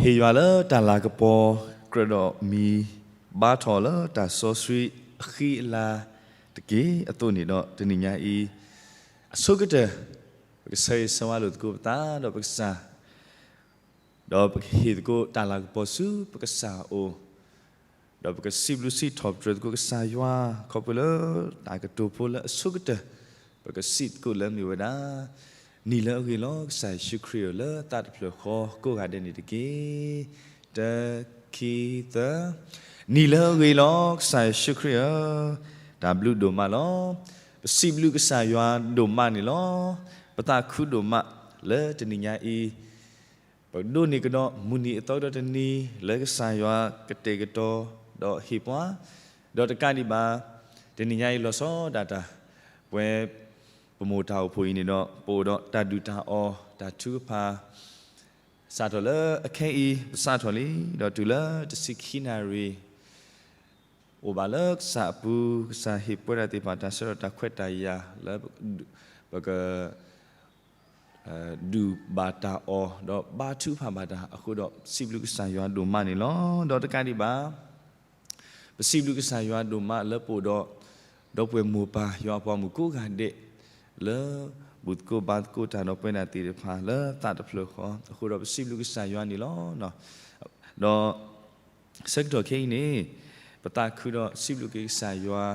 ဟ့ၣ်ယွၤလၢတၢ်လၤကပီၤ ကြၢးဒီးမံၤ ဘါထီၣ်လၢတၢ်စီဆှံအဃံအလၤတက့ၢ်. အသိးန့ၣ်ဒီး တနံၤညါအံၤ အဆိကတၢၢ် ပကဆၢဂ့ၤဆၢဝါလိာ်သကိးပသးဒီးပကစၢ် ဒီးပကဟ့ၣ်သကိးတၢ်လၤကပီၤဆူပကစၢ်အအိၣ်, ဒီးပကစံးဘျုးစံးထီၣ်ပတြၢၤသကိးကစၢ်ယွၤ ခီဖျိလၢတၢ်ကတိၤဖိလၢအဆိကတၢၢ် ပကစံးသကိးလၢမ့ၢ်ဝဲဒၣ် နံၤလၢအဂ့ၤလီၤ ကစၢ်ယ့ၣ်ၡူးခရံာ်ဧၢ လၢသးတဖျၢၣ်ဃီကိးဂၤဒဲးန့ၣ်တက့ၢ်. တၢ ခံ သၢ, နံၤလၢအဂ့ၤလီၤ ကစၢ်ယ့ၣ်ၡူးခရံာ်ဧၢ, တၢ်ဘျုးဒိၣ်မးလီၤ. ပစံးဘျုးကစၢ်ယွၤဒိၣ်မးန့ၣ်လီၤ. ပသးခုဒိၣ်မးလၢတနံၤညါအံၤ ပဒိးန့ၢ်ကဒီးမုၢ်နံၤအသီဒီတနံၤ လၢကစၢ်ယွၤကတဲာ်ကတီၤ ဒီးဟ့ၣ်ပှၤ, ဒီးတကးဒံးဘၣ် တနံၤညါအံၤလီၤဆီဒၣ်တၢ် ပဝဲ ပမိၢ်တၢ်အိၣ်ဖှိၣ်အံၤန့ၣ်ဒီး ပအိၣ်ဒီးတၢ်ဒုၣ်တၢ်အီၣ် တၢ်ထုကဖၣ် စးထီၣ်လၢအခဲအံၤ ပစးထီၣ်လံ ဒီးတုၤလၢတဆံခံနၣ်ရံၣ် အိၣ်ဘၣ်လၢကစၢ်အပူၤ ကစၢ်ဟ့ၣ်ပဝဲဒၣ်သ့ၣ်တဖၣ်တၢ်ဆၢကတီၢ်တၢ်ခွဲးတၢ်ယာ်လၢ ပက ဒုၣ်ဘၣ်တၢ်အီၣ် ဒီးဘါထုကဖၣ်ဘၣ်တၢ်အဃိဒီး ပစံးဘျုးကစၢ်ယွၤဒိၣ်မးန့ၣ်လီၤ. ဒီးတကးဒံးဘၣ် ပစံးဘျုးကစၢ်ယွၤဒိၣ်မးလၢပအိၣ်ဒီး ဒီပုၢ်ဝဲၢ်မိၢ်ပၢ်ယွၤအပှၤမုၣ်ကိးဂၤဒဲး လၢဘူၣ်သကိးဘါသကိးတၢ်ဒီးပဝဲဒၣ်သ့ၣ်တဖၣ်လၢသးတဖျၢၣ်ဃီအဃိဒီး ပစံးဘျုးကစၢ်ယွၤန့ၣ်လီၤ. ဒီး ဆၢကတီၢ်ခဲအံၤန့ၣ် ပသးခုဒီးစံးဘျုးက့ၤကစၢ်ယွၤ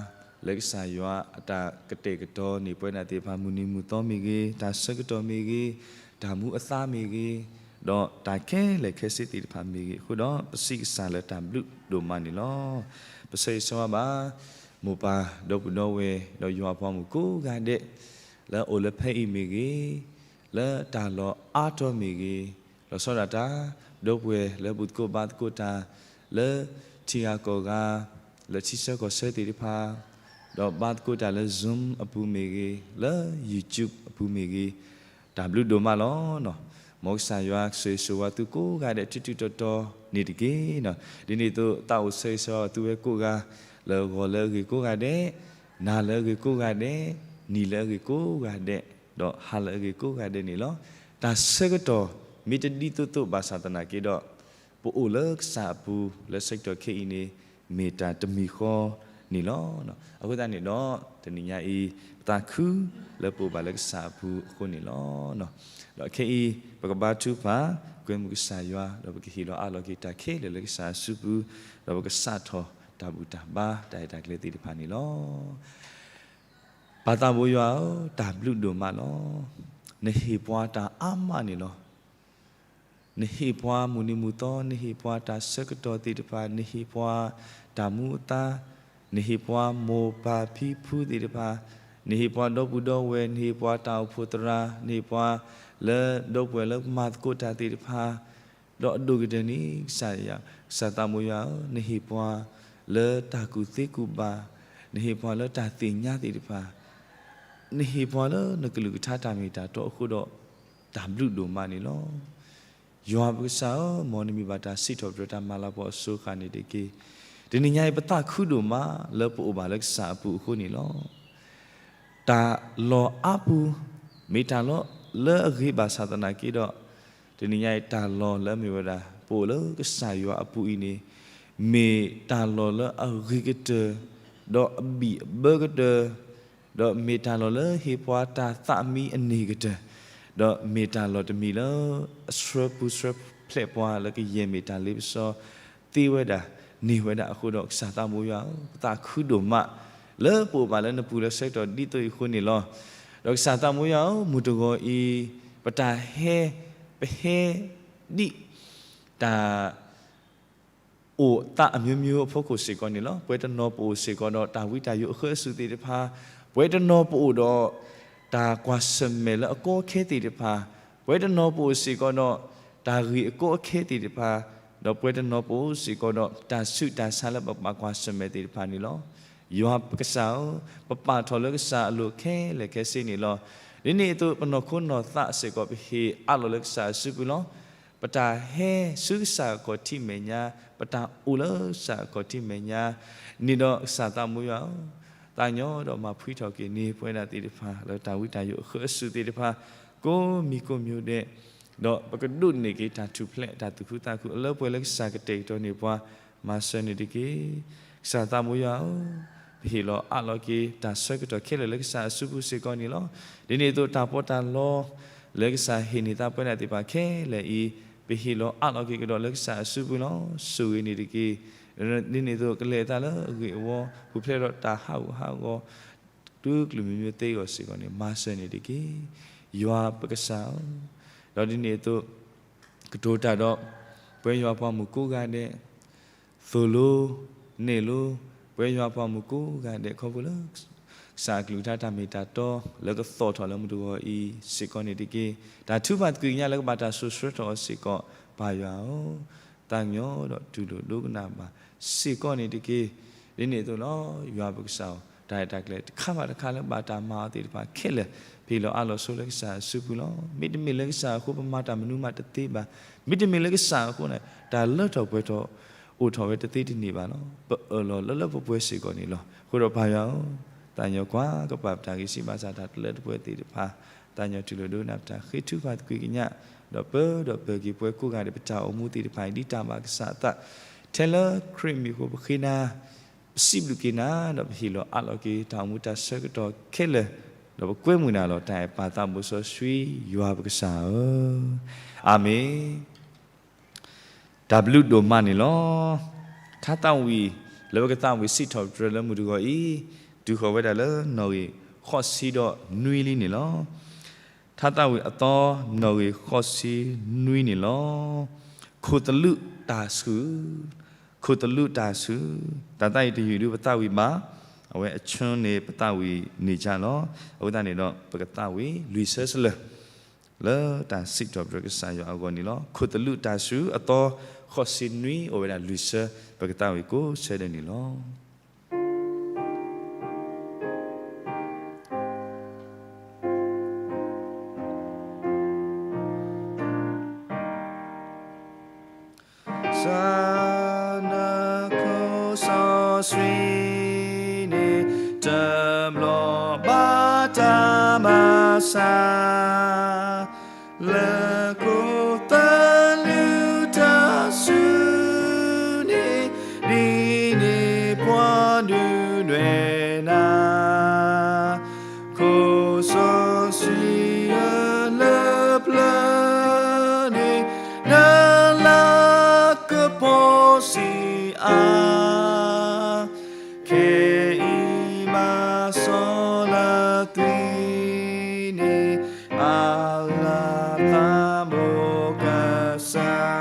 လၢကစၢ်ယွၤအတၢ်ကတဲာ်ကတီၤန့ၢ်ပဝဲဒၣ်သ့ၣ်တဖၣ်မုၢ်နံၤမုၢ်သီမ့ၢ်ဂ့ၤ, တၢ်ဆၢကတီၢ်မ့ၢ်ဂ့ၤ, တၢ်မူအသါမ့ၢ်ဂ့ၤ, ဒီးတၢ်ခဲလၢာ်ခဲဆ့သ့ၣ်တဖၣ်မ့ၢ်ဂ့ၤအဃိဒီး ပစံးကစၢ်လၢတၢ်ဘျုးဒိၣ်မးန့ၣ်လီၤ. ပဆၢဂ့ၤဆၢဝါဘၣ် မိၢ်ပၢ်ဒီပုၢ်ဒီဝဲၢ် ဒီးယွၤအပှၤမုၣ်ကိးဂၤဒဲး လၢအအိၣ်လၢဖဲအံၤမ့ၢ်ဂ့ၤ, လၢတၢ်လီၢ်အါတီၤမ့ၢ်ဂ့ၤ, လီၤဆီဒၣ်တၢ် ဒီပုၢ်ဝဲၢ်လၢဘူၣ်သကိးဘါသကိးတၢ် လၢထံဂၤကီၢ်ဂၤ လၢထံဆၢကီၢ်ဆၢသ့ၣ်တဖၣ် ဒီးဘါသကိးတၢ်လၢ Zoom အပူၤမ့ၢ်ဂ့ၤ, လၢ YouTube အပူၤမ့ၢ်ဂ့ၤ, တၢ်ဘျုးဒိၣ်မးလီၤ. မ်ကစၢ်ယွၤဆိၣ်ဂ့ၤဆိၣ်ဝါသုကိးဂၤဒဲး ထူးထူးတီၤတီၤန့ၣ်တက့ၢ်. ဒ်န့ၣ်အသိး သးအိၣ်ဆၢဂ့ၤဆၢဝါသုဝဲကိးဂၤ လၢဂီၤလၢအဂ့ၤကိးဂၤဒဲး, နၤလၢအဂ့ၤကိးဂၤဒဲး, နံၤလၢအဂ့ၤကိးဂၤဒဲး, ဒီးဟါလၢအဂ့ၤကိးဂၤဒဲးန့ၣ်လီၤ. တၢ်ဆၢကတီၢ် မ့ၢ်တဒ်သိးသိးဘၣ်ဆၣ်သနာ်က့ဒီး ပအိၣ်လၢကစၢ်အပူၤ လၢဆၢကတီၢ်ခဲအံၤန့ၣ် မ့ၢ်တၢ်တမံၤဃီန့ၣ်လီၤ. အဃိသတးန့ၣ်ဒီး တနံၤညါအံၤ ပသးခုလၢပအိၣ်ဘၣ်လၢကစၢ်အပူၤအဃိန့ၣ်လီၤ. ဒီးခဲအံၤ ပကဘါထုကဖၣ် ကွဲမုာ်ကစၢ်ယွၤ ဒီးပကဟ့ၣ်လီၤအးလီၤက့ၤတၢ်ခဲလၢာ်လၢကစၢ်အစုပူၤ, ဒီးပကစးထီၣ်တၢ်ဘူၣ်တၢ်ဘါ တၢ်ရဲၣ်တၢ်ကျဲၤသ့ၣ်တဖၣ်န့ၣ်လီၤ. ပၢ်သးဘိယွၤဧၢ, တၢ်ဘျုးဒိၣ်မးလီၤ. နဟ့ၣ်ပှၤတၢ်အါမးန့ၣ်လီၤ. နဟ့ၣ်ပှၤမုၢ်နံၤမုၢ်သီ, နဟ့ၣ်ပှၤတၢ်ဆၢကတီၢ်သ့ၣ်တဖၣ်, နဟ့ၣ်ပှၤတၢ်မူအသါ, နဟ့ၣ်ပှၤမိၢ်ပၢ်ဖံဖုသ့ၣ်တဖၣ်, နဟ့ၣ်ပှၤဒီပုၢ်ဒီဝဲၢ်, နဟ့ၣ်ပှၤတၢ်အိၣ်ဖှိၣ်သရၣ်, နဟ့ၣ်ပှၤလၢဒီပုၢ်ဝဲၢ်လၢမၤသကိးတၢ်သ့ၣ်တဖၣ်, ဒီးအဒိၣ်ကတၢၢ်န့ၣ် ကစၢ်ယွၤ, ကစၢ်သးဘိယွၤဧၢ, နဟ့ၣ်ပှၤလၢတၢ်ကူၣ်သ့ကူၣ်ဘၣ်, နဟ့ၣ်ပှၤလၢတၢ်သ့ၣ်ညါသ့ၣ်တဖၣ်, နဟ့ၣ်ပှၤလၢနကလုၢ်ကထါတၢ်မ့ၢ်တၢ်တီအဃိဒီး တၢ်ဘျုးဒိၣ်မးန့ၣ်လီၤ. ယွၤပကစၢ်ဧၢ, မ်နမံၤဘၣ်တၢ်စံးထီၣ်ပတြၢၤတၢ်မၤလၤကပီၤအစိၤဃာ်န့ၣ်တက့ၢ်. တနံၤညါအံၤ ပသးခုဒိၣ်မးလၢပအိၣ်ဘၣ်လၢကစၢ်အပူၤအဃိန့ၣ်လီၤ. တၢ်လီၢ်အါပူၤ, မ့ၢ်တၢ်လီၢ်လၢအဂ့ၤဘၣ်ဆၣ်သနာ်က့ဒီး, တနံၤညါအံၤတၢ်လီၢ်လၢမ့ၢ်ဝဲဒၣ် ပအိၣ်လၢကစၢ်ယွၤအပူၤအံၤန့ၣ်, မ့ၢ်တၢ်လီၢ်လၢအဂ့ၤကတၢၢ်, ဒီးအဘံၣ်အဘၢကတၢၢ်, ဒီးမ့ၢ်တၢ်လီၢ်လၢဟ့ၣ်ပှၤတၢ်သးမံအန့ၢ်ကတၢၢ်, ဒီးမ့ၢ်တၢ်လီၢ်တမံၤလၢအဆှၢပူၤဆှၢဖျဲးပှၤလၢကယဲၢ်မ့ၢ်တၢ်လ့ပစီသ့ဝဲဒၣ်န့ၢ်ဝဲဒၣ်အဃိဒီး ကစၢ်သးဘိယွၤဧၢ, ပသးခုဒိၣ်မး လၢပအိၣ်ဘၣ်လၢနပူၤလၢဆၢကတီၢ်ဒ်သိးအံၤအဃိန့ၣ်လီၤ. ဒီးကစၢ်သးဘိယွၤဧၢ, မုၢ်တဂီၤအံၤ ပတၢ်ဟဲ, ပဟဲဒ်တၢ် အိၣ်သးအမျိုးမျိုးအဖီခိၣ်စ့ၢ်ကီးန့ၣ်လီၤ. ပှဲၤတနီၤပအိၣ်စ့ၢ်ကီးဒီးတၢ်ဝံတၢ်ယိးအဃၢအစုးသ့ၣ်တဖၣ်, ပှဲၤတနီၤပအိၣ်ဒီးတၢ်ကွၢ်ဆၢၣ်မဲာ်လၢအကီအခဲသ့ၣ်တဖၣ်, ပှဲၤတနီၤပအိၣ်စ့ၢ်ကီးဒီးတၢ်ဂ့ၢ်အကီအခဲသ့ၣ်တဖၣ်, ဒီးပှဲၤတနီၤပအိၣ်စ့ၢ်ကီးဒီးတၢ်ဆူးတၢ်ဆါလၢပဘၣ်ကွၢ်ဆၢၣ်မဲာ်သ့ၣ်တဖၣ်န့ၣ်လီၤ. ယွၤပကစၢ်ဧၢ, ပပာ်ထီၣ်လၢကစၢ်အလိၤခဲလၢာ်ခဲဆ့န့ၣ်လီၤ. ဒ်န့ၣ်အသိး ပနီၢ်ခိနီၢ်သးစ့ၢ်ကီး ပဟ့ၣ်အးလီၤလၢကစၢ်အစုပူၤလီၤ. ပတၢ်ဟဲဆူကစၢ်အခီၣ်ထံးမဲာ်ညါ, ပတၢ်အိၣ်လၢကစၢ်အခီၣ်ထံးမဲာ်ညါ, န့ၣ်ဒီးကစၢ်သးဘိယွၤဧၢ, သးညီဒီးမၤဖှံထီၣ်က့ၤန့ၢ်ပဝဲဒၣ်သ့ၣ်တဖၣ် လၢတၢ်ဝံတၢ်ယိးအဃၢအစုးသ့ၣ်တဖၣ်, ကိးမံၤကိးမံၤဒဲး, ဒီးပကဒိးန့ၢ်က့ၤတၢ်ထူၣ်ဖျဲး တၢ်သူၣ်ခုသးခု အလၢပှဲၤလၢကစၢ်ကတဲာ်ကတီၤန့ၢ်ပှၤ, မၤစၢၤန့ၢ်တက့ၢ်. ကစၢ်သးဘိယွၤဧၢ, ပဟ့ၣ်လီၤအးလီၤက့ၤတၢ်ဆၢကတီၢ်ခဲလၢာ်လၢကစၢ်အစုပူၤစ့ၢ်ကီးန့ၣ်လီၤ. ဒ်န့ၣ်အသိးတၢ်ပီးတၢ်လီ လၢကစၢ်ဟ့ၣ်န့ၢ်သးပှဲၤဒၣ်သ့ၣ်တဖၣ်ခဲလၢာ်အံၤ, ပဟ့ၣ်လီၤအးလီၤက့ၤကဒီးလၢကစၢ်အစုပူၤလီၤ. ဆိၣ်ဂ့ၤန့ၢ်တက့ၢ်. ဒ်န့ၣ်အသိးကလဲၤအသးလၢအဂ့ၢ်အဝီ, ပူၤဖျဲးဒီးတၢ်ဟးဂူာ်ဟးဂီၤ တုၤကလုာ်မံၤမံၤသ့အဂီၢ်စ့ၢ်ကီးန့ၣ် မၤစၢၤန့ၢ်တက့ၢ်. ယွၤပကစၢ်ဧၢ, ဒီးဒ်န့ၣ်အသိး ကတိၤတၢ်ဒီး ပဝဲယွၤပှၤမုၣ်ကိးဂၤဒဲး, သိၣ်လိ, နဲၣ်လိ, ပဝဲယွၤပှၤမုၣ်ကိးဂၤဒဲး ခီဖျိလၢ ကစၢ်အကလုၢ်ကထါတၢ်မ့ၢ်တၢ်တီ လၢကသီၣ်ထီၣ်လၢမုၢ်တဂီၤအံၤစ့ၢ်ကီးန့ၣ်တက့ၢ်. တၢ်ထုကဖၣ်သကွံာ်ကညးလၢကဘၣ်တၢ်စိၤဆှၢထီၣ်အီၤစ့ၢ်ကီး ပၢ်ယွၤဧၢ, သးကညီၤဒီးတူၢ်လိာ်ဒိကနၣ်ဘၣ်စ့ၢ်ကီးန့ၣ်တက့ၢ်. ဒ်န့ၣ်အသိးလီၤ, ယွၤပကစၢ်ဧၢ, တၢ်ရဲၣ်တၢ်ကျဲၤတခါဘၣ်တခါလၢဘၣ်တၢ်မၤအီၤသ့ၣ်တဖၣ်ခဲလၢာ် ပဟ့ၣ်လီၤအးလီၤဆိလၢကစၢ်အစုပူၤလီၤ. မ့တမ့ၢ်လၢကစၢ်အဃိ ပမၤတၢ်မနုၤမးတသ့ဘၣ်. မ့တမ့ၢ်လၢကစၢ်အဃိန့ၣ် တၢ်လၢထီၣ်ပှဲၤထီၣ်အိၣ်ထီၣ်ဝဲတသ့တန့ၢ်ဘၣ်လီၤ. ပအၢၣ်လီၤလၢလၢပှဲၤပှဲၤစ့ၢ်ကီးန့ၣ်လီၤ. အဃိဒီးပၢ်ယွၤဧၢ, သးကညီၤကွၢ်ကပာ်ပတၢ်ဂ့ၢ်စံးဘၣ်ဆၣ်တၢ်တလၢတပှဲၤသ့ၣ်တဖၣ်, သးကညီၤတူၢ်လိာ်ဒိကနၣ်ပတၢ်ဃ့ထုကဖၣ်သကွံာ်ကညး, ဒီးပၢဒီးပၢၤက့ၤပှၤကိးဂၤဒဲး ပတၢ်အိၣ်မူသ့ၣ်တဖၣ်အံၤ ဒ်တၢ်ဘၣ်ကစၢ်အသး, ထဲလၢခရံာ်မံၤအဃိ ပဃ့နၤ, ပစံးဘျုးက့ၤနၤ, ဒီးပဟ့ၣ်လီၤအးလီၤက့ၤ တၢ်အိၣ်မူတၢ်ဆၢကတီၢ်ခဲလၢာ်, ဒီးပကွဲမုာ်နၤလီၤ. တၢ်အဲၣ်ပၢ်သးဘိစီဆှံ ယွၤပကစၢ်ဧၢ, အၤမ့ၣ်. တၢ်ဘျုးဒိၣ်မးန့ၣ်လီၤ. ထါသးဝံၣ်လၢပကသးဝံၣ်စံးထီၣ်ပတြၢၤလၢမုၢ်တဂီၤအံၤ, တုၤဃီၤဝဲဒၣ်လၢနီၣ်ဂံၢ်ဃိးဆံဒီးနွံလံန့ၣ်လီၤ. ထါသးဝံၣ်အသီ နီၣ်ဂံၢ်ဃိးဆံနွံန့ၣ်လီၤ. ခိၣ်သလုးတၢ်ဆှုၣ်, ခိၣ်သလုးတၢ်ဆှုၣ်, တၢ်သးဝံၣ်တယုၢ်ဒုးပသးဝံၣ်ဘၣ်, အဝဲအဆၢန့ၣ်ပသးဝံၣ်န့ၢ်ကလီၤ. အဃိသတးန့ၣ်ဒီး ပကသးဝံၣ်လွံၢ်ဆၢစလၢာ် လၢတၢ်စံးထီၣ်ပတြၢၤကစၢ်ယွၤအဂီၢ်န့ၣ်လီၤ. ခိၣ်သလုးတၢ်ဆှုၣ်အသီ ဃိးဆံနွံ အိၣ်ဝဲဒၣ်လွံၢ်ဆၢ, ပကသးဝံၣ်ကိးဆၢဒဲးန့ၣ်လီၤ. စၢနခိၣ်စီဆှံန့ၣ် တဘျီဘၣ်တၢ်မၤစၢ် လၢခိၣ်သလုးတၢ်ဆှုၣ်န့ၣ် ဒ်န့ၣ်ပှၤဒုးနွဲၣ်နၤ ခိၣ်စီဆှံအလၢပျၢၤန့ၣ် နလၤကပီၤစံးအါ, ခဲအံၤမၤစီလၢသွံၣ်န့ၣ် အလၤသးဘိကစၢ်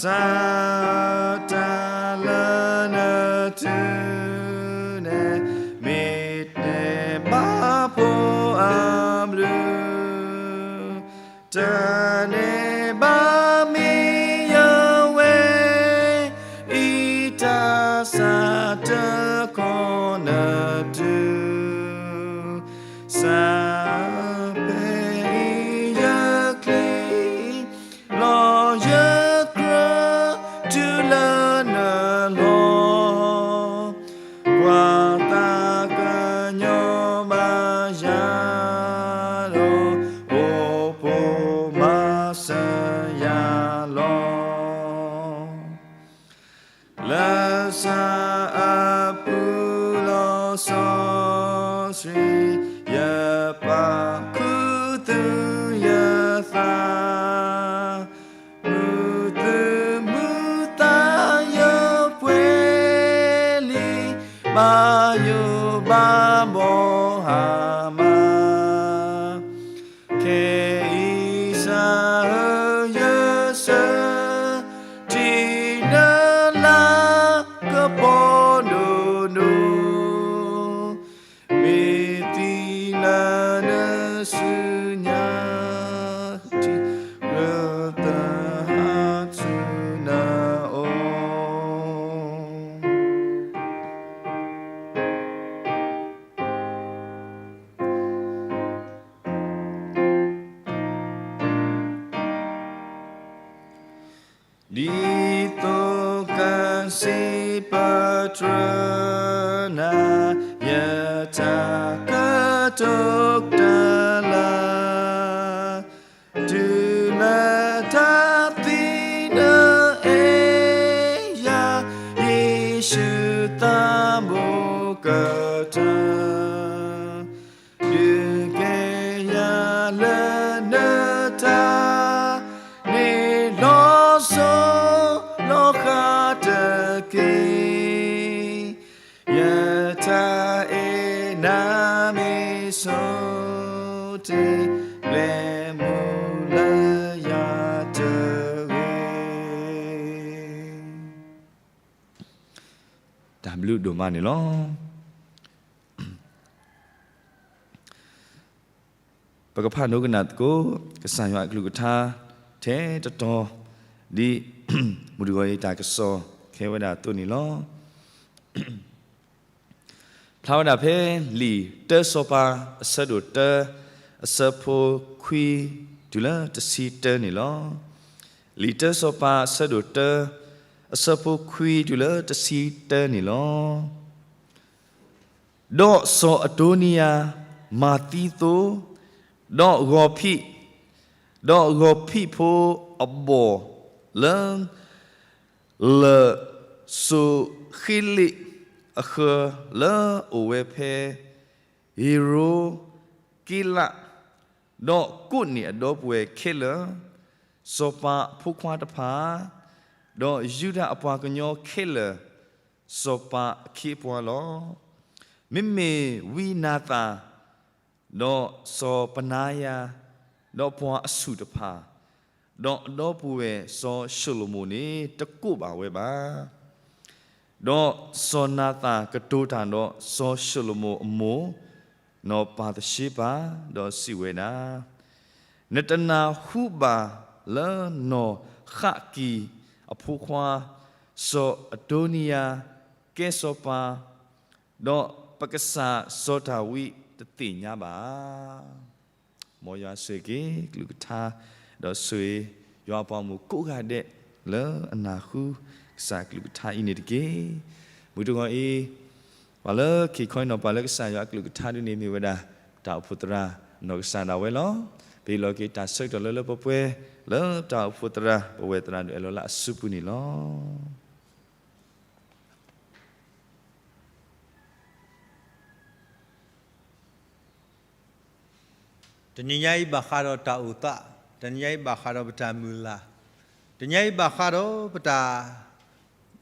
စၢတၢ်လၢနတုၤန့ၣ် မ့ၢ်တန့ၢ်ဘၣ်ဖိအဘျုး, တန့ၢ်ဘၣ်မ့ၢ်ယဝဲ အံၤတၢ်စၢ်တခီနတုၤ စၢဖဲအံၤယချံ လီၤယကြၢးတုၤလၢနလီၢ်, ကွၢ်သးကညီၤဘၣ်ယၤဒီး အိၣ်ပိၢ်မၤစၢၤယၤလီၤ. လၢစၢအပူၤလီၤစီဆှံ ယပာ်ခူသူၣ်ယသး, မုာ်သူၣ်မုာ်သးယပှဲၤလံ, ဘၣ်ယိၣ်ဘၣ်ဘီဟါမၢ် ခဲအံၤစၢယဆၢ ထံၣ်နလၤကပီၤဒိၣ်ဒိၣ်, မ့ၢ်သံလၢနစုညါ ထံၣ်လၢသဟးဆူနအိၣ် ဒ်သိးကစံးပတြၢၤနၤ ယတၢ်ကတိၤတၢ်လၢ ဘိကတၢၢ်, ဒုးကဲယၤလၢနတၢ် န့ၣ်လီၤစိၤလီၤဃာ်တက့ၢ်. ယတၢ်အဲၣ်နၤမ့ၢ်စိၤ တ့ၢ်ဘျဲၣ်မူလၢယၤတဂ့ၤ. တၢ်ဘျုးဒိၣ်မးန့ၣ်လီၤ. ပကဖးဒိကနၣ်သကိး ကစၢ်ယွၤအကလုၢ်ကထါ ထဲတတီၤ ဒ်မုၢ်တဂီၤအံၤတၢ်ကစီၣ်ခဲဝဲဒၣ်အသိးန့ၣ်လီၤ. ဖျါဝဲဒၣ်ဖဲလံာ်တၢစီၤပၤ အဆၢဒိၣ်တၢ အဆၢဖိခွံ တုၤလၢတဆံတၢန့ၣ်လီၤ. လံာ်တၢစီၤပၤ အဆၢဒိၣ်တၢ အဆၢဖိခွံ တုၤလၢတဆံတၢန့ၣ်လီၤ. ဒီးစီၤအဒိနံယၤမၤသံသိ ဒီးဂီၤဖံး, ဒီးဂီၤဖံးဖိအဘီၣ်လၢ လၢၢ်စိၤဃ့လ့းအဃၢၤလၢအအိၣ်ဝဲဖဲ ယရူၤက့လး, ဒီးကိးန့ၢ်အဒီပုၢ်ဝဲၢ်ခဲလၢာ်, စီၤပၤအဖိခွါတဖၣ်, ဒီးယူဒၤအပှၤကညီခဲလၢာ်, စီၤပၤအခ့အပှၤလီၤ. မ့မ့ၢ်ဝံနၤသၣ်, ဒီးစီၤပနါယၤ, ဒီးပှၤအဆူၣ်တဖၣ်, ဒီးအဒီပုၢ်ဝဲၢ်စီၤၡလိၤမိၣ်န့ၣ် တကိးဘၣ်ဝဲဘၣ်. ဒီးစီၤနၤသၣ်ကတိၤတၢ်ဒီးစီၤၡလိၤမိၣ်အမိၢ် နီၢ်ပၤသရှ့ဘၤ, ဒီးစံးဝဲဒၣ်, နတနၢ်ဟူဘၣ်လၢနီၢ်ဃးကံၢ်အဖိခွါ စီၤအဒိနံယၤ ကဲစီၤပၤ, ဒီးပကစၢ်စီၤဒၤဝံးတသ့ၣ်ညါဘၣ်. မ်ယွၤဆိၣ်ဂ့ၤက့ၤကလုၢ်ကထါ, ဒီးဆိၣ်ဂ့ၤယွၤအပှၤမုၣ်ကိးဂၤဒဲး လၢအနၢ်ဟူကစၢ်ကလုၢ်ကထါအံၤန့ၣ်တက့ၢ်. မုၢ်တဂီၤအံၤ, ပှၤလၢခံခီအံၤနီၤ ပှၤလၢကစၢ်ယွၤအကလုၢ်ကထါဒ်န့ၣ်မ့ၢ်ဝဲဒၣ် တၢ်အိၣ်ဖှိၣ်သရၣ်နီၢ်ကစၢ်ဒၣ်ဝဲလီၤ. ပဟ့ၣ်လီၤက့ၤတၢ်ဆၢကတီၢ်လၢလၢပှဲၤပှဲၤ လၢတၢ်အိၣ်ဖှိၣ်သရၣ် ပဝဲၢ်သရၣ်ဒိၣ်အဲၣ်လီၤလၢအစုပူၤန့ၣ်လီၤ. တနံၤညါအံၤဘၣ်ဃးဒီးတၢ်အိၣ်သး, တနံၤညါအံၤဘၣ်ဃးဒီးပတၢ်မုၢ်လၢ်, တနံၤညါအံၤဘၣ်ဃးဒီးပတၢ်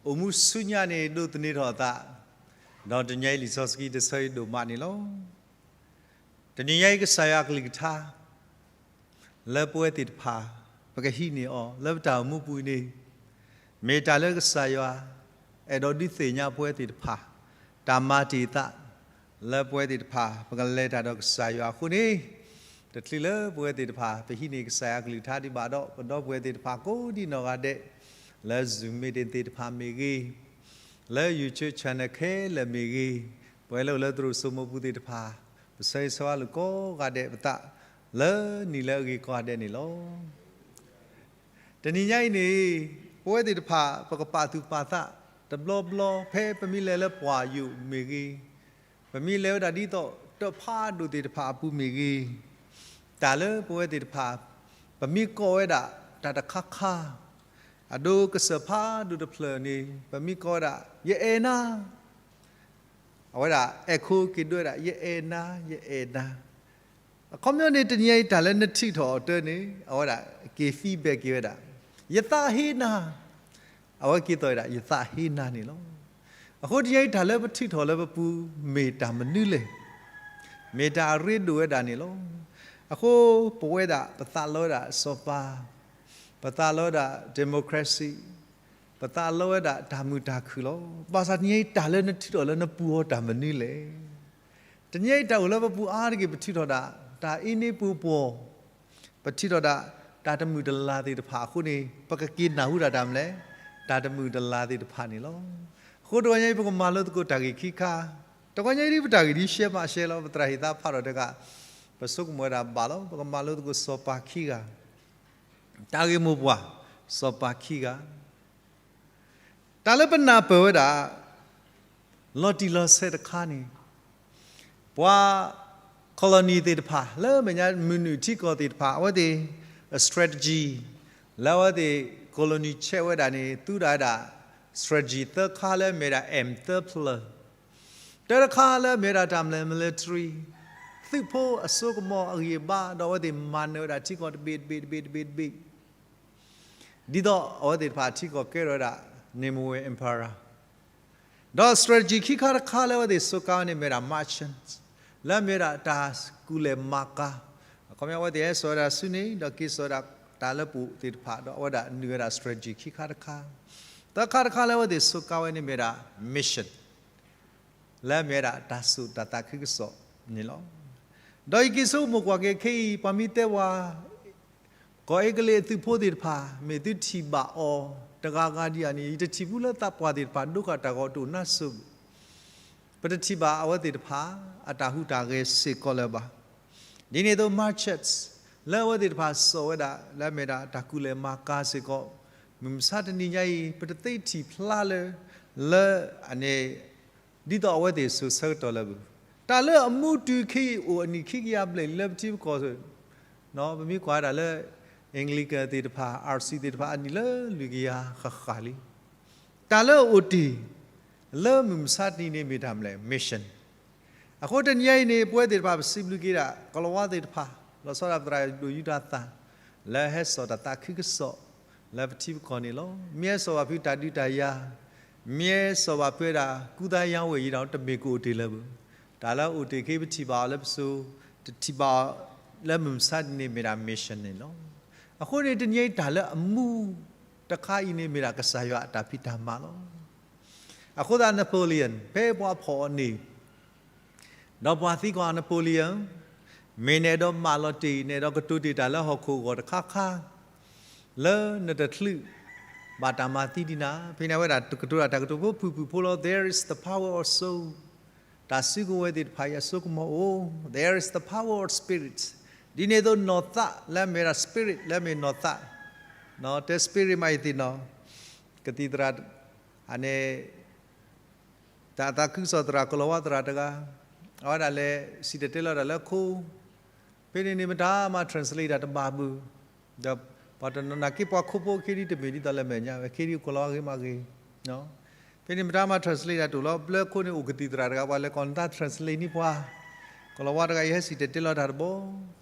အိၣ်မူဆူညါန့ၣ် ဒိးသန့ၤထီၣ်အသး, ဒီးတနံၤညါအံၤလံာ်စီဆှံတဆၢအံၤဒိၣ်မးန့ၣ်လီၤ. တနံၤညါအံၤကစၢ်ယွၤအကလုၢ်ကထါ လၢပဝဲသ့ၣ်တဖၣ် ပကဟံးန့ၢ်အီၤလၢပတၢ်အိၣ်မူပူၤန့ၣ် မ့ၢ်တၢ်လၢကစၢ်ယွၤ အဲၣ်ဒိးဒုးသ့ၣ်ညါပဝဲသ့ၣ်တဖၣ် တၢ်မၤတ့ၢ်သး လၢပဝဲသ့ၣ်တဖၣ် ပကလဲၤတၢ်ဒီးကစၢ်ယွၤအဃိန့ၣ် တချုးလၢပဝဲသ့ၣ်တဖၣ် ပဟံးန့ၢ်ကစၢ်ယွၤအကလုၢ်ကထါဒံးဘၣ်ဒီး ပဒီပုၢ်ဝဲၢ်သ့ၣ်တဖၣ်ကိးဒံနီၢ်ဂၤဒဲး လၢ Zoom meeting သ့ၣ်တဖၣ်မ့ၢ်ဂ့ၤ, လၢ YouTube channel ခဲလၢာ်မ့ၢ်ဂ့ၤ, ပဝဲလၢအိၣ်လၢသရိာ်စိမိးပူၤသ့ၣ်တဖၣ် ပဆၢဂ့ၤဆၢဝါလိာ်ကိးဂၤဒဲးပသး လၢနံၤလၢအဂ့ၤကိးဂၤဒဲးန့ၣ်လီၤ. တနံၤညါအံၤန့ၣ် ပဝဲသ့ၣ်တဖၣ် ပကပာ်သူၣ်ပာ်သး တဘျီဘျီ ဖဲပမ့ၢ်လဲၤလၢပှၢ်ယိာ်မ့ၢ်ဂ့ၤ, ပမ့ၢ်လဲၤဝဲဒၣ်ဒ်သိးတၢ်ဖးဒိၣ်သ့ၣ်တဖၣ်အပူၤမ့ၢ်ဂ့ၤ, တၢ်လၢပဝဲသ့ၣ်တဖၣ် ပမ့ၢ်ကိးဝဲဒၣ်တၢ်တခါခါ အဒိကစၢၢ်ဖးဒိၣ်တဖျၢၣ်န့ၣ် ပမ့ၢ်ကိးဝဲဒၣ် ယအဲၣ်နၤ အဝဲဒၣ် echo က့ၤဒွဲဒၣ် ယအဲၣ်နၤ ယအဲၣ်နၤ, အခီပညီန့ၣ် တနံၤညါအံၤတၢ်လၢနထုးထီၣ်အီၤတၢ်န့ၣ် အဝဲဒၣ်က့ၤ feedback က့ၤဝဲဒၣ် ယသးဟ့နၤ, အဝဲက့ၤသိးဝဲဒၣ် ယသးဟ့နၤန့ၣ်လီၤ. အဃိတနံၤညါအံၤတၢ်လၢပထုးထီၣ်လၢပပူၤ မ့ၢ်တၢ်မနုၤလဲၣ်, မ့ၢ်တၢ်အရ့ဒိၣ်ဝဲဒၣ်န့ၣ်လီၤ. အဃိပဝဲဒၣ် ပသးလီဝဲဒၣ်စီၤပၤ, ပသးလီဝဲဒၣ် democracy, ပသးလီဝဲဒၣ်တၢ်မုာ်တၢ်ခုၣ်လီၤ. ဘၣ်ဆၣ်တနံၤညါအံၤတၢ်လၢနထုးထီၣ်လၢနပူၤအီၤတၢ်မနုၤလဲၣ်. တနံၤညါအံၤတၢ်အိၣ်လၢပပူၤအါတက့ၢ် ပထုးထီၣ်ဒၣ် တၢ်အ့န့ပူၤပှီၢ်, ပထုးထီၣ်ဒၣ် တၢ်တမုာ်တလၤသ့ၣ်တဖၣ်အဃိန့ၣ် ပကက့ၤနၢ်ဟူဒၣ်တၢ်မနုၤလဲၣ်, တၢ်တမုာ်တလၤသ့ၣ်တဖၣ်န့ၣ်လီၤ. အဃိတနံၤညါအံၤ ပကမၤလိသကိးတၢ်ဂ့ၢ်ခံခါ, တနံၤညါအံၤဒ်ပတၢ်ဂ့ၢ်ဒ်ရှဲမးရှဲလီၤ ပသရၣ်ဟ့ၣ်သးဖးထီၣ်တဂၤ, ပဆိကမိၣ်ဝဲဒၣ်ဘၣ်လီၤ ပကမၤလိသကိးစီၤပၤခံဂၤ တၢ်ဂ့ၢ်မိၢ်ပှၢ် စီၤပၤခံဂၤ, တၢ်လၢပနၢ်ပၢၢ်ဝဲဒၣ် လီၤတံၢ်လီၤဆဲးတခါန့ၣ် ပှၤ colony သ့ၣ်တဖၣ် လၢမဲာ်ညါမုၢ်နုာ်ထံကီၢ်သ့ၣ်တဖၣ် အဝဲသ့ၣ် strategy လၢအဝဲသ့ၣ် colony ဆဲးဝဲဒၣ်န့ၣ် သူဒၣ်ဝဲဒၣ် strategy သၢခါလၢအမ့ၢ်ဒၣ် M သၢဖျၢၣ်, တၢ်တခါလၢအမ့ၢ်ဝဲဒၣ်တၢ်မလဲၣ် military, သုးဖိအစိကမီၤအဂံၢ်အဘါ ဒီးအဝဲသ့ၣ်မၤနၢၤဝဲဒၣ်ထံကီၢ်တဘ့ၣ်တဘ့ၣ်တဘ့ၣ်တဘ့ၣ်တဘ့ၣ် ဒ်သိးအဝဲသ့ၣ်တဖၣ်ထံကီၢ်ကဲထီၣ်ဝဲဒၣ် Nimwe Emperor ဒီး strategy ခံခါတခါလၢအဝဲသ့ၣ်စူးကါဝဲန့ၣ်မ့ၢ်ဝဲဒၣ် merchant, လၢအမ့ၢ်ဝဲဒၣ်တၢ်ကူၣ်လဲၤမၤကၤ, အခီပညီအဝဲသ့ၣ်ဟဲစိာ်ဝဲဒၣ်ဆူန့ၣ် ဒီးက့ၤစိာ်ဝဲဒၣ်တၢ်လၢပအိၣ်သ့ၣ်တဖၣ် ဒီးအဝဲဒၣ်နုာ်ဝဲဒၣ် strategy ခံခါတခါ, သၢခါတခါလၢအဝဲသ့ၣ်စူးကါဝဲန့ၣ်မ့ၢ်ဝဲဒၣ် mission လၢအမ့ၢ်ဝဲဒၣ်တၢ်စိာ်တၢ်သးခုကစီၣ်န့ၣ်လီၤ. ဒီးယက့ၤဆိကမိၣ်ကွၢ်က့ၤခဲအံၤ ပှၤမ့ၢ်တဲဝဲ ကီၢ်အ့ကလံးအသုးဖိသ့ၣ်တဖၣ် မ့ၢ်သုထံၣ်ဘၣ်အီၤတဂၤဂၤဒံးဧါန့ၣ် ယတထံၣ်ဘူးလၢသးပှၢ်သ့ၣ်တဖၣ် ဒိဃာ်တၢ်ဂီၤတအိၣ်နါစိၤ, ပတထံၣ်ဘၣ်အဝဲသ့ၣ်တဖၣ် အတၢ်ဟူးတၢ်ဂဲၤစ့ၢ်ကီးလၢၤဘၣ်. ဒ်န့ၣ်အသိး merchants လၢအဝဲသ့ၣ်တဖၣ်စိာ်ဝဲဒၣ် လၢအမ့ၢ်ဒၣ်တၢ်ကူၣ်လဲၤမၤကၤစ့ၢ်ကီး, မုၢ်မဆါတနံၤညါအံၤ ပတသ့ထံၣ်ဖျါလၢ လၢအန့ၣ် ဒ်သိးအဝဲသ့ၣ်စိာ်ဆၢကတီၢ်လၢၤဘၣ်. တၢ်လၢအမူတုၤခဲအံၤအိၣ်အနံၣ်ခံကယၤဘျဲၣ်လံလၢပထံပကီၢ် ပမ့ၢ်ကွၢ်ဝဲဒၣ်လၢ Anglican သ့ၣ်တဖၣ် R C သ့ၣ်တဖၣ် အနံၣ်လၢလွံၢ်ကယၤဃၣ်ဃၣ်လံ. တၢ်လၢအအိၣ်တ့ၢ် လၢမုၢ်မဆါတနံၤန့ၣ်မ့ၢ်တၢ်မနုၤလဲၣ် mission. အဃိတနံၤအံၤန့ၣ် ပဝဲသ့ၣ်တဖၣ်ပစံးဘျုးက့ၤဒၣ် ကီၤလၤဝါသ့ၣ်တဖၣ် လီၤဆီဒၣ်ပသရၣ်ဒိၣ်ယူတၢ်သး လၢဟဲစိာ်တၢ်သးခုကစီၣ် လၢပထံပကီၢ်န့ၣ်လီၤ. မ့ၢ်ဟဲစိာ်ဘၣ်ဖုးတၢ်ဒုးတၢ်ယၤ, မ့ၢ်ဟဲစိာ်ဘၣ်ဖုးဝဲဒၣ် ကူသးယါဝဲၢ်ယံၤဒီး တမ့ၢ်ကအိၣ်တ့ၢ်လၢၤဘၣ်. တၢ်လၢအအိၣ်တ့ၢ်ခဲအံၤ ပထံၣ်ဘၣ်အီၤလၢပစိၤ, တထံၣ်ဘၣ်အီၤလၢမုၢ်မဆါတနံၤန့ၣ်မ့ၢ်ဒၣ် mission န့ၣ်လီၤ. အဃိန့ၣ် တနံၤအံၤတၢ်လၢအမူတခါအံၤန့ၣ်မ့ၢ်ဒၣ်ကစၢ်ယွၤအတၢ်ဖံးတၢ်မၤလီၤ. အဃိသတး Napoleon ဖဲပှၤဖီၣ်အီၤန့ၣ် ဒီးပှၤသံကွၢ် Napoleon မ့ၢ်နအဲၣ်ဒိးမၢလီၤတ့ၢ် နအဲၣ်ဒိးကတိၤတ့ၢ်တၢ်လၢဟီၣ်ခိၣ်အဂီၢ်တခါခါ လၢနတချုးဘၣ်တၢ်မၤသံဒံးနၤ, ဖဲန့ၣ်အဝဲဒၣ်ကတိၤတၢ်တၢ်ကတိၤဖိဖုၣ်ဖုၣ်ဖိလီၤ. There is the power of soul. တၢ်စုကဝဲၤသ့ၣ်တဖၣ်အံၤအစိကမီၤအိၣ်, there is the power of spirit. ဒ်န့ၣ်အသိးနီၢ်သးလၢအမ့ၢ်ဝဲဒၣ် spirit လၢအမ့ၢ်နီၢ်သး, တဲ spirit မးအံၤသ့ၣ်နီၤ, ကသံၣ်သရၣ် အန့ၣ် တၢ်သးခုကစီၣ်သရၣ် ကီၤလၤဝါသရၣ်တဂၤ, အဝဲဒၣ်လဲၤစံၣ်တဲၤတဲလီၤတၢ်လၢခိ, ဖဲန့ၣ်န့ၣ် မတၤမၤ translate တၢ်တဘၣ်ဘၣ်, ဒီးပှၤတနီၤနာ်က့ ပှၤခိဖိခဲဒံးတမ့ၢ်ဒ်သိးလၢအမဲာ်ညါဝဲ ခဲဒံးကီၤလၤဝါဂ့ၤမးဂ့ၤ, ဖဲန့ၣ်မတၤမၤ translate တၢ်တအိၣ်လီၤ. ဘျၢခိန့ၣ်အိၣ်ကသံၣ်သရၣ်တဂၤ ပှၤလဲၤကိးနသး translate န့ၢ်ပှၤ, ကီၤလၤဝါတဂၤအံၤဟဲစံၣ်တဲၤတဲလီၤတၢ်တဘျီ,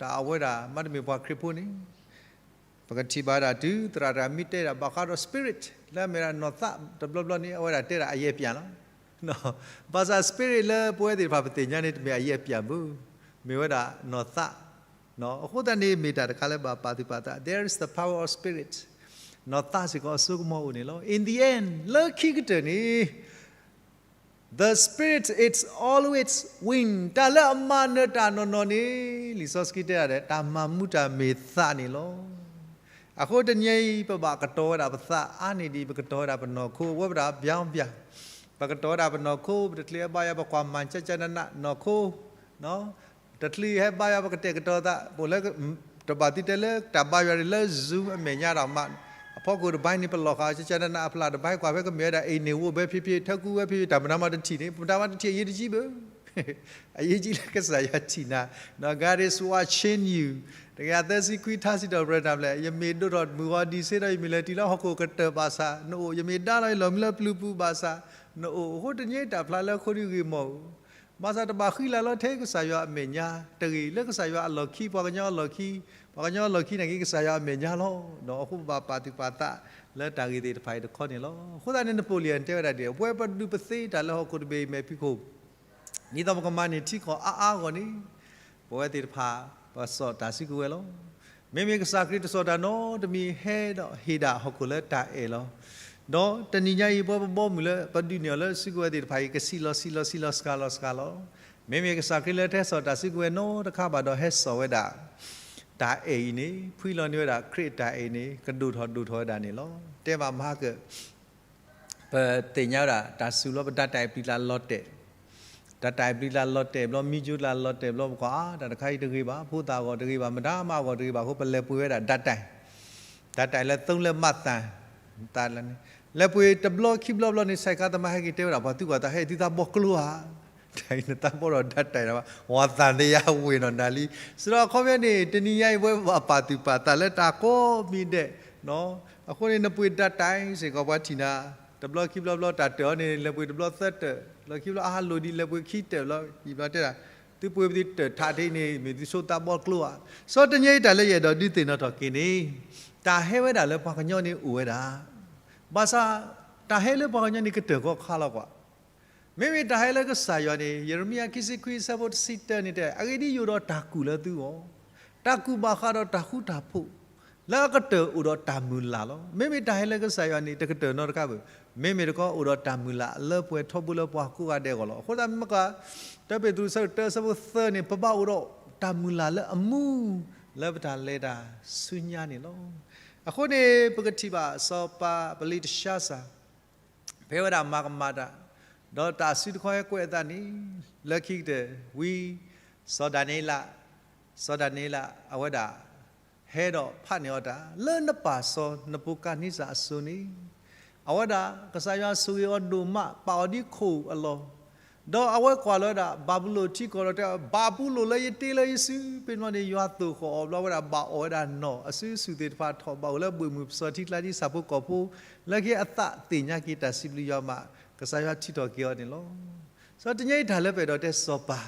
တၢ်အဝဲဒၣ်မ့တမ့ၢ်ပှၤခရံာ်ဖိန့ၣ် ပကထံၣ်ဘၣ်ဒၣ်တုၤသရၣ်တဂၤမ့ၢ်တဲဒၣ်ဘၣ်ဃးဒီး spirit လၢအမ့ၢ်ဒၣ်နီၢ်သးတဘျီဘျီန့ၣ် အဝဲဒၣ်တဲဒၣ်အယဲၢ်ပၠးလီၤ. ဘၣ်ဆၣ် spirit လၢပဝဲသ့ၣ်တဖၣ်ပသ့ၣ်ညါန့ၣ် တမ့ၢ်အယဲၢ်ပၠးဘၣ်, မ့ၢ်ဝဲဒၣ်နီၢ်သး, အဃိသတးန့ၣ်မ့ၢ်တၢ်တခါလၢဘၣ်ပာ်သူၣ်ပာ်သး there is the power of spirit, နီၢ်သးစ့ၢ်ကီးအစိကမီၤအိၣ်န့ၣ်လီၤ. In the end လၢခံကတၢၢ်န့ၣ် The Spirit is always win. တၢ်လၢအမၤနၢၤတၢ်နီၢ်နီၢ်န့ၣ် လံာ်စီဆှံတဲဒၣ်ဒီး တၢ်မၤမူတၢ်မ့ၢ်သးန့ၣ်လီၤ. အဃိတနံၤအံၤ ပဘၣ်ကတီၤဝဲဒၣ်ပသးအါန့ၢ်ဒံး ပကတီၤဝဲဒၣ်ပနီၢ်ခိ ဝဲပဒၣ်ဘၠၣ်ဘၠၣ်, ပကတီၤဝဲဒၣ်ပနီၢ်ခိ ပတချုးဟဲဘါယွၤ ပကွၢ်မၤကၠၢ်ကၠၢ်နးနးနီၢ်ခိ တချုးဟဲဘါယွၤ ပကတဲာ်ကတီၤသး ပအိၣ်လၢ တဘၣ်သုတဲလၢတၢ်ဘါယွၤန့ၣ်လၢ Zoom အမဲာ်ညါဒီးမး, အဖီခိၣ်တဘျီန့ၣ် ပလီၢ်ဃာ်ကၠၢ်ကၠၢ်နးနး အဖျၢၣ်တဘျီ ကွၢ်ဖဲကမ့ၢ်ဝဲဒၣ် အ့ၣ်န့ၣ်ဝိၣ်ဘဲဖံဖံ ထၢကူဝဲဖံဖံ တၢ်မတၤမးတထံၣ်န့ၣ် ပတၢ်မးတထံၣ်အရေးတကြီးဘၣ် အရေးကြီးလၢကစၢ်ယွၤထံၣ်နၤ, God is watching you. တကယၤသၢဆံခွံ ထါစံးထီၣ်ပတြၢၤတၢ်ဖျၢၣ် ယမ့ၢ်ဒိၣ်ထီၣ်မုၢ်ဂီၤဒံးစ့ဒီး ယမ့ၢ်လဲၤတုၤလၢဟီၣ်ခိၣ်ကတၢၢ်ဘၣ်ဆၣ် နအိၣ်, ယမ့ၢ်ဒါလီၤယလီၢ်မံလၢပျုၤပူၤဘၣ်ဆၣ် နအိၣ်. အဃိတနံၤအံၤတၢ်ဖျါလၢအဃိဒုးဂ့ၤမီၢ်ဧိၤ ဘၣ်ဆၣ်တဘၣ်ဃံလၤလီၤထဲကစၢ်ယွၤအမဲာ်ညါတဂ့ၤ, လၢကစၢ်ယွၤအလီၢ်ခံ ပှၤကညီအလီၢ်ခံ, ပှၤကညီအလီၢ်ခံန့ၣ်က့ၤကစၢ်ယွၤအမဲာ်ညါလီၤ. အဃိပဘၣ်ပာ်သူၣ်ပာ်သးလၢတၢ်ဂ့ၢ်သ့ၣ်တဖၣ်အံၤတခီန့ၣ်လီၤ. အဃိသတးန့ၣ် Napoleon တဲဝဲဒၣ်ဒ်အံၤ, ပဝဲပဒုးပသ့တၢ်လၢဟီၣ်ခိၣ်တဘ့ၣ်အံၤမဲာ်ဖံးခိၣ် ဒ်သိးပကမၤန့ၢ်ထံကီၢ်အါအါအဂီၢ်န့ၣ် ပဝဲသ့ၣ်တဖၣ် ပစိာ်တၢ်စုကဝဲၤလီၤ. မ့မ့ၢ်ကစၢ်ခရံာ်တစိာ်တၢ်နီတမံၤ ဟဲဒီးဟ့ၣ်ဒၣ်ဟီၣ်ခိၣ်လၢတၢ်အဲၣ်လီၤ. ဒီးတနံၤညါအံၤ ပဝဲပဘီမုၢ်လၢပဒုးန့ၢ်အီၤလၢစုကဝဲၤသ့ၣ်တဖၣ်အံၤ ကဆံးလီၤဆံးလီၤဆံးလီၤစှၤလီၤစှၤလီၤ. မ့မ့ၢ်ကစၢ်ခရံာ်လၢတဟဲစိာ်တၢ်စုကဝဲၤနီတခါဘၣ်ဒီး ဟဲစိာ်ဝဲဒၣ် တၢ်အဲၣ်အံၤန့ၣ် ဖှံလီၤန့ၢ်ဝဲဒၣ်ခရံာ်အတၢ်အဲၣ်န့ၣ် ကဒိၣ်ထီၣ်ဒိၣ်ထီၣ်ဝဲဒၣ်န့ၣ်လီၤ. တဲဘၣ်မဟါကၢၣ် ပသ့ၣ်ညါဝဲဒၣ် တၢ်စူၤလီၤပဒၣ်တၢ်အဲၣ်ပျံၤလၢလီၤတဲာ်, တၢ်တၢ်အဲၣ်ပျံၤလၢလီၤတဲာ်ဘျီ မံကၠိလၢလီၤတဲာ်ဘျီ ပကွၢ် တၢ်တခါအံၤတဂ့ၤဘၣ်, ဖိသၣ်အဂီၢ်တဂ့ၤဘၣ်, မတၤမၤအဂီၢ်တဂ့ၤဘၣ်အဃိ ပလဲၤပှ့ၤဝဲဒၣ်ဒၣ်တၢ်အဲၣ်, တၢ်တၢ်အဲၣ်လၢသုံးလက်မ သံ, သံ, လဲၤပှ့ၤတဘျီခံဘျီဘျီန့ၣ် ဆဲးခါသမါဟဲက့ၤတဲဝဲဒၣ် ပှၤသူၣ်ကီၢ်သးဟဲအံၤ သုသးဘီကျိဧါ, တၢ်အံၤနသးဘီဒီးဒၣ်တၢ်အဲၣ်လီၤဘၣ်, ဝၤသးသယါဝ့ၤနီၢ်နၤလံ. စံးဒီးအခီပညီန့ၣ် တနံၤညါအံၤ ပဝဲပဘၣ်ပာ်သူၣ်ပာ်သးလၢတၢ်ကိးမံၤဒဲး, အဃိန့ၣ် နပှ့ၤဒၣ်တၢ်အဲၣ်စ့ၢ်ကီး ပှၤထံၣ်နၤ တဘျီခံဘျီဘျီ တၢ်တၢၢ်အီၤန့ၣ် လဲၤပှ့ၤတဘျီသၢတၢၢ်, တဘျီခံဘျီအဟးလိာ်ဒံး လဲၤပှ့ၤခံတၢၢ်ဘျီ ယံာ်ဘျီတဲဒၣ်, သုပှ့ၤပသံတၢၢ်ထးထံးန့ၣ် မ့ၢ်သုဆိသးဘီကျိဧါ. စီၤတနံၤအံၤတၢ်လၢယအဲၣ်ဒိးဒုးသ့ၣ်နီၣ်ထီၣ်က့ၤန့ၣ်, တၢ်ဟဲဝဲဒၣ်လၢပှၤကညီန့ၣ်အိၣ်ဝဲဒၣ်, ဘၣ်ဆၣ် တၢ်ဟဲလၢပှၤကညီန့ၣ်ကတၢၢ်ခီခါလီၤကွၢ်. မ့မ့ၢ်တၢ်ဟဲလၢကစၢ်ယွၤန့ၣ် ယံးရမံယၤခံဆံခွံ အဆၢဖိတဆံတၢန့ၣ်တဲ, အဂ့ၢ်ဒ်အံၤ ယအိၣ်ဒီးတၢ်ကူၣ်လၢသုဂီၢ်, တၢ်ကူၣ်ဘၣ်ဃးဒီးတၢ်ဃူတၢ်ဖိး, လၢအကတၢၢ်အိၣ်ဒီးတၢ်မုၢ်လၢ်လီၤ. မ့မ့ၢ်တၢ်ဟဲလၢကစၢ်ယွၤန့ၣ် တကတၢၢ်နီတခါဘၣ်, မ့မ့ၢ်တခီအိၣ်ဒီးတၢ်မုၢ်လၢ်လၢပှဲၤထီဘိလၢပှၤကိးဂၤဒဲးအဂီၢ်လီၤ. အဃိသတးမ့ၢ်ကွၢ် တၢပ့းတရူး အဆၢတၢ အဆၢဖိသၢန့ၣ် ပဘၣ်အိၣ်ဒီးတၢ်မုၢ်လၢ်လၢအမူ လၢပတၢ်လဲၤတၢ်ဆူညါန့ၣ်လီၤ. အဃိန့ၣ် ပကထံၣ်ဘၣ်စီၤပၤဘလ့းတၡါစၤ ဖဲဝဲဒၣ်မၤကမၣ်တၢ်, ဒီးတၢ်စုတခီဟဲကွဲးအသးန့ၣ်, လၢခံကတၢၢ်ဝံၤ စီၤဒၤနံးယ့လး, စီၤဒၤနံးယ့လး အဝဲဒၣ် ဟဲဒီးဖးန့ၢ်အီၤတၢ်, လၢနပၢ်စီၤနၤဘူၤခၣ်နံစၢ်အစိၤန့ၣ်, အဝဲဒၣ်ကစၢ်ယွၤဆိၣ်ဂ့ၤအီၤဒိၣ်မး ပာ်အီၤဒ်ခိၣ်အလီၢ်, ဒီးအဝဲကွၢ်လီၤဝဲဒၣ် ဘၤဘူလိၣ်ထံကီၢ်ဒီးတဲ, ဘၤဘူလိၣ်လၢယတ့လၢယစု, ဖဲန့ၣ်ဘျီန့ၣ် ယွၤသိၣ်ဃီၣ်အီၤဘျီ အဝဲဒၣ်ဘၣ်အီၣ်ဝဲဒၣ်နီၣ်, အစုဆူၣ်သ့ၣ်တဖၣ်ထီၣ်ဘၣ်အိၣ်လၢဘှ့ၣ်မုၢ်ပစီၤထံကျါဒ်ဆၣ်ဖိကီၢ်ဖိ, လၢခံအသးသ့ၣ်ညါက့ၤတၢ်စံးဘျုးယွၤမး, ကစၢ်ယွၤထုးထီၣ်က့ၤအီၤန့ၣ်လီၤ. စီၤတနံၤအံၤတၢ်လၢပအဲၣ်ဒိးတဲစီၤပၤ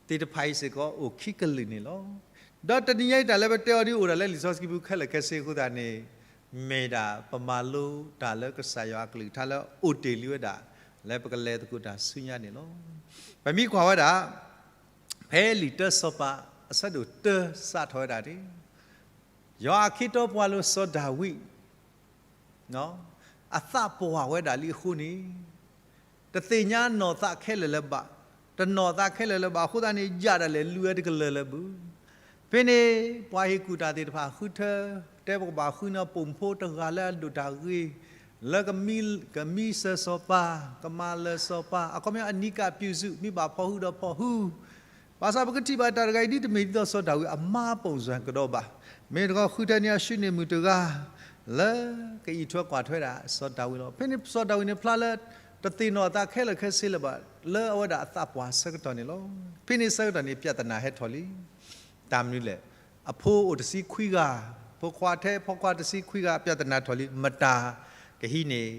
သ့ၣ်တဖၣ်အံၤစ့ၢ်ကီးအိၣ်ခံကလုာ်န့ၣ်လီၤ. ဒီးတနံၤညါအံၤတၢ်လၢပတဲအီၤဒ်အိၣ်ဒၣ်လၢလံာ်စီဆှံပူၤခဲလၢာ်ခဲဆ့အဃိသတးန့ၣ်, မ့ၢ်ဒၣ်ပမၤလိတၢ်လၢကစၢ်ယွၤအကလုၢ်ကထါလၢအိၣ်တ့ၢ်လံဝဲဒၣ်, လၢပကလဲၤသကိးတၢ်ဆူညါန့ၣ်လီၤ. ပမ့ၢ်ကွၢ်ဝဲဒၣ် ဖဲလံာ်တၢစီၤပၤ အဆၢဒိၣ်တၢ စးထီၣ်ဝဲဒၣ်န့ၣ်, ယွၤအခ့အတီပှၤလိၤစီၤဒၤဝံး အသးပှၢ်ဝဲဒၣ်လံအဃိန့ၣ်, တသ့ၣ်ညါနီၢ်သးခဲလၢာ်လၢၤဘၣ်, တနီၢ်သးခဲလၢာ်လၢၤဘၣ်, အဃိသတးန့ၣ် ယၢ်ဒၣ်လဲာ်လုၢ်ဝဲတကလၢၤလၢၤဘၣ်. ဖဲန့ၣ် ပှၤဟ့ၣ်ကူၣ်တၢ်သ့ၣ်တဖၣ်ဃုထၢ, တဲပကဘၣ်ဃုန့ၢ်ပိာ်မုၣ်ဖိတဂၤလၢအဒိၣ်တၢ်ဂ့ၤ, လၢ ကမံစၢၤစီၤပၤ, ကမၤလၢာ်စီၤပၤ, အခီပညီအနံၤကၣ်ပျူၢ်စု မ့ၢ်ဘၣ်ဖီၣ်ဟုဒီးဖီၣ်ဟု ဘၣ်ဆၣ်ပကထံၣ်ဘၣ်တၢ်တဂၤအံၤ ဒ်တမ့ၢ်ဒ်သိးစီၤဒၤဝံးအမါပိာ်စၢၤကဒီးဘၣ်. မ့ၢ်တခီဃုထၢန့ၢ်အၡူနံၣ်မုၣ်တဂၤ လၢကအံးထွဲကွၢ်ထွဲဒၣ်စီၤဒၤဝံးလီၤ. ဖဲန့ၣ်စီၤဒၤဝံးန့ၣ်ဖျါလၢ တသ့ၣ်နီၣ်အသးခဲလၢာ်ခဲဆ့လၢၤဘၣ် လၢအဝဲဒၣ်အသးပှၢ်ဆၢကတီၢ်န့ၣ်လီၤ. ဖဲန့ၣ်ဆၢကတီၢ်န့ၣ် ပြဿနာဟဲထီၣ်လံ. တၢ်မနုၤလဲၣ်, အဖိအိၣ်တဆံခွံဂၤ, ဖိခွါထဲဖိခွါတဆံခွံဂၤ ပြဿနာထီၣ်လံ, မတၤကဟံးန့ၢ်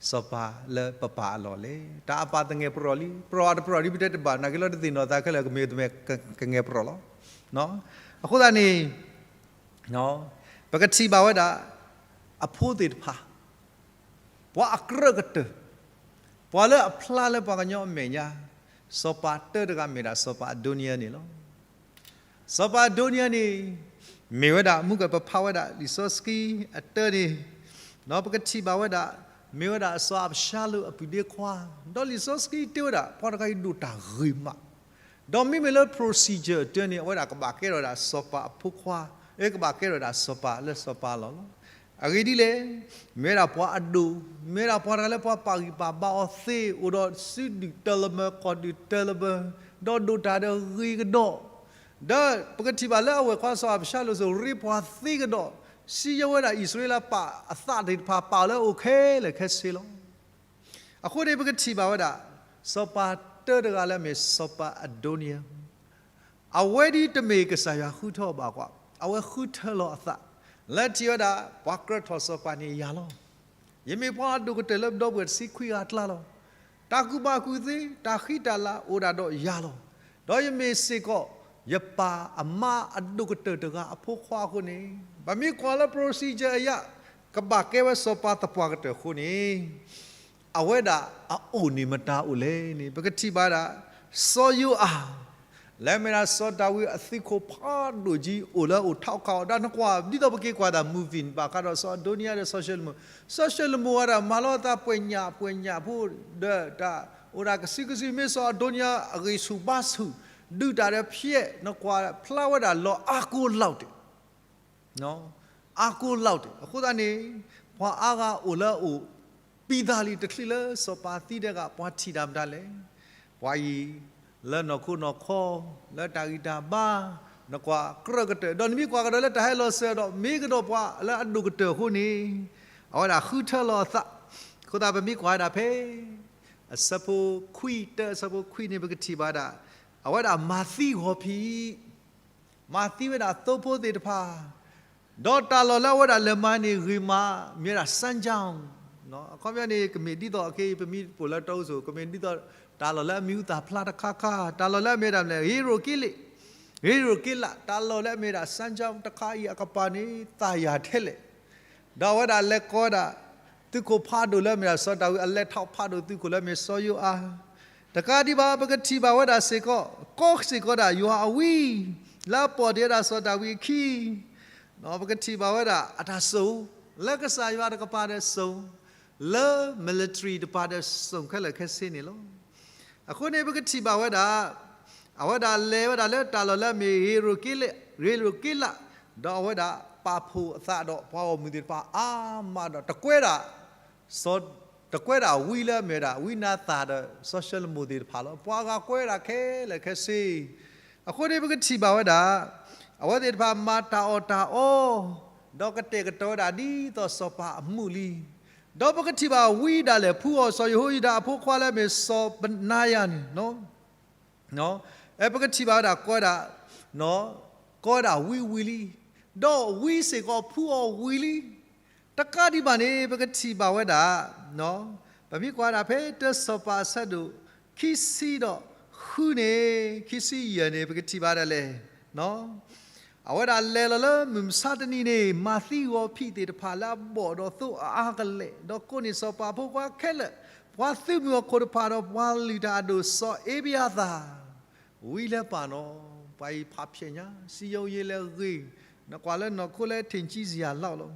စီၤပၤလၢပပၢ်အလီၢ်လဲၣ်. တၢ်အပၢ်သငဲၣ်ပရီၣ်လံ, ပရီၣ်အတပရီၣ်ဒ်ပတဲတဘၣ် နာ်က့လီၤ တသ့ၣ်နီၣ်သးခဲလၢာ် ကမ့ၢ်တမ့ၢ်ကငဲၣ်ပရီၣ်လီၤ. အဃိသတးန့ၣ် ပကထံၣ်ဘၣ်ဝဲဒၣ် အဖိသ့ၣ်တဖၣ် ပှၤအကြၢးကတၢၢ်, ပှၤလၢအဖျါလၢပှၤကညီအမဲာ်ညါ, စီၤပၤတၢတဂၤမ့ၢ်ဒၣ်စီၤပၤအဒိနံယၤန့ၣ်လီၤ. စီၤပၤအဒိနံယၤန့ၣ် မ့ၢ်ဝဲဒၣ် မုၢ်ကပဖးဝဲဒၣ်လံာ်စီဆှံအတၢန့ၣ်, ဒီးပကထံၣ်ဘၣ်ဝဲဒၣ် မ့ၢ်ဝဲဒၣ်စီၤအၤဘၡါလိၣ်အပုၢ်ဒ့ခွါ, ဒီးလံာ်စီဆှံတဲဝဲဒၣ် ပှၤတဂၤအံၤဒိၣ်တၢ်ဂ့ၤမး ဒီးမ့မ့ၢ်လၢ procedure အတၢန့ၣ် အဝဲဒၣ်ကဘၣ်ကဲထီၣ်ဝဲဒၣ်စီၤပၤအဖိခွါ, ကဘၣ်ကဲထီၣ်ဝဲဒၣ်စီၤပၤလၢစီၤပၤအလီၢ်လီၤ. အဂ့ၢ်ဒ်လဲၣ်, မ့ၢ်ဝဲဒၣ်ပှၤအဒိၣ်, မ့ၢ်ဝဲဒၣ်ပှၤတဂၤလၢပှၤပာ်ဂံၢ်ပာ်ဘါအီၤသ့, အိၣ်ဒီးစုဒုၣ်တၢလၢမၢ ကီၢ်ဒုၣ်တၢလၢမၢ, ဒီးဒိၣ်တၢ်ဒီးဂ့ၤကဒီး, ဒီးပကထံၣ်ဘၣ်လၢအဝဲၢ်ခွါစီၤအၤဘၡါလိၣ်စ့ၢ် ရ့ပှၤသ့ကဒီး, စံယိၣ်ဝဲဒၣ်အံၣ်စရ့လးပာ်အသးသ့ၣ်တဖၣ် ပာ်အီၤလၢအအိၣ်ခဲလၢာ်ခဲဆ့လီၤ. အဃိန့ၣ် ပကထံၣ်ဘၣ်ဝဲဒၣ် စီၤပၤတၢတဂၤလၢအမ့ၢ်စီၤပၤအဒိနံယၤ, အဝဲဒ်တမ့ၢ်ကစၢ်ယွၤဃုထၢအီၤဘၣ်ကွၢ်, အဝဲဃုထၢလီၤအသး, လၢထံၣ်ဝဲဒၣ် ပှၤကြၢးထီၣ်စီၤပၤန့ၣ်ယၤလီၤ. ယမ့ၢ်ပှၤအဒိၣ်ကတၢၢ်လၢပဒီပုၢ်ဝဲၢ်တဆံခွံဂၤအကျါလီၤ. တၢ်ကူၣ်ဘၣ်ကူၣ်သ့, တၢ်ဃံတၢ်လၤအိၣ်ဒၣ်ဒီးယၤလီၤ. ဒီးယမ့ၢ်စ့ၢ်ကီး ယပၢ်အမါအဒိၣ်ကတၢၢ်တဂၤအဖိခွါအဃိန့ၣ်, ပမ့ၢ်ကွၢ်လၢ procedure အယၢ်, ကဘၣ်ကဲဝဲစီၤပၤသပှၢ်ကတၢၢ်အဃိန့ၣ် အဝဲဒၣ်အအိၣ်န့ၣ်မတၤအိၣ်လဲၣ်န့ၣ် ပကထံၣ်ဘၣ်ဒၣ် စီၤယိၤအၤ လၢမ့ၢ်ဒၣ်စီၤဒၤဝံးအသုးခိၣ်ဖးဒိၣ်ကံ အိၣ်လၢအအိၣ်ထီၣ်ခးအီၤ ဒီးနကွၢ် ဒ်သိးပက့ၤကွၢ်ဒၣ် movie ဘၣ်ဃးဒီးစီၤအဒိနံယၤဒီးစီၤၡလိၤမိၤ, စီၤၡလိၤမိၤဝဲဒၣ် မၤလီၤအသးပှဲၤညၣ်ပှဲၤညၣ်ဖိ ဒီးတၢ်အိၣ်ဒၣ်ကစုကစု မ့ၢ်စီၤအဒိနံယၤအဂံၢ်ဆူၣ်ဘါဆူၣ် ဒုးတၢ်ဒီးဖျဲး နကွၢ်ဖျါဝဲဒၣ်လီၤ အါကိုးလောက်တယ် အါကိုးလောက်တယ် အဃိသတးန့ၣ် ပှၤအါဂၤအိၣ်လၢအအိၣ် ပံၤသးလံ တချုးလၢစီၤပၤသံဒဲးဂၤ ပှၤထံၣ်တၢ်မတၤလဲၣ်. ပှၤအံၤ လၢနီၢ်ခိနီၢ်ခီ လၢတၢ်ဂံၢ်တၢ်ဘါ နကွၢ်ကြၢးကတၢၢ် ဒီးနမ့ၢ်ကွၢ်ကဒီးလၢတၢ်ဟဲလီၤစၢၤဒီး မ့ၢ်ကဒီးပှၤလၢအဒိၣ်ကတၢၢ်အဃိန့ၣ် အဝဲဒၣ်ဃုထၢလီၤအသး. အဃိသတး ပမ့ၢ်ကွၢ်ဝဲဒၣ်ဖဲ အဆၢဖိခွံ တၢအဆၢဖိခွံန့ၣ် ပကထံၣ်ဘၣ်ဒၣ် အဝဲဒၣ်မၤသံဂီၤဖံး မၤသံဝဲဒၣ်သိဖိသ့ၣ်တဖၣ်, ဒီးတၢ်လီၢ်လၢအဝဲဒၣ်လဲၤမၤန့ၣ်ဂ့ၤမး မ့ၢ်ဝဲဒၣ် စမ်းချောင်း အခီပညီန့ၣ် ကမ့ၢ်ဒ်သိး အခဲအံၤ ပမ့ၢ်ပိာ်လၢတီအူစိၤ ကမ့ၢ်ဒ်သိး တၢ်လီၢ်လၢအမံၤဟူသၣ်ဖျါတခါခါ, တၢ်လီၢ်လၢအမ့ၢ်ဒၣ်မနုၤလဲၣ် ဂ့ၤရိၣ်က့လ့ၣ်, ဂ့ၤရိၣ်က့လး, တၢ်လီၢ်လၢအမ့ၢ်ဒၣ် စၣ်ကၠၣ်တခါအံၤအကပၤန့ၣ် သးယၤထဲလဲၣ် ဒီးအဝဲဒၣ်လဲၤကိးဝဲဒၣ် သုးခိၣ်ဖးဒိၣ်လၢအမ့ၢ်ဒၣ်စီၤဒၤဝံး အလဲၤထီၣ်ဖးဒိၣ်သုးခိၣ်လၢအမ့ၢ်စီၤယိၤအၤ, တကးဒံးဘၣ် ပကထံၣ်ဘၣ်ဝဲဒၣ်စ့ၢ်ကီး ကိးစ့ၢ်ကီးဒၣ်ယွၤအဝံ လၢအပိာ်တ့ၢ်ဝဲဒၣ်စီၤဒၤဝံးအခံ, ပကထံၣ်ဘၣ်ဝဲဒၣ်အတၢ်စိာ် လၢကစၢ်ယွၤတကပၤဒီးစိာ်, လၢ military တပၤဒီးစိာ်ခဲလၢာ်ခဲဆ့န့ၣ်လီၤ. အဃိန့ၣ် ပကထံၣ်ဘၣ်ဝဲဒၣ် အဝဲဒၣ်လဲၤဝဲဒၣ်လၢတၢ်လီၢ်လၢအမ့ၢ်ဂ့ၤရိၣ်က့လ့ၣ်, ဂ့ၤရိၣ်က့လး, ဒီးအဝဲဒၣ်ပာ်ဖှိၣ်အသးဒီးပှၤဂီၢ်မုၢ်သ့ၣ်တဖၣ်အါမးဒီး တကွဲးဒၣ် စီၤ တကွဲးဒၣ်ဝံလၢအမ့ၢ်ဝဲဒၣ် ဝံနၤသၣ်ဒီးစီၤၡလိၤမိၣ်သ့ၣ်တဖၣ်လီၤ. ပှၤဂၤကွဲးဒၣ်ခဲလၢာ်ခဲဆ့, အဃိန့ၣ် ပကထံၣ်ဘၣ်ဝဲဒၣ် အဝဲသ့ၣ်တဖၣ်မၤတၢ်အီၣ်တၢ်အီ, ဒီးကတဲာ်ကတီၤဝဲဒၣ်ဒ်သိးစီၤပၤအမုာ်လံ. ဒီးပကထံၣ်ဘၣ်ဝံဒၣ်လဲာ် ဖုအီၣ်စီၤယဟိယဒၤအဖိခွါလၢအမ့ၢ်စီၤပနၤယၤန့ၣ် ပကထံၣ်ဘၣ်ဝဲဒၣ် ကိးဝဲဒၣ် ကိးဝဲဒၣ်ဝံဝံၤလံ, ဒီးဝံစ့ၢ်ကီးဖုအီၣ်ဝံၤလံ. တကးဒံးဘၣ်န့ၣ် ပကထံၣ်ဘၣ်ဝဲဒၣ် ပမ့ၢ်ကွၢ်ဒၣ်ဖဲတၢစီၤပၤအဆၢဒိၣ် ခံဆံဒီးဃုန့ၣ် ခံဆံယဲၢ်န့ၣ် ပကထံၣ်ဘၣ်ဒၣ်လဲာ် အဝဲဒၣ်လဲၤလီၤလၢမုၢ်မဆါတနံၤန့ၣ် မၤသံဂီၤဖံးသ့ၣ်တဖၣ်လၢအဘီၣ်ဒီးသိအါကလဲာ်, ဒီးကိးန့ၢ်စီၤပၤဖိခွါခဲလၢာ်, ပှၤသုးမုၢ်အခိၣ်တဖၣ်ဒီးပှၤလုၢ်တၢ်အဒိၣ်စီၤအ့ဘယၤသၣ် ဝံလၢပၢ်နီၤ, ပှၤအံၤဖးဖျဲးညါ, စံယိယ့လၢအဂ့ၤ, နကွၢ်လၢနီၢ်ခိလၢထံၣ်ကံစံယၤလီၤလီၤ.